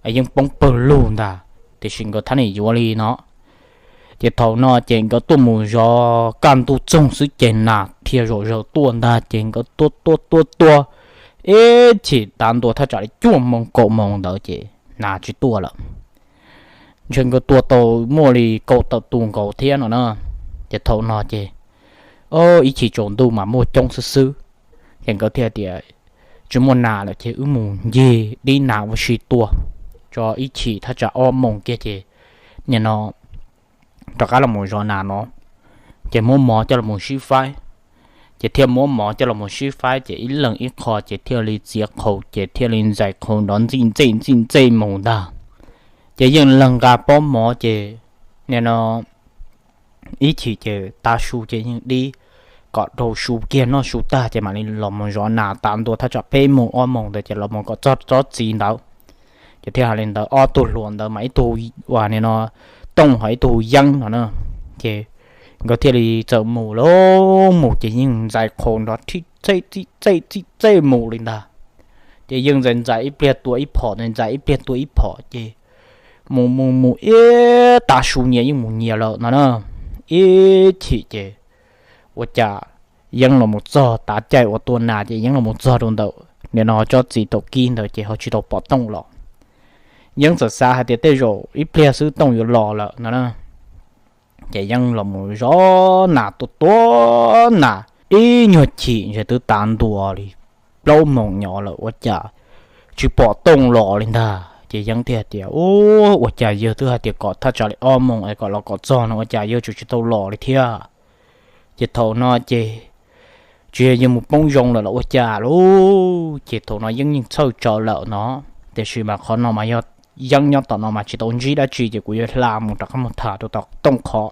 es yeej poob pawg lug ntag, tiam sis nkawd thab niam yuav li no. Ces thaum no ces nkawd tuaj mus zov kaj ntug txoog xwb ces nas dhia zom zaws tuaj ntag ces nkawd tua tua tua tua ib chim tav ntua thaj tsam li cuaj moos kaum moos ntawd ces nas tsis tuaj lawm. Ntshe nkawd tua tau muaj li kaum tawm tus nkaus thiab no na. Ces thaum no ces ib chim tsaus ntuj mas muaj coob xwb xwb, ces nkawd thiaj tias, Tsis muaj nas lawm ces wb mus ncig dib nas ua si tua tso ib chim thaj tsam ob moos kiag ces nim no rov qab los mus zov nas no, ces muab mov coj los mus sib faib. Ces thiaj muab mov coj los mus sib faib ces ib leeg ib qho ces thiaj li txiav qhaus ces thiaj li ntxais qhaus nrov ntxij ntxej ntxij ntxej mus ntag. Ces yeej leeg nqa pob mov ces nim no ib chim ces tav su ces yeej dib kom rau su kiag noj su tag ces mam li los mus zov nas tas ntua thaj tsam peb moos ob moos ntawd ces los mus kom txog tsob txiv ntawd. Ces thiaj hais li ntawd, ob tug hluas ntawd mas ib tug uas nim no Tooj ho ib tug Yeeb no na. Ces nkawd thiaj li txawm mus lauj, mus ces yeej ntxais qhaus nrov thib txej txij txej txij txej mus li ntag. Ces yeej ntxais ntxais ib pliag tua ib phom, ntxais ntxais ib pliag tua ib phom ces mus mus mus ib tav su nyias yeej mus nyias lawm no na. Ib chim ces ua cas Yeeb los mus txog tav caij uas tua nas ces Yeeb los mus txog rau ntawm nim no tsob txiv taum kib ntawd ces ho tsis tau pom Tooj los. Yeeb txawm xav hais tias tej zaum ib pliag xwb Tooj yuav los lawm no na. Ces Yeeb los mus zov nas tua tua nas ib nyuag chim ntshe twb tav ntua li plaub moos nyob lawm ua cas tsis pom Tooj los li ntag. Ces Yeeb thiaj tias, Ua cas yawg twb hais tias kom thaj tsam li ob moos es kom los kom txog no ua cas yawg tseem tsis tau los li thiab? Ces thaum no ces tsis yog yawg mus poob zoo lawm los ua cas lauj? Ces thaum no Yeeb yeej txhawj tsawv lawm no, tiam sis mas qhov no mas yog Yeeb nyob tom no mas tsis tau ntsib dab tsi ces kuv yuav hla mus rov qab mus tham rau tom Tooj qhov.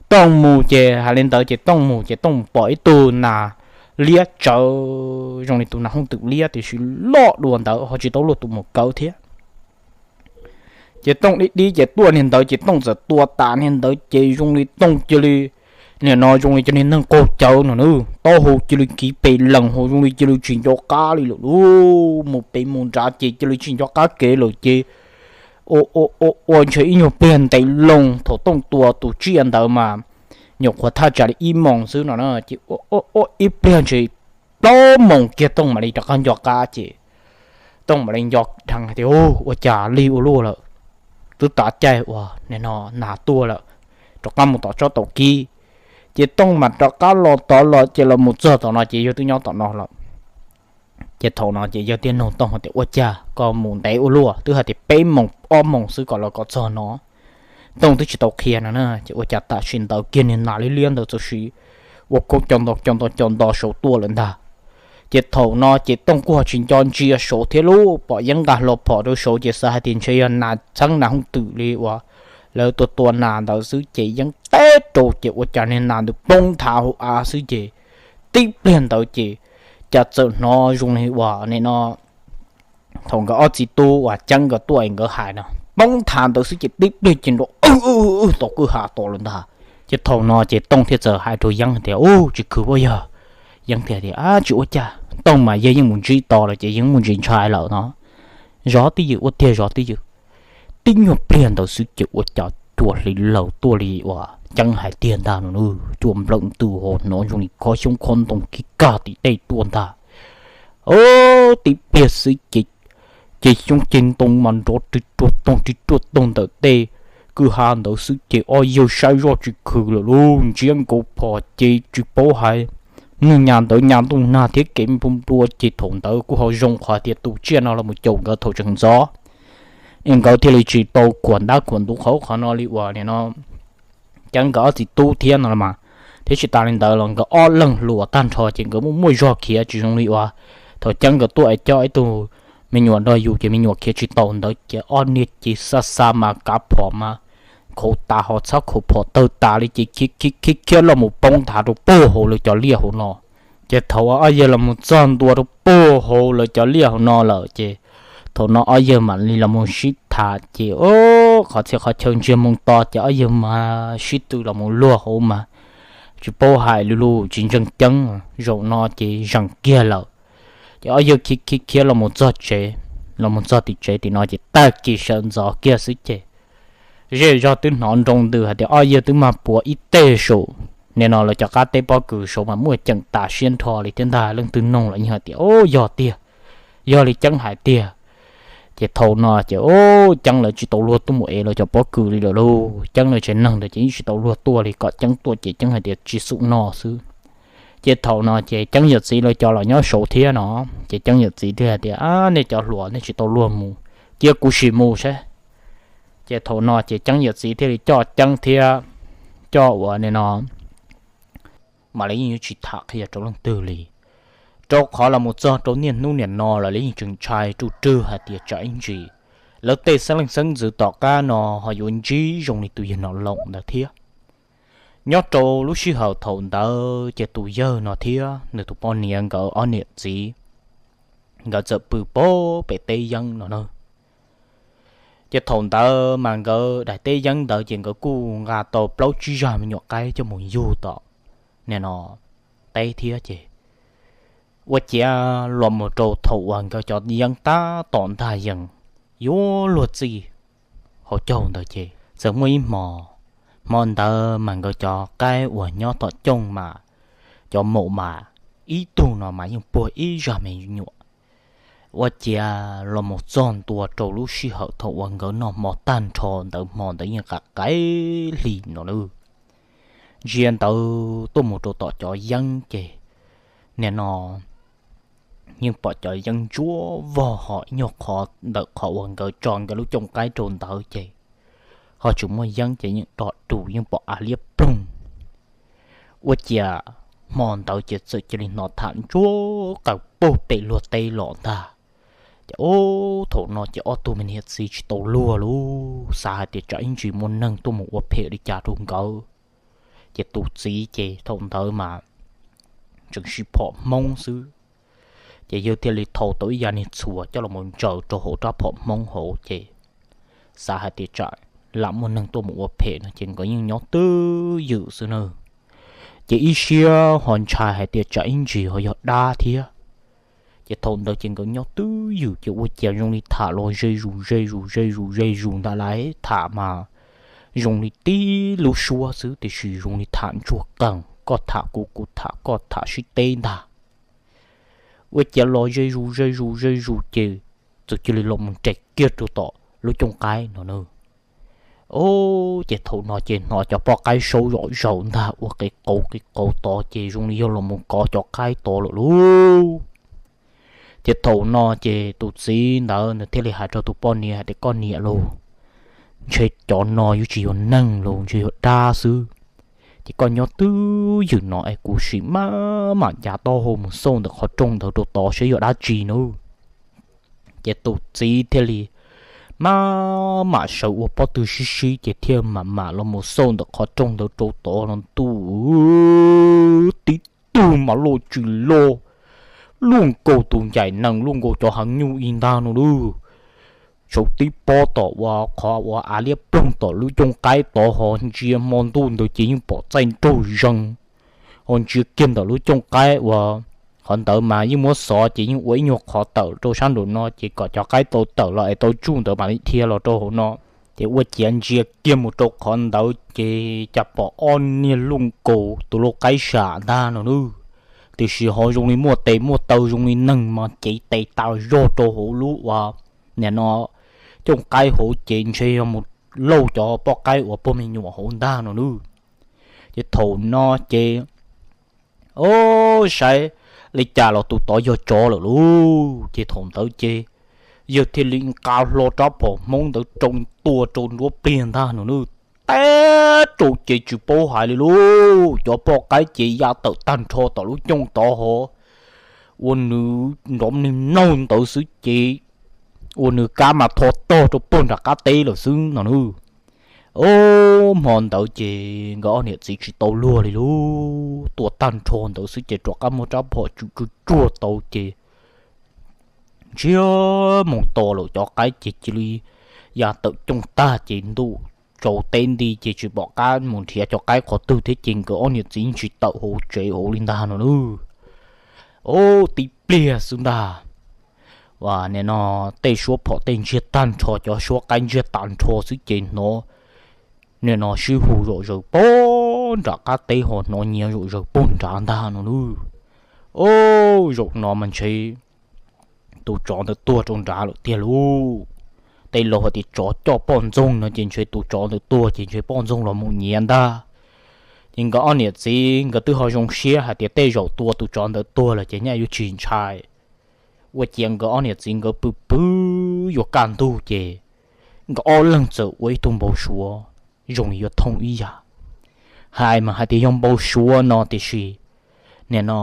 Tooj mus ces hais li ntawd ces Tooj mus ces Tooj mus pom ib tug nas liab tsawv zoo li tus nas hooj twm liab tiam sis loj dua ntawd ho tsis tau luaj tus mus kawv thiab. Ces Tooj dib dib ces tuaj niag ntawd ces Tooj txawm tua tas niag ntawd ces zoo li Tooj cia li, nim no zoo li cov niag neeg qaug cawv no na, taub hau cia li kiv pes lees hauv zoo li cia li tsis nco qab li lawm lauj. Mus pem mus nrad ces cia li tsis nco qab kev lawm ces ua ua ua ntshe ib nyuag pliag ntev loo thaum Tooj tua tus tsiaj ntawd mas nyuam qhuav thaj tsam li ib moos xwb no na ces ua ua ib pliag ntshe plaub moos kiag Tooj mam li rov qab nco qab ces Tooj mam li nco dheev hais tias, Ua cas lig ua luaj lawm, twb tav caij uas nim no nas tuaj lawm, rov qab mus tom tsob taum kib. Ces Tooj mam rov qab los tod los ces los mus txog tom no ces yawg twb nyob tom no lawm. Ces thaum no ces yawg thiaj nug Tooj hais tias, Ua cas koj mus ntev ua luaj, twb hais tias peb moos ob moos xwb kom los kom txog no? Tooj twb tsis tau qhia no na, ces ua cas tam sim ntawd kiag niag nas liab liab ntawd txawm sim ua khaub co nto co nto co nto saud tuaj lawm ntag. Ces thaum no ces Tooj kuj ho tsis nco ntsia saud thiab lauj, pom Yeeb nqa hlo phom rau saud ces xav hais tias ntshe yog nas txheeb nas hooj twm li uas lawv tua tua nas ntawd xwb ces Yeeb teb rau ces ua cas niag nas ntawd poob nthav hauv av xwb ces tib pliag ntawd ces cas txawm hnov zoo li uas nim no thaum nkawd ob txiv tub uas Ceeb nkawd tuaj es nkawd hais no, poob nthav ntawd xwb ces tib pliag ces nrov wb wb wb tom kwj ha tos lawm ntag. Ces thaum no ces Tooj thiaj txawm hais rau Yeeb tias, Ub, tsis khwv pob yog. Yeeb thiaj tias, Ab, tsis ua cas. Tooj mas yawg yeej mus ntsib to lawm ces yeej mus ntsis ntshai lawm no. Zov twj ywm ua tiag, zov twj ywm. Tib nyuag pliag ntawd xwb ces ua cas cua hliv laws tuaj li uas Ceeb hais tiag ntag no, cua nplawm ntws ho hnov zoo li khob xyoob khob ntoo kiv kag tim tej tuaj ntag. Tib pliag xwb ces ces xyoob ceg ntoo mas nrov ris ruaj toog ris ruaj toog ntawm tej kwj ha ntawd xwb ces ob yawg saib zoj tsis khwv lawm lauj, ntsiab nkaus phom ces tsis paub hais, niag nyas ntawd nyas ntuj nag thiab kev nplua nplua ces thaum ntawd kuj ho zoo qhov tias tus tsiaj no los mus caum nkawd thaum tseem ntxov es nkawd thiaj li tsis tau khuam ntab khuam ntuv qhov qhov no li uas nim no Ceeb nkawd ob txiv tub thiab no los mas. Thiab tsis tas li ntawd los nkawd ob leeg hluas tag nrho ces nkawd muaj muaj zog khiav tsis zoo li uas thaum Ceeb nkawd tuaj es coj ib tug me nyuam nrog yus ces me nyuam khiav tsis taus ntawd ces ob niag ces xa xa mas kav phom mas khaus tas ho txhob khaus phom tawg tas li ces khiav khiav khiav khiav los mus poob nthav rau puag hauv lawv cov liaj hauv no. Ces thaum uas ob yawg los mus txog ntua rau puag hauv lawv cov liaj hauv no lawm ces thaum no ob yawg mam li los mus sib tham ces qhov txhia qhov chaw ntsiag moo to ces ob yawg mas sib tw los mus luag hauv mas tsis paub hais li lus tsis ntseeg Ceeb. Zaum no ces zeem kiag lawm. Ces ob yawg khiav khiav khiav los mus txog tsev, los mus txog tim tsev tim no ces tag kis sawv ntxov kiag xwb ces zej zog twb hnov nroo ntws hais tias ob yawg twb mag puav ib teg saum nim no lawv cov qab teb pob kws saud mas muaj ceem tas siab nrho li thiab ntag. Leej twg noog los yeej hais tias, Ub, yog tiag, yog li Ceeb hais tiag. Ces thaum no ces, ub, Ceeb lawv tsis tau luag tuaj mus ev lawv cov pob kws li lawm lauj. Ceeb lawv tsev neeg ntawd ces yeej tsis tau luag tuaj li, kom Ceeb tuaj ces Ceeb hais tias tsis xum no xwb. Ces thaum no ces Ceeb yawm txiv lawv cov los nyob saud thiab no, ces Ceeb yawm txiv thiaj hais tias, Ab, nej cov hluas nej tsis tau luag mus, cia kuv sim mus saib. Ces thaum no ces Ceeb yawm txiv thiaj li coj Ceeb thiab coj uas nim no mam li yeej yuav tsis tham qhia rau leej twg li, rau qhov los mus txog rau niaj hnub niam no lawv yeej tseem ntshai ruj rwg hais tias tsam ib ntsis lawv tej xeeb leej xeeb ntxwv tom qab no ho yuav ntsib zoo li tus yawg Nom Loom ntawd thiab. Nyob rau lub sij hawm thaum ntawd ces tus yawg no thiab nws tus poj niam nkawd ob niam txiv nkawd txawm pw pem teb yeeb no na. Ces thaum ntawd mas nkawd daim teb yeeb ntawd ces nkawd kuj nqa tau plaub tsib zag me nyuam qaib coj mus yug tom nim no teb thiab ces Ua ciav los mus rau thaum uas nkawd cov yeeb tab tom ntag yees yuav luag txij hauv caug ntawd ces txawm muaj ib hmo, hmo ntawd mas nkawd cov qaib uas nyob tom cooj mas cov maum mas ib tug no mas yeej puag ib zaj me nyuam. Ua ciav los mus txog ntua rau lub sij hawm thaum uas nkawd noj hmo tag nrho ntawd, hmo ntawd yeej qaim qaim hli no lawm. Ntsia ntawd tuaj mus rau tom cov yeeb ces nim no yeej pom cov yeeb ntsuab vog ho ib nyuag qhov ntawm qhov uas nkawd tso nkawd lub cooj qaib rau ntawd ces ho tsis muaj yeeb ces yeej do rus yeej pom av liab ploog. Ua ciav hmo ntawd ces txawm cia li hnov tham ntsuab qawm puag pem luag teb los ntag. Ces ub thaum no ces ob tug me niam txiv tsis tau luag lub, xav hais tias tsam ib ntsis muaj neeg tuaj mus ua phem li cas rau nkawd. Ces tus txiv ces thaum ntawd mas tseem sib phom hmoob xwb, ces yawg thiaj li thau tau ib yav niag txhuas coj los ntsaws rau hauv rab phom hmoob hauv ces xav hais tias tsam lam muaj neeg tuaj mus ua phem no ces nkawd yeej nyob twj ywm xwb na. Ces ib siab ho ntshai hais tias tsam ib ntsis ho yog dab thiab. Ces thaum ntawd ces nkawd nyob twj ywm ces ua ciav zoo li tham los ze zus ze zus ze zus ze zus ntag lauj, tham mas zoo li tib lub suab xwb tiam sis zoo li tham ntsuag qees, koj tham kuv kuv tham koj tham sib teb ntag. Ua ciav los ze zus ze zus ze zus ces txawm cia li los mus nres kiag rau tom lub cooj qaib no na. Ub ces thaum no ces hnov cov poj qaib saub zom zaws ntag ua qe qauv qe qauv tod ces zoo li yog los mus kov cov qaib tod lawm lauj. Ces thaum no ces tus txiv ntawd nws thiaj li hais rau tus poj niam hais tias koj niam lauj, ntshe cov no yuav tsis yog neeg lauj, ntshe yog dab xwb. Ces koj nyob twj ywm no es kuv sim maj mam ncav taub hau mus xauj ntawm qhov rooj ntawd rau tod saib yog dab tsi nawb. Ces tus txiv thiaj li maj mam sawv ua pob tw sib sib ces thiaj mam mam los mus xauj ntawm qhov rooj ntawd rau tod los ntuj, tib tug mas loj tsis loj, luaj nkaus tus ncaim nees luaj nkaus cov heev nyuj ib ntag no lauj. Saum tib pob tom uas qhov uas av liab ploog tom lub cooj qaib tod ho ntsia hmo ntuj ntawd ces yeej pom txaij nraug zees. Ho ntsia kiag ntawm lub cooj qaib uas qhov ntawd mas yeej muab xov ces yeej ua ib nyuag qhov tawm rau sab nraum no ces kom cov qaib tau tawm los es tau tsuj ntawd mam li dhia los rau hauv no. Ces ua ciav ntsia kiag mus rau qhov ntawd ces cas pom ob niag luaj nkaus tus lau qaib sam ntag no nawb. Tiam sis ho zoo li muaj tes muaj taw zoo li neeg mas cev tes tas zog rau hauv lub uas nim no cooj qaib hauv ces ntshe yog mus lauj cov poj qaib uas puag me nyuam hauv ntag no nawb. Ces thaum no ces o, saib li cas los tus tod yog tsov lawm lauj. Ces thaum ntawd ces yawg thiaj li nqa hlo rab phom hmoob ntawd rau tua rau nruab pliag ntag no nawb. Teb rau ces tsis paub hais li lauj, cov poj qaib ces ya tawm tag nrho tom lub cooj tod ho ua nws nrov nws naug ntawd xwb ces ua nws kab mas tho tog rau puag nram qab teb lawm xwb no nawb. O, hmo ntawd ces nkawd ob niam txiv tsis tau luag li lauj, tua tag nrho ntawd xwb ces rov qab muab rab phom tsum tsuag tsuag tau ces ntsiag mus to lawm cov qaib ces cia li ya tawm cooj tag ces ntuj tsaus teb nti ces tsis pom qab mus nrhiav cov qaib qhov twg thiab ces nkawd ob niam txiv tsis tawm hauv tsev hauv li ntag no nawb. O, tib pliag xwb ntag, nim no tej suab phom tej ntsiag tag nrho, cov suab qaib ntsiag tag nrho xwb ces hnov nim no sib hu zom zaws puag nram qab teb ho hnov nyiav zom zaws puag nrad ntag no nawb. O, zaum no mas ntshe tus tsov ntawd tuag rau nrad lawm tiag lauj. Tej laus hais tias tsov coj poj ntxoog no ces ntshe tus tsov ntawd tuag ces ntshe poj ntxoog los mus nyiav ntag. Ces nkawd ob niam txiv nkawd twb ho zoo siab hais tias tej zaum tua tus tsov ntawd tuag lawm ces nyaj yuav tsis ntshai. Ua ciav nkawd ob niam txiv nkawd pw pw yuav kaj ntug ces nkawd ob leeg txawm ua ib tug npau suav zoo li yuav thooj ib yam. Hais mas hais tias yog npau suav no tiam sis nim no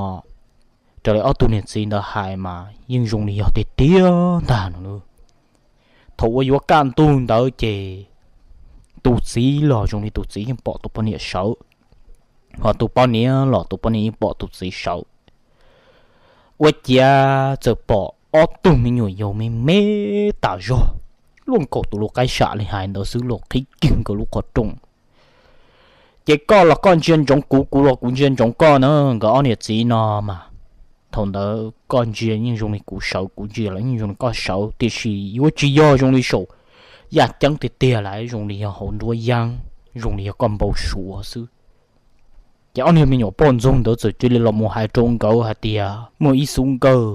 raws li ob tug niam txiv ntawd hais mas yeej zoo li yog tiag tiag ntag no nawb. Thaum uas yuav kaj ntug ntawd ces tus txiv los zoo li tus txiv yeej pom tus poj niam sawv, ho tus poj niam los tus poj niam yeej pom tus txiv sawv. Ua ciav txawm pom ob tug me nyuam yaus me me tas zog, luaj nkaus tus lau qaib sam li hais ntawd xwb los qhib kiag nkawd lub qhov rooj. Ces koj los koj ntsia ntsoov kuv, kuv los kuv ntsia ntsoov koj na, nkawd ob niam txiv no mas Thaum ntawd koj ntsia yeej zoo li kuv sawv, kuv ntsia los yeej zoo li koj sawv, tiam sis yuav tsis yog zoo li saum yaj ceeb tiag tiag lawm, zoo li yog hauv nruab yeeb, zoo li yog koj npau suav xwb. Ces ob niag me nyuam poj ntxoog ntawd txawm cia li los mus hais rau nkawd hais tias muaj ib xub nkawj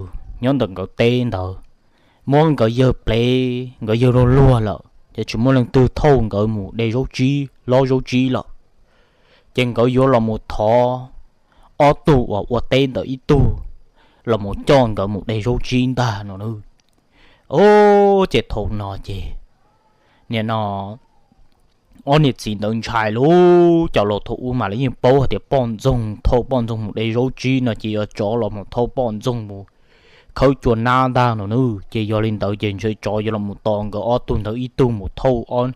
nyob ntawm nkawd teb ntawd, muab nkawd yawg plev, nkawd yawg luag luag lawm ces tsis muaj leej twg thauj nkawd mus de zaub tsib, lob zaub tsib lawm. Ces nkawd yuav los mus thov ob tug uas ua teb ntawd ib tug los mus coj nkawd mus de zaub tsib ntag no na. Ces thaum no ces nim no ob niam txiv ntawd ntshai lauj. Cov laus thaum ub mas lawv yeej paub hais tias poj ntxoog, thauj poj ntxoog mus de zaub tsib no ces yog tsov los mus thauj poj ntxoog mus khawb cua nab ntag no na. Ces yog li ntawd ces ntshe tsov yuav los mus tos nkawd ob tug ntawd ib tug mus thauj ob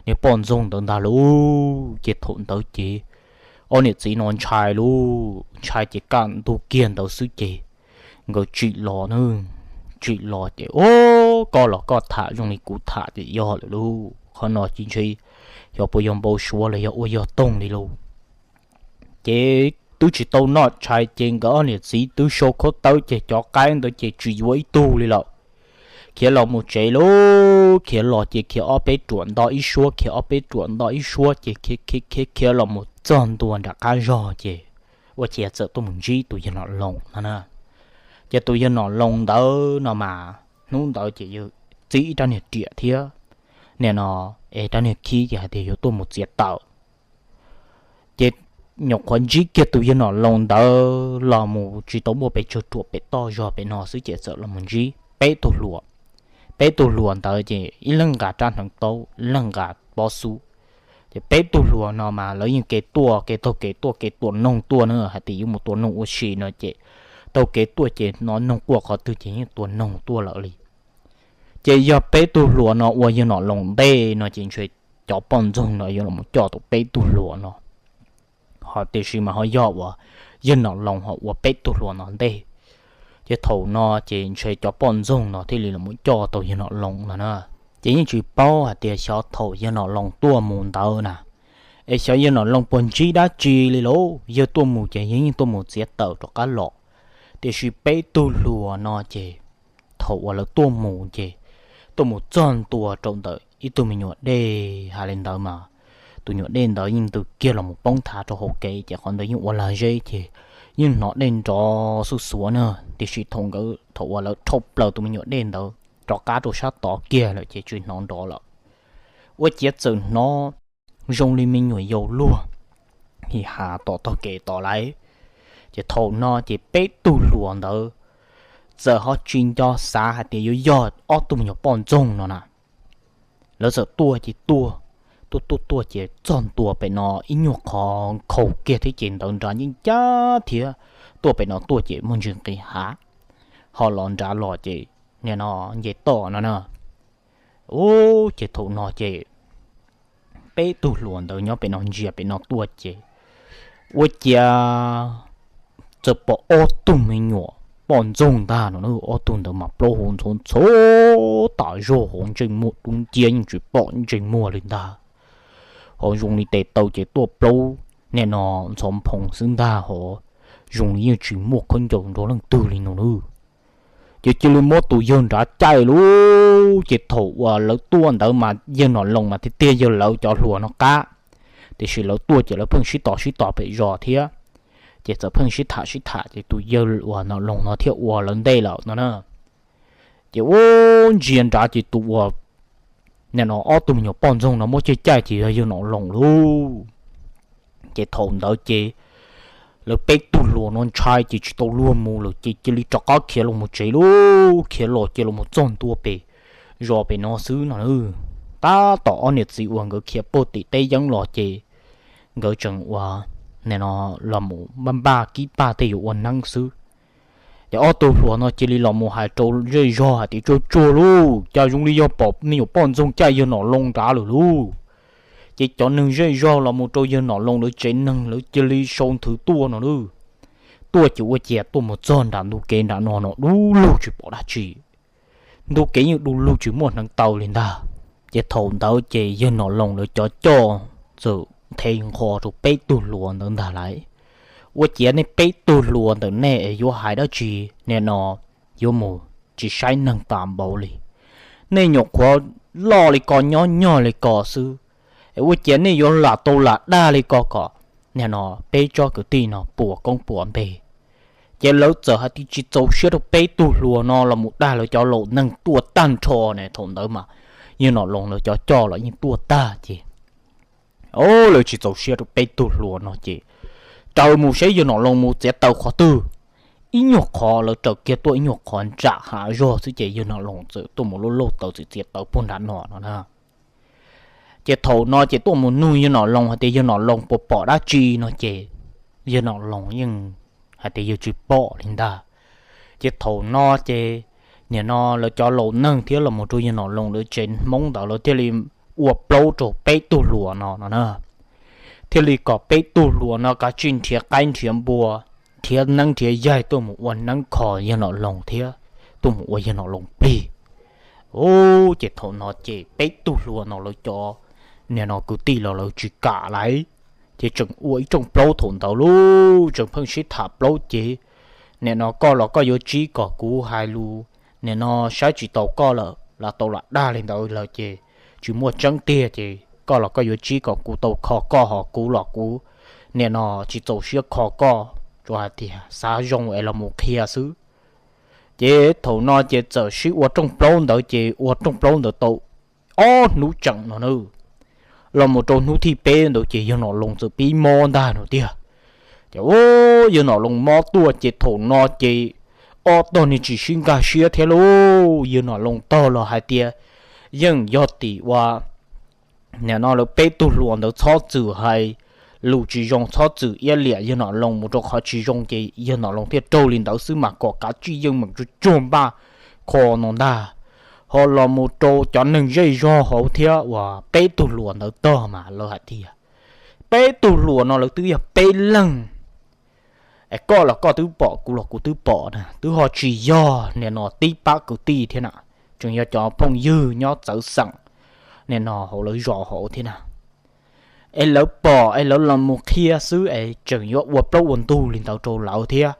niag poj ntxoog ntawd ntag lauj. Ces thaum ntawd ces ob niam txiv no ntshai lauj, ntshai ces kaj ntug kiag ntawd xwb ces nkawd tsim los na. Tsim los ces, o, koj los koj tham zoo li kuv tham ces yog lawm lauj. Qhov no ces ntshe xyov puas yog npau suav los yog ua yog toog li lauj. Ces twb tsis tau noj tshais ces nkawd ob niam txiv twb sau khaub tawb ces cov qaib ntawd ces tsis yuav ib tug li lawm. Khiav los mus tsev lauj. Khiav los ces khiav ob peb ruam nto ib suab, khiav ob peb ruam nto ib suab ces khiav khiav khiav los mus txog ntua nram qab zog ces ua ciav txawm tuaj mus ntsib tus yawg Nom Loos no na. Ces tus yawg Nom Loos ntawd no mas hnub ntawd ces yawg txib ib rab niag riam thiab nim no es rab niag khib ces hais tias yuav tuaj mus txiav taws. Ces nyuam qhuav ntsib kiag tus yawg Nom Loos ntawd los mus tsis tau muaj pes tsawg ruam pem toj zog pem no xwb ces txawm los mus ntsib peb tug hluas. Peb tug hluas ntawd ces ib leeg nqa rab hneev taub, ib leeg nqa pob xub. Ces peb tug hluas no mas lawv yeej kev tuaj, kev taug kev tuaj, kev tua noog tuaj na, hais tias yuav mus tua noog ua si no ces taug kev tuaj ces hnov noog quaj qhov twg ces yeej tua noog tuaj lawm li. Ces yog peb tug hluas no ua yawg Nom Loos ntej no ces ntshe cov poj ntxoog no yuav los coj tau peb tug hluas no. Ho tiam sis mas ho yog uas yawg Nom Loos ho ua peb tug hluas no ntej. Ces thaum no ces ntshe cov poj ntxoog no thiaj li los coj tau yawg Nom Loos no na. Ces yeej tsis paub hais tias xyov thaum yawg Nom Loos tuaj mus ntawd na, es xyov yawg Nom Loos puas ntsib dab tsi li lauj. Yawg tuaj mus ces yawg yeej tuaj mus txiav taws rov qab los. Tiam sis peb tug hluas no ces thaum uas lawv tuaj mus ces tuaj mus txog ntua rau ntawm ib tug me nyuam dej hais li ntawd mas tus nyuam dej ntawd yeej ntws kiag los mus poob thav rau hauv kev ces qhov ntawd yeej ua lag zeb ces yeej hnov dej nrov xuj xuav na. Tiam sis thaum nkawd, thaum uas lawv rhau plaws tus me nyuam dej ntawd rov qab rau sab tod kiag lawm ces tsis hnov nrov lawm. Ua ciav txawm hnov zoo li me nyuam yaus luag hi ha tom tog kev tod lawm. Ces thaum no ces peb tug hluas ntawd txawm ho tsis nco xav hais tias yuav yog ob tug me nyuam poj ntxoog no na. Lawv txawm tuaj ces tuaj, tuaj tuaj tuaj ces txog ntua pem no ib nyuag qhov nkhaus kiag thiab ces ntawd nrad yeej ncaj thiab. Tuaj pem no tuaj ces muaj ntsis nqis hav, ho los nrad los ces nim no nce toj no na. Ub, ces thaum no ces peb tug hluas ntawd nyob pem no ntsia pem no tuaj ces ua ciav txawm pom ob tug me nyuam poj ntxoog ntag no na. Ob tug ntawd mas plaub hau ntxhov ntxhov tas zog, hauv ntsej muag dub nciab yeej tsis pom ntsej muag li ntag. Ho zoo li tes taw ces tuaj plaub nim no ntxhov nphoo xwb ntag, ho zoo li yeej tsis muaj khaub ncaws nrog leej twg li no na. Ces cia li muab tus yawg nrad caij lauj. Ces thaum uas lawv tuaj ntawd mas yawg Nom Loos mas tiag tiag yog lawv cov hluas no qab, tiam sis lawv tuaj ces lawv pheej sib tos sib tos pem zos thiab. Ces txawm pheej sib tham sib tham ces tus yawg uas Nom Loos no thiaj ua lawv ntej lawm no na. Ces ub, ntsia nrad ces tus uas nim no ob tug me nyuam poj ntxoog no muab caij caij ces yog yawg Nom Loos lauj. Ces thaum ntawd ces lawv peb tug hluas no ntshai ces tsis tau luag mus lawm ces cia li rov qab khiav los mus tsev lauj. Khiav los ces los mus txog ntua pem zos pem no xwb no. Tab tom ob niam txiv uas nkawd khiav puag tim teb yeeb los ces nkawd tseem ua, nim no los mus npaj npaj kib paj tej yuav ua neeb xwb. Ces ob tug hluas no cia li los mus hais rau zej zog hais tias tsuag tsuag lauj, cas zoo li yog pom me nyuam poj ntxoog caij yawg Nom Loos nrad lawm lauj. Ces cov neeg zej zog los mus rau yawg Nom Loos lawv tsev neeg lawv cia li sau nthwv tuaj no lauj. Tuaj ces ua ciav tuaj mus txog nram ntug kev nram no no dub lug tsis pom dab tsi. Ntug kev yeej du lug tsis muaj hneev taw li ntag. Ces thaum ntawd ces yawg Nom Loos lawv cov coj txawm nthe nqho rau peb tug hluas ntawd ntag lauj. Ua ciav nej peb tug hluas ntawm nej es yuav hais dab tsi, nim no yuav mus tsis saib neeg tas npaum li. Nej nyuam qhuav loj li ko nyob nyog li ko xwb, es ua ciav nej yuav lam tau lam dag li ko kom nim no peb tsob kwv tij no puas koob puas npe. Ces lawv txawm hais tias tsis txaus siab rau peb tug hluas no los mus dag lawv cov laus neeg tuaj tag nrho ne. Thaum ntawd mas yawg Nom Loos lawv cov coj los yeej tuaj tag ces, o, lawv tsis txaus siab rau peb tug hluas no ces raws mus seb yawg Nom Loos mus txiav taws qhov twg. Ib nyuag qhov lawv raws kiag tuaj ib nyuag qhov nram hav zog xwb ces yawg Nom Loos txawm tuaj mus lauj lauj taws txiav txiav taws puag nram no no na. Ces thaum no ces tuaj mus nug yawg Nom Loos hais tias yawg Nom Loos puas pom dab tsi no ces yawg Nom Loos yeej hais tias yawg tsis pom li ntag. Ces thaum no ces nim no lawv cov laus neeg thiab los mus rau yawg Nom Loos lawv tsev Hmoob ntawd lawv thiaj li ua plaub rau peb tug hluas no no na, thiaj li kom peb tug hluas no kav tsij nrhiav qaib nrhiav npua, nrhiav neeb nrhiav yaig tuaj mus ua neeb kho yawg Nom Loos thiab tuaj mus ua yawg Nom Loos plig. Ces thaum no ces peb tug hluas no lawv cov nim no kwv tij los lawv tsis kam lawm, ces tseem ua ib rooj plaub thaum ntawd lauj, tseem pheej sib tham plaub ces nim no koj los koj yuav tsib kom kuv hais lus, nim no saib tsis taus koj lawm, lam tau lam dag li ntawd lawm ces tsis muaj tseeb tiag ces koj los koj yuav tsib kom kuv tau kho koj, ho kuv los kuv nim no tsis txaus siab kho koj, tsuas hais tias xav zoo es los mus qhia xwb. Ces thaum no ces txawm sib ua rooj plaub ntawd ces ua rooj plaub ntawd tau ob hnub tseem no na, los mus rau hnub thib peb ntawd ces yawg Nom Loos txawm pib mob ntag no tiag. Ces yawg Nom Loos mob tuaj ces thaum no ces ob tog niag tsis sib nkag siab thiab lauj. Yawg Nom Loos tog los hais tias yeej yog tim ua nim no lawv peb tug hluas ntawd txhob txwm hais lus tsis zoo, txhob txwm iab liam yawg Nom Loos mus rau qhov tsis zoo ces yawg Nom Loos thiaj raug li ntawd xwb, mas kom kav tsij yeej meem tsuag tsuag npaj kho no ntag. Ho los mus rau cov neeg zej zog hauv thiab uas peb tug hluas ntawd tog mas lawv hais tias peb tug hluas no lawv twb yog peb leeg, es koj los koj twb pom, kuv los kuv twb pom na, twb ho tsis yog nim no tib pab kwv tij thiab na, tseem yog cov phooj ywg nyob txawv xeem nim no hauv lawv zos hauv thiab na. Es lawv pom es lawv los mus qhia xwb es tseem yuav ua plaub ua ntug li ntawd rau lawv thiab.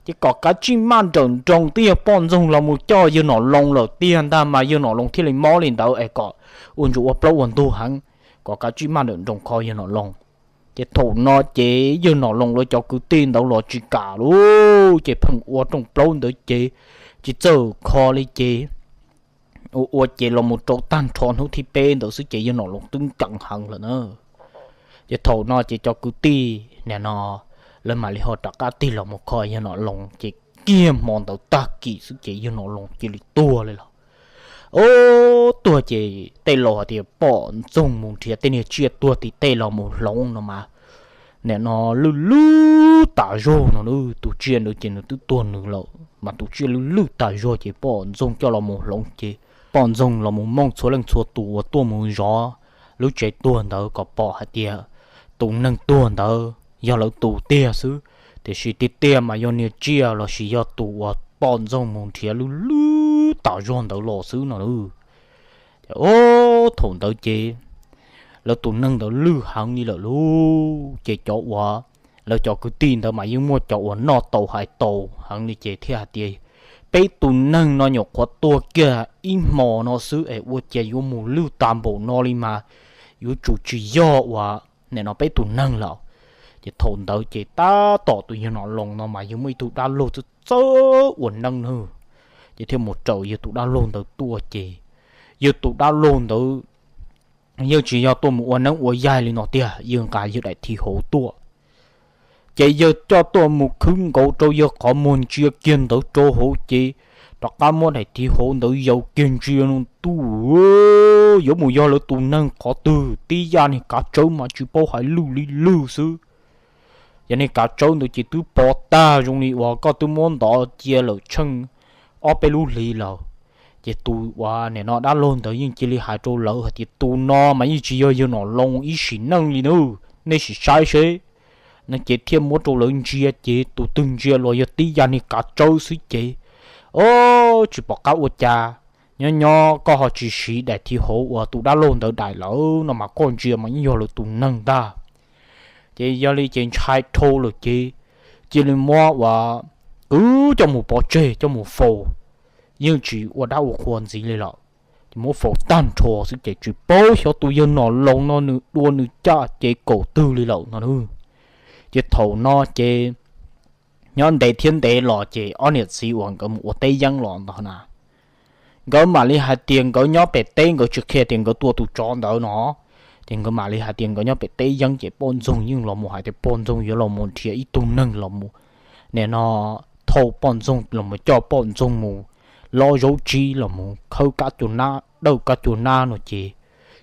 Ces kom kav tsij maj nrawm nroos, twb yog poj ntxoog los mus coj yawg Nom Loos lawm tiag ntag mas yawg Nom Loos thiaj li mob li ntawd es kom ua ntsuas ua plaub ua ntug heev, kom kav tsij maj nrawm nroos kho yawg Nom Loos. Ces thaum no ces yawg Nom Loos lawv cov kwv tij ntawd los tsis kam lauj, ces pheej ua rooj plaub ntawd ces tsis txawj kho li ces ua ua ces los mus rau tag nrho hnub thib peb ntawd xwb ces yawg Nom Loos twb nkees heev lawm na. Ces thaum no ces cov kwv tij nim no lawv mam li ho rov qab tig los mus kho yawg Nom Loos ces kiag hmo ntawd tag kis xwb ces yawg Nom Loos cia li tuag li lawm. Ob, tuag ces tej laus hais tias poj ntxoog mus nrhiav tej niag tsiaj tuag tim tej los mus hloov no mas nim no lwj lwj tas zog no, tus tsiaj ntawd ces nws twb tuag nws lawm mas tus tsiaj lwj lwj tas zog ces poj ntxoog coj los mus hloov ces poj ntxoog los mus mooj txhua leej txhua tus uas tuaj mus zov lub tsev tuag ntawd kom pom hais tias tus neeg tuag ntawd yog lawv tus tiag xwb, tiam sis tiag tiag mas yog niag tsiaj los sis yog tus uas poj ntxoog mus nrhiav lwj lwj tas zog ntawd los xwb no lauj. Ces ob, thaum ntawd ces lawv tus neeg ntawd lwj heev li lawm lauj. Ces cov uas lawv cov kwv tij ntawd mas yeej muaj cov uas noj tau hais tau heev li ces thiaj hais tias peb tus neeg no nyuam qhuav tuag kiag ib hmo no xwb es ua cas yuav mus lwj tas npaum no li mas yuav tsum tsis yog uas nim no peb tus neeg lawm. Ces thaum ntawd ces tab tom tus yawg Nom Loos no mas yawg muaj ib tug dab laug txawj txawj ua neeb nawb. Ces thiaj mus raws yawg tus dab laug ntawd tuaj ces yawg tus dab laug ntawd yeej tsis yog tuaj mus ua neeb ua yaig li no tiag, yawg nqa yawg daim thiv hauv tuaj. Ces yawg coj tuaj mus khwb nkaus rau yawg qhov muag ntsia kiag ntawd rau hauv ces rov qab muab daim thiv hauv ntawd yaus kiag ntsia no tuaj, yuav mus yog lawv tus neeg qhov twg, tib yam niag kav tsawb mas tsis paub hais lwj li lwj xwb. Yog niag kav tsawb ntawd ces twb pov tag zoo li uas koj twb muab ntov cia lawm tsheej ob peb lub hlis lawm. Ces tus uas nim no dab laug ntawd yeej cia li hais rau lawv hais tias tus no mas yeej tsis yog yawg Nom Loos ib sim neej li na, nej sim saib seb. No ces thiaj muab rau lawv ntsia ces tus twg ntsia los yog tib yam niag kav tsawb xwb ces, o, tsis pom qab ua cas. Nyob nyob koj ho tsis siv daim thiv hauv uas tus dab laug ntawd daim lawm no mas koj ntsia mas yeej yog lawv tus neeg ntag. Ces yog li ces ntshai dhau lawm ces cia li muab ua kwv coj mus pov tseg coj mus faus, yeej tsis ua dab ua qhua ntxiv li lawm. Ces muab faus tag nrho xwb ces tsis paub xyov tus yawg Nom Loos no nws dua nws caj ces kaum twg li lawm no. Ces thaum no ces nyob ntev thiab ntev los ces ob niam txiv uas nkawd mus ua teb yeeb los ntag na, nkawd mam li hais tias nkawd nyob pem teb, nkawd tsis qhia tias nkawd tua tus tsov ntawd no. Ces nkawd mam li hais tias nkawd nyob pem teb yeeb ces poj ntxoog yeej los mus hais tias poj ntxoog yuav los mus nrhiav ib tug neeg los mus, nim no thauj poj ntxoog los mus coj poj ntxoog mus lob zaub tsib los mus khawb kab cua nab dawj kab cua nab no ces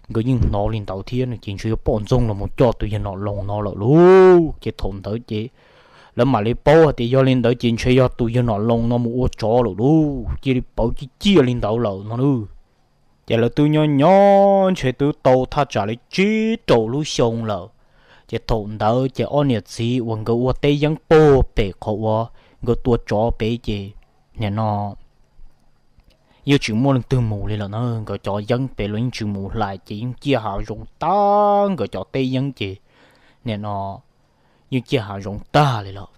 nkawd yeej hnov li ntawd thiab no ces ntshe yog poj ntxoog los mus coj tus yawg Nom Loos no lawm lauj. Ces thaum ntawd ces lawv mam li paub hais tias yog li ntawd ces ntshe yog tus yawg Nom Loos no mus ua tsov lawm lauj. Cia li pawv ciaj ciaj li ntawd lawm no. Ces lawv twb nyob nyob ntshe twb tau thaj tsam li tsib rau lub xyoo lawm. Ces thaum ntawd ces ob niam txiv uas nkawd ua teb yeeb puag pem qhov uas nkawd tua tsov pem ces nim no yeej tsis muaj leej twg mus li lawm na. Nkawd cov yeeb pem los yeej tsis mus hlais ces yeej ciaj hav zoov tag, nkawd cov teb yeeb ces nim no yeej ciaj hav zoov tag li lawm.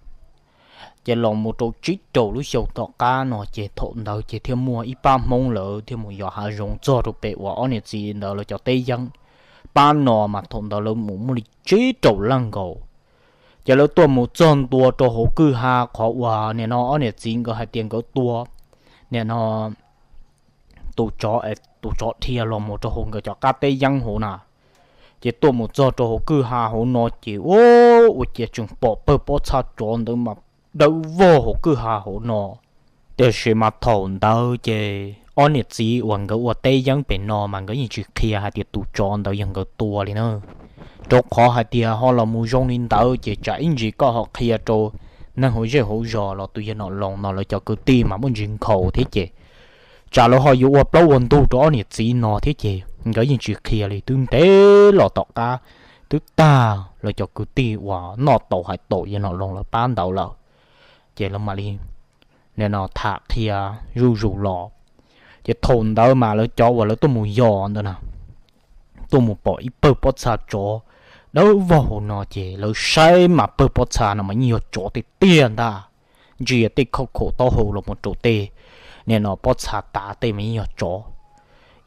Ces los mus rau tsib rau lub xyoo tom qab no ces thaum ntawd ces thiaj muaj ib pab Hmoob lawv thiaj mus yos hav zoov txog rau pem uas ob niam txiv ntawd lawv cov teb yeeb. Pab no mas thaum ntawd lawv mus muaj li tsib rau leej nkaus. Ces lawv tuaj mus txog ntua rau hauv kwj ha qhov uas nim no ob niam txiv nkawd hais tias nkawd tua nim no tus tsov, tus tsov dhia los mus rau hauv nkawd cov qab teb yeeb hauv na. Ces tuaj mus txog rau hauv kwj ha hauv no ces ua ua ciav tseem pom pawg pob txha tsov ntawd mas dawb vog hauv kwj ha hauv no. Tiam sis mas thaum ntawd ces ob niam txiv uas nkawd ua teb yeeb pem no mas nkawd yeej tsis qhia hais tias tus tsov ntawd yog nkawd tua li na. Rau qhov hais tias ho los mus zoo li ntawd ces tsam ib ntsis koj ho qhia rau neeg hauv zej hauv zos los tus yawg Nom Loos no lawv cov kwv tij mas muaj ntsis nkhaus thiab ces tsam lawv ho yuav ua plaub ua ntug rau ob niam txiv no thiab ces nkawd yeej tsis qhia li. Twb ntev los tom qab twb tag lawv cov kwv tij uas noj tau hais tau yawg Nom Loos lawv pab ntawd lawm, ces lawv mam li nim no tham qhia zuj zus los. Ces thaum ntawd mas lawv cov uas lawv tuaj mus yos ntawd na, tuaj mus pom ib pawg pob txha tsov dawb vog hauv no ces lawv saib mas pawg pob txha no mas yeej yog tsov tiag tiag ntag. Ntsia tej khauj khaum taub hau los mus rau tej nim no pob txha tav tej mas yeej yog tsov.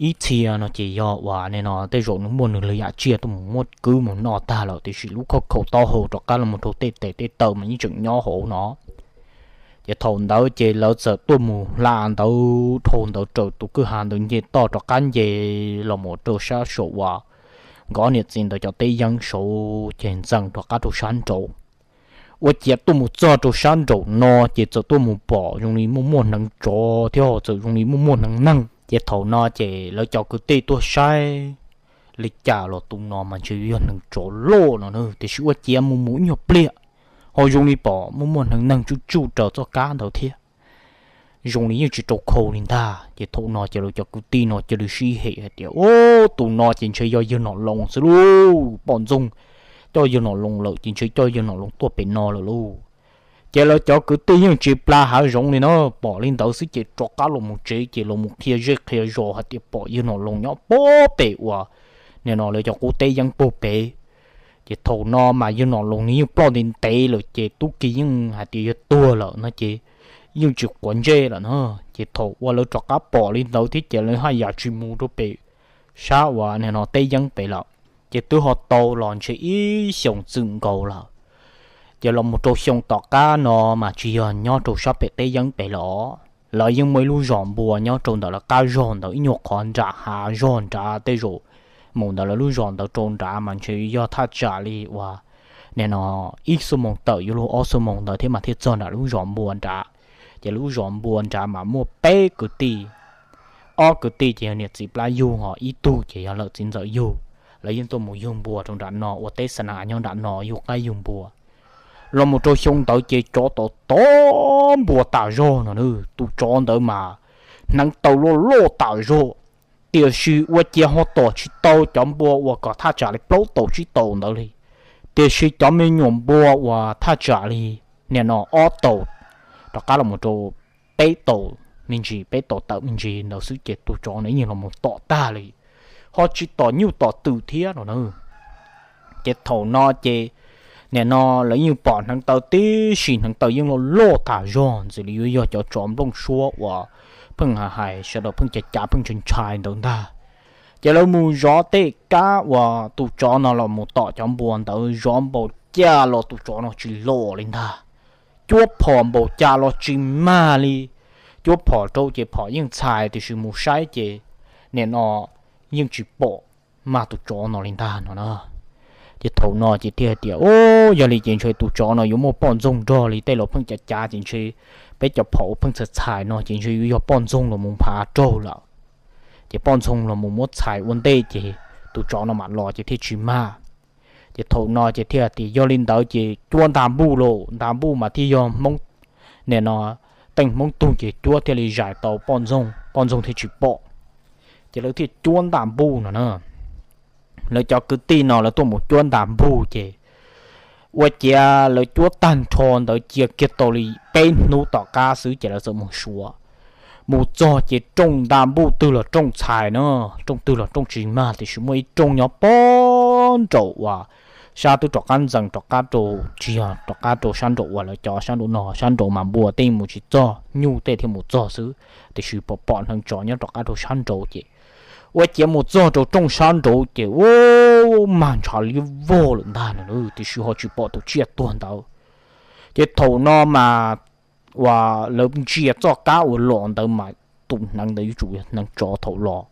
Ib txhia no ces yog uas nim no tej zaum nws muaj nws lwm yam tsiaj tuaj mus muab kwv mus noj tag lawm tiam sis lub khauj khaum taub hau rov qab los mus rau tej tes tej taw mas yeej tseem nyob hauv no. Ces thaum ntawd ces lawv txawm tuaj mus hla ntawd dhau ntawd raws tus kwj ha ntawd nce toj rov qab nce los mus rau sab saum uas nkawd ob niam txiv ntawd cov teb yeeb saud ces ntxees rov qab rau sab nraud. Ua ciav tuaj mus txog rau sab nraum no ces txawm tuaj mus pom zoo li muaj muaj hneev tsov thiab ho txawm zoo li muaj muaj hneev neeg. Ces thaum no ces lawv cov kwv tij tuaj saib li cas los tus no mas ntshe yog hneev tsov loj no na, tiam sis ua ciav mus mus ib nyuag pliag ho zoo li pom muaj muaj hneev neeg tsuj tsuj raws txoj kab ntawd thiab. Zoo li yeej tsis rau khau li ntag. Ces thaum no ces lawv cov kwv tij no cia li sib hem hais tias, Ub, tus no ces ntshe yog yawg Nom Loos xwb lauj, poj ntxoog coj yawg Nom Loos lawm ces ntshe coj yawg Nom Loos tuaj pem no lawm lauj. Ces lawv cov kwv tij yeej tsis pla hav zoov li na, pom li ntawd xwb ces rov qab los mus tsev ces los mus qhia zej qhia zos hais tias pom yawg Nom Loos nyob puag pem uas nim no lawv cov qub teb yeeb puag pem. Ces thaum no mas yawg Nom Loos nws yeej ploj ntev ntev lawm ces tub ki yeej hais tias yawg tuag lawm no ces yeej tsis quav ntsej lawm na. Ces thaum uas lawv rov qab pom li ntawd thiab ces lawv haj yam tsis mus rau pem sab uas nim no teb yeeb pem lawm. Ces twb ho tau los ntshe ib xyoos txwm nkaus lawm. Ces los mus rau xyoo tom qab no mas tsis yog nyob rau sab pem teb yeeb pem lawm, lawv yeej muaj ib lub zos npua nyob rau ntawm lawv qab zog ntawd ib nyuag qhov nram hav zog nrad tej zaum mus ntawm lawv lub zos ntawd rau nrad mas ntshe yog thaj tsam li uas nim no ib xuab moos tawm yuav luag ob xuab moos ntawd thiab mas thiaj txog nram lub zos npua nrad. Ces lub zos npua nrad mas muaj peb kwv tij, ob kwv tij ces yog niam txiv plab yug ho ib tug ces yog lawm txiv ntxawm yug. Lawv yeej tuaj mus yug npua rau nram no ua teb xa nas nyob nram no yug qaib yug npua. Los mus rau xyoo ntawd ces tsov tom tom npua tas zog no, tus tsov ntawd mas hneev taw loj loj tas zog. Tiam sis ua ciav ho tom tsis tau cov npua uas kom thaj tsam li plaub tau tsib tau ntawd li. Tiam sis cov me nyuam npua uas thaj tsam li nim no ob tau rov qab los mus rau peb tau me ntsis, peb tau tawm me ntsis ntawd xwb ces tus tsov no yeej los mus tom tag li, ho tsis tom nyuj tom twm thiab no na. Ces thaum no ces nim no lawv yeej pom hneev taw tib si, hneev taw yeej loj loj tas zog ntxim li yuav yog cov tsov nplooj suab uas pheej hais hais sawv daws pheej cav cav pheej ntshai ntshai ntawd ntag. Ces lawv mus zov tej kab uas tus tsov no los mus tom cov npua ntawd, zov npaum cas los tus tsov no tsis los li ntag. Cuab phom npaum cas los tsis mag li. Cuab phom rau ces phom yeej txhais, tiam sis mus saib ces nim no yeej tsis pom mag tus tsov no li ntag no na. Ces thaum no ces thiaj tias, Ub, yog li ces ntshe tus tsov no yuav muaj poj ntxoog nrog li tej los pheej cav cav, ces ntshe peb cov phom uas pheej txhais txhais no ces ntshe yuav yog poj ntxoog los mus nphav raug lawm. Ces poj ntxoog los mus muab txhais ua ntej ces tus tsov no mam los ces thiaj tsis mag. Ces thaum no ces thiaj tias, Yog li ntawd ces cuab nta npuj lauj, nta npuj mas thiaj yog Hmoob, nim no teej Hmoob tug ces cuab thiaj li zais tau poj ntxoog, poj ntxoog thiaj tsis pom. Ces lawv thiaj cuab nta npuj no na. Lawv cov kwv tij no lawv tuaj mus cuab nta npuj ces ua ciav lawv cuab tag nrho ntawd cia kiag tau li peb hnub tom qab xwb ces lawv txawm mus suav. Mus txog ces rooj nta npuj twg los rooj txhais na, rooj twg los rooj tsis mag, tiam sis muaj ib rooj nyob pog nraum uas sab twb rov qab ntxees rov qab rau, tsis yog rov qab rau sab nraum uas lawv cov sab nraum no, sab nraum mas npua tej mus tsis txog, nyuj tej thiaj mus txog xwb, tiam sis pom pom hneev tsov nyob rov qab rau sab nraud ces ua ciav mus txog rau rooj sab nraud ces ua mag ntshav liab vog lawm ntag no, tiam sis ho tsis pom tus tsiaj tuag ntawd. Ces thaum no mas uas lawv ntsia txoj kab uas los ntawd mas tus hneev ntawd yuav tsum yog hneev tsov thaum los,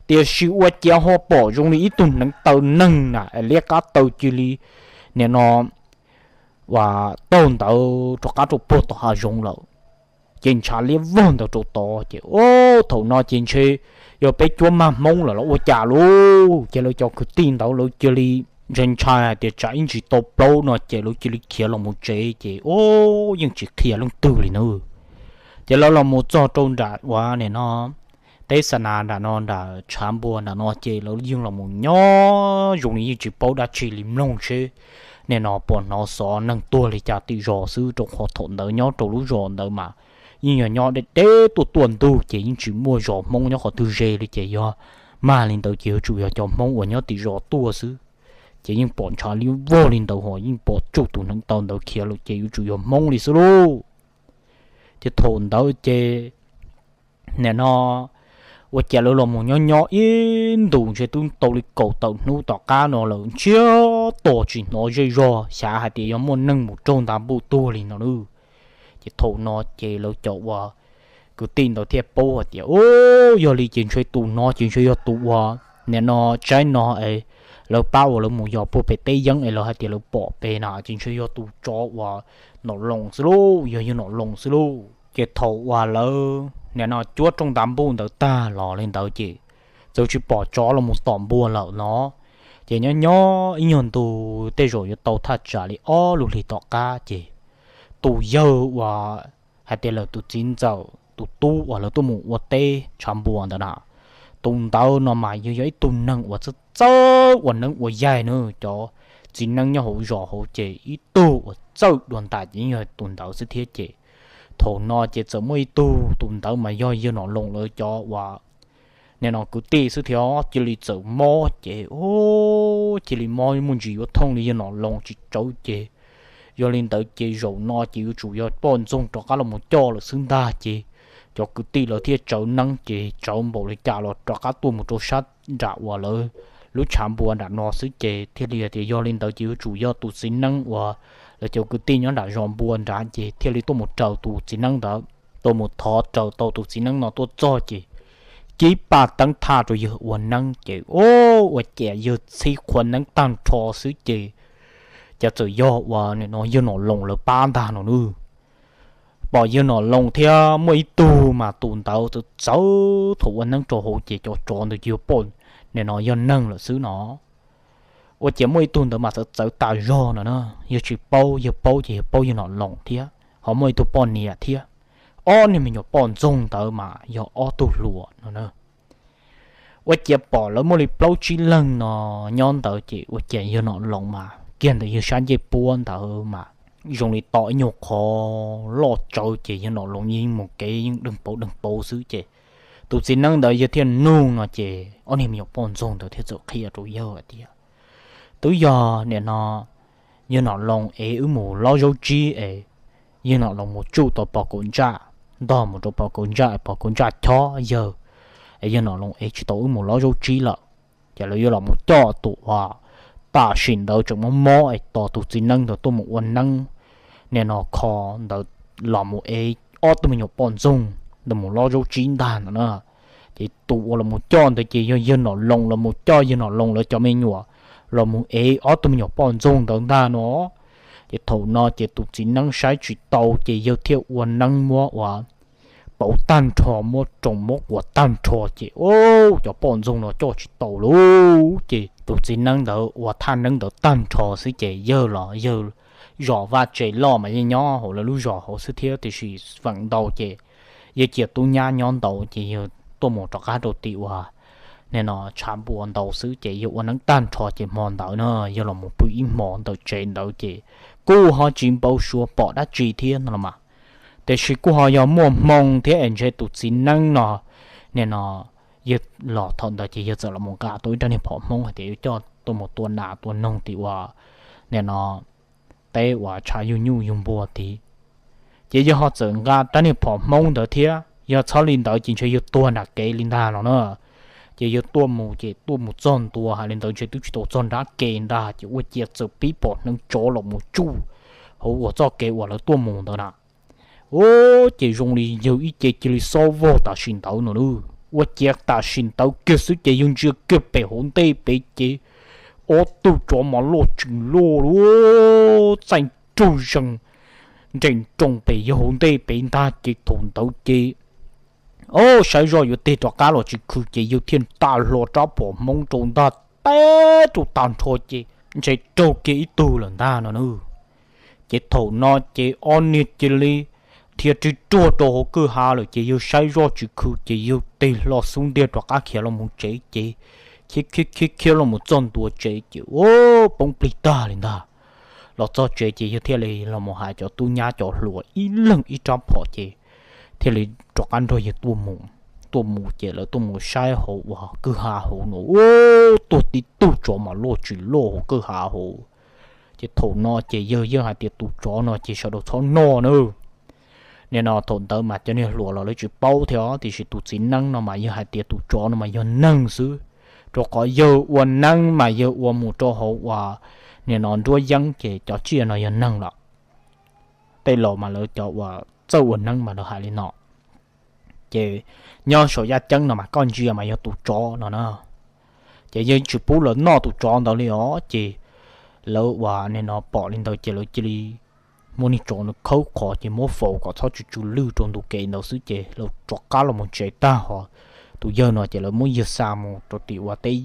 tiam sis ua ciav ho pom zoo li ib tug hneev taw neeg na, liab qab taw cia li nim no uas taug ntawd rov qab rau puag tom hav zoov lawm. Ces ntshav liab vog ntawd rau tod ces, Ub, thaum no ces ntshe yog peb cuab mag Hmoob lawm los ua cas lauj? Ces lawv cov kwv tij ntawd lawv cia li ntshai ntshai hais tias tsam ib ntsis tau plaub no ces lawv cia li khiav los mus tsev ces, Ub, yeej tsis qhia leej twg li na. Ces lawv los mus txog rau nram uas nim no teb xa nas nram no, nram tshav npua nram no ces lawv yeej los mus nyob zoo li yeej tsis paub dab tsi li, mloog seb nim no puas hnov xov neeg tuag li cas tim zos xwb, rau qhov thaum ntawd nyob rau lub zos ntawd mas yeej yog nyob deb deb tuaj tuaj ntug ces yeej tsis muaj zos Hmoob nyob qhov twg ze li ces yog mag li ntawd ces yuav tsum yog cov Hmoob uas nyob tim zos tuaj xwb. Ces yeej pom ntshav liab vog li ntawd ho yeej pom tsuj tus hneev taw ntawd khiav lawm ces yuav tsum yog Hmoob li xwb lauj. Ces thaum ntawd ces nim no ua cas lawv los mus nyob nyob ib ntus ntshe twb tau li kaum tawm hnub tom qab no lawm ntsiag to tsis hnov zej zog, xav hais tias yog muaj neeg mus raug nta npuj tuag li no lauj. Ces thaum no ces lawv cov uas kwv tij ntawd thiaj paub hais tias, Ub, yog li ces ntshe tus no ces ntshe yog tus uas nim no tsaib no es lawv pab uas lawv mus yos puag pem teb yeeb es lawv hais tias lawv pom pem na ces ntshe yog tus tsov uas Nom Loos xwb lauj, yog yawg Nom Loos xwb lauj. Ces thaum uas lawv nim no cuab rooj nta npuj ntawd tag los li ntawd ces txawm tsis pom tsov los mus tom npua lawm no. Ces nyob nyob ib nyuag ntu tej zaum yuav tau thaj tsam li ob lub hlis tom qab ces tus yawg uas hais tias lawv tus txiv ntxawm tus tub uas lawv tuaj mus ua teb tshav npua ntawd na, tus ntawd no mas yog yog ib tug neeg uas txawj txawj ua neeb ua yaig na. Cov txiv neeb nyob hauv zos hauv ces ib tug uas txawj dua ntais ces yog tus ntawd xwb thiab ces thaum no ces txawm muaj ib tug, tus ntawd mas yog yawg Nom Loos lawv cov uas nim no kwv tij xwb thiab, cia li txawm mob ces, Ub, cia li mob muaj ntsis yuav thooj li yawg Nom Loos tsis tsawv ces yog li ntawd ces zaum no ces yuav tsum yog poj ntxoog rov qab los mus coj lawm xwb ntag ces cov kwv tij lawv thiaj tsawv neeb ces tsawv npaum li cas los rov qab tuaj mus rau sab nram uas lawv lub tshav npua nram no xwb ces thiaj li tias yog li ntawd ces yuav tsum yog tus txiv neeb uas lawv cov kwv tij nyob nram zos npua nrad ces thiaj li tuaj mus raws tus txiv neeb ntawd, tuaj mus thov raws tau tus txiv neeb no tuaj txog ces kib paj teeb thaj rau yawg ua neeb ces, Ub, ua cas yawg txhib qhua neeb tag nrho xwb ces cas txawm yog uas nim no yawg Nom Loos lawv pab ntag no nawb. Pom yawg Nom Loos thiab muaj ib tug mas tus ntawd txawv txawv thaum ua neeb rau hauv ces cov tsov ntawd cia li pom nim no yog neeg lawm xwb no. Ua cas muaj ib tug ntawd mas txawv txawv tas zog no na, yawg tsis paub, yawg paub ces yawg paub yawg Nom Loos thiab ho muaj ib tug poj niam thiab. Ob niag me nyuam poj ntxoog ntawd mas yog ob tug hluas no na. Ua cas pom lawv muaj li plaub tsib leeg no nyob ntawd ces ua cas yawg Nom Loos mas kiag ntawm yawg sab ncej puab ntawd mas zoo li to ib nyuag qhov loj tsawv ces yawg Nom Loos yeej mus kev yeej deeg pauv deeg pauv xwb ces tus txiv neeb ntawd yawg thiaj nug no ces ob niag me nyuam poj ntxoog ntawd thiaj txawm qhia rau yawg hais tias twb yog nim no yawg Nom Loos ev wb mus lob zaub tsib es yawg Nom Loos mus tsuj tau pog kaum ntsaj, ntog mus rau pog kaum ntsaj es pog kaum ntsaj chob yawg, es yawg Nom Loos ev tsis tau wb mus lob zaub tsib lawm. Ces lawv yuav los mus coj tus uas tam sim ntawd tseem mob mob es tos tus txiv neeb ntawd tuaj mus ua neeb, nim no kho ntawd los mus ev ob tug me nyuam poj ntxoog ntawd mus lob zaub tsib ntag no na. Ces tus uas los mus coj ntawd ces yog yawg Nom Loos los mus coj yawg Nom Loos lawv cov me nyuam los mus ev ob tug me nyuam poj ntxoog ntawd ntag no. Ces thaum no ces tus txiv neeb saib tsis tau ces yawg thiaj ua neeb muab uas pauv tag nrho, muab roos muab quas tag nrho ces cov poj ntxoog no coj tsis tau lauj. Ces tus txiv neeb ntawd ua thaj neeb ntawd tag nrho xwb ces yawg los yawg zos vaj tse loj mas yeej nyob hauv lawv lub zos hauv xwb thiab, tiam sis feem ntau ces yawg cia tub nyab nyob ntau ces yawg tuaj mus rov qab rau tim uas nim no tshav npua ntau xwb ces yawg ua neeb tag nrho ces hmo ntawd na yawg los mus pw ib hmo ntawm tsev ntawd ces kuj ho tsis npau suav pom dab tsi thiab no los mas. Tiam sis kuj ho yog muaj hmoo thiab es ntshe tus txiv neeb no nim no yawg los thaum ntawd ces yawg txawm los mus nqa tau ib rab niag phom hmoob hais tias yuav coj tuaj mus tua nas tua noog tim uas nim no teb uas tshav yug nyuj yug npua tid. Ces yawg ho txawm nqa rab niag phom hmoob ntawd thiab, yog txhob li ntawd ces ntshe yawg tuag nram kev li ntag no na. Ces yawg tuaj mus ces tuaj mus txog ntua hais li ntawd ntshe twb tsis tau txog nrab ke ntag ces ua ciav txawm pib pom hneev tsov los mus tsuj hauv uas txoj kev uas lawv tuaj mus ntawd na. Ces zoo li yawg ib ce cia li xob vog tam sim ntawd no lauj. Ua ciav tam sim ntawd kiag xwb ces yawg ntsia kiag pem hauv ntej pem ces ob tug tsov mas loj tsis loj lauj, txaij rug zees nres nroos pem yawg hauv ntej pem ntag ces thaum ntawd ces o saib zoj yuav tig rov qab los tsis khw ces yawg thiaj nta hlo rab phom hmoob rau ntag, teb rau tag nrho ces ntshe raug kiag ib tug lawm ntag no na. Ces thaum no ces ob niag cia li dhia rig ruag rau hauv kwj ha lawm ces yawg saib zoj tsis khw ces yawg tig hlo xub ntiag rov qab khiav los mus tsev ces khiav khiav khiav khiav los mus txog ntua tsev ces ua poob plig tag li ntag. Los txog tsev ces yawg thiaj li los mus hais cov tub nyab cov hluas ib leeg ib rab phom ces thiaj li rov qab nrog yawg tuaj mus. Tuaj mus ces lawv tuaj mus saib hauv uas kwj ha hauv no ua tuag tib tug tsov mas loj tsis loj hauv kwj ha hauv. Ces thaum no ces yawg yeej hais tias tus tsov no ces sawv daws txhob noj na. Nim no thaum ntawd mas cov niag hluas los lawv tsis paub thiab os, tiam sis tus txiv neeb no mas yawg hais tias tus tsov no mas yog neeg xwb, rau qhov yawg ua neeb mas yawg ua mus rau hauv uas nim no nruab yeeb ces cov tsiaj no yog neeg lawm. Tej laus mas lawv cov uas txawj ua neeb mas lawv hais li no. Ces nyob saum yaj ceeb no mas koj ntsia mas yog tus tsov no na. Ces yawg tsis pub lawv noj tus tsov ntawd li os, ces lawv uas nim no pom li ntawd ces lawv cia li muab niag tsov no khawb qhov ces muab faus kom txhob tsw tsw lwj rau ntu kev ntawd xwb ces lawv rov qab los mus tsev tag ho. Tus yawg no ces lawv muab yawg xa mus rau tim uas teb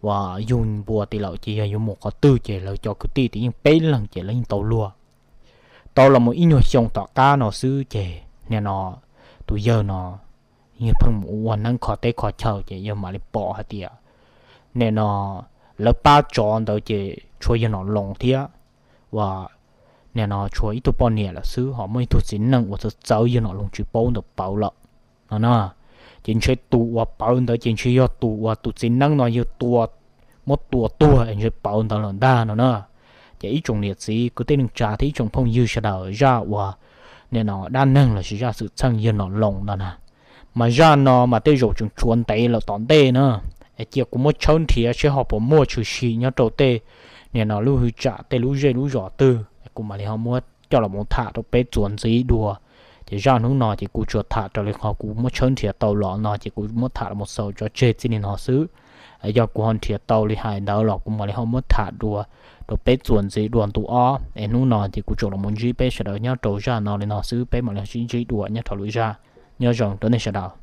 uas yug npua tid lawm ces yog yuav mus qhov twg ces lawv cov kwv tij tid yeej peb leeg ces lawv yeej tau luag. Tau los mus ib nyuag xyoo tom qab no xwb ces nim no tus yawg no yawg pheej mus ua neeb kho teb kho chaw ces yawg mam li pom hais tias nim no lawv pab tsov ntawd ces tshuav yawg Nom Loos thiab uas nim no tshuav ib tug poj niam lawm xwb ho muaj ib tug txiv neej uas txawv txawv yawg Nom Loos tsis paub ntawd pawv lawm no na. Ces ntshe tus uas pawv ntawd ces ntshe yog tus uas tus txiv neeb no yawg tua, muab tua tuag es ntshe pawv ntawd lawm ntag no na. Ces ib tsoom niam txiv kwv tij neej tsa thiab ib tsoom phooj ywg sawv daws, zaj uas nim no dab neeg lossis zaj xwm txheej yawg Nom Loos no na, mas zaj no mas tej zaum tseem tshuav ntev lawm tom ntej na. Es cia kuv muab tshawb nrhiav seb ho puas muaj tshwm sim nyob rau tej nim no lub hwj tsam tej lub zej lub zos twg kuv mam li ho muab coj los mus tham rau peb txuas ntxiv dua. Ces zaj hnub no ces kuv tsuas tham raws li qhov kuv muab tshawb nrhiav tau los no ces kuv muab tham los mus xaus tso tseg txij li no xwb. Yog kuv ho nrhiav tau li hais ntawd los kuv mam li ho muab tham dua rau peb txuas ntxiv dua ntu ob. Es hnub no ces kuv tsuas los mus ntsib peb sawv daws nyob rau zaj no li no xwb, peb mam li ho sib ntsib dua nyob rau lwm zaj. Nyob zoo rau nej sawv daws.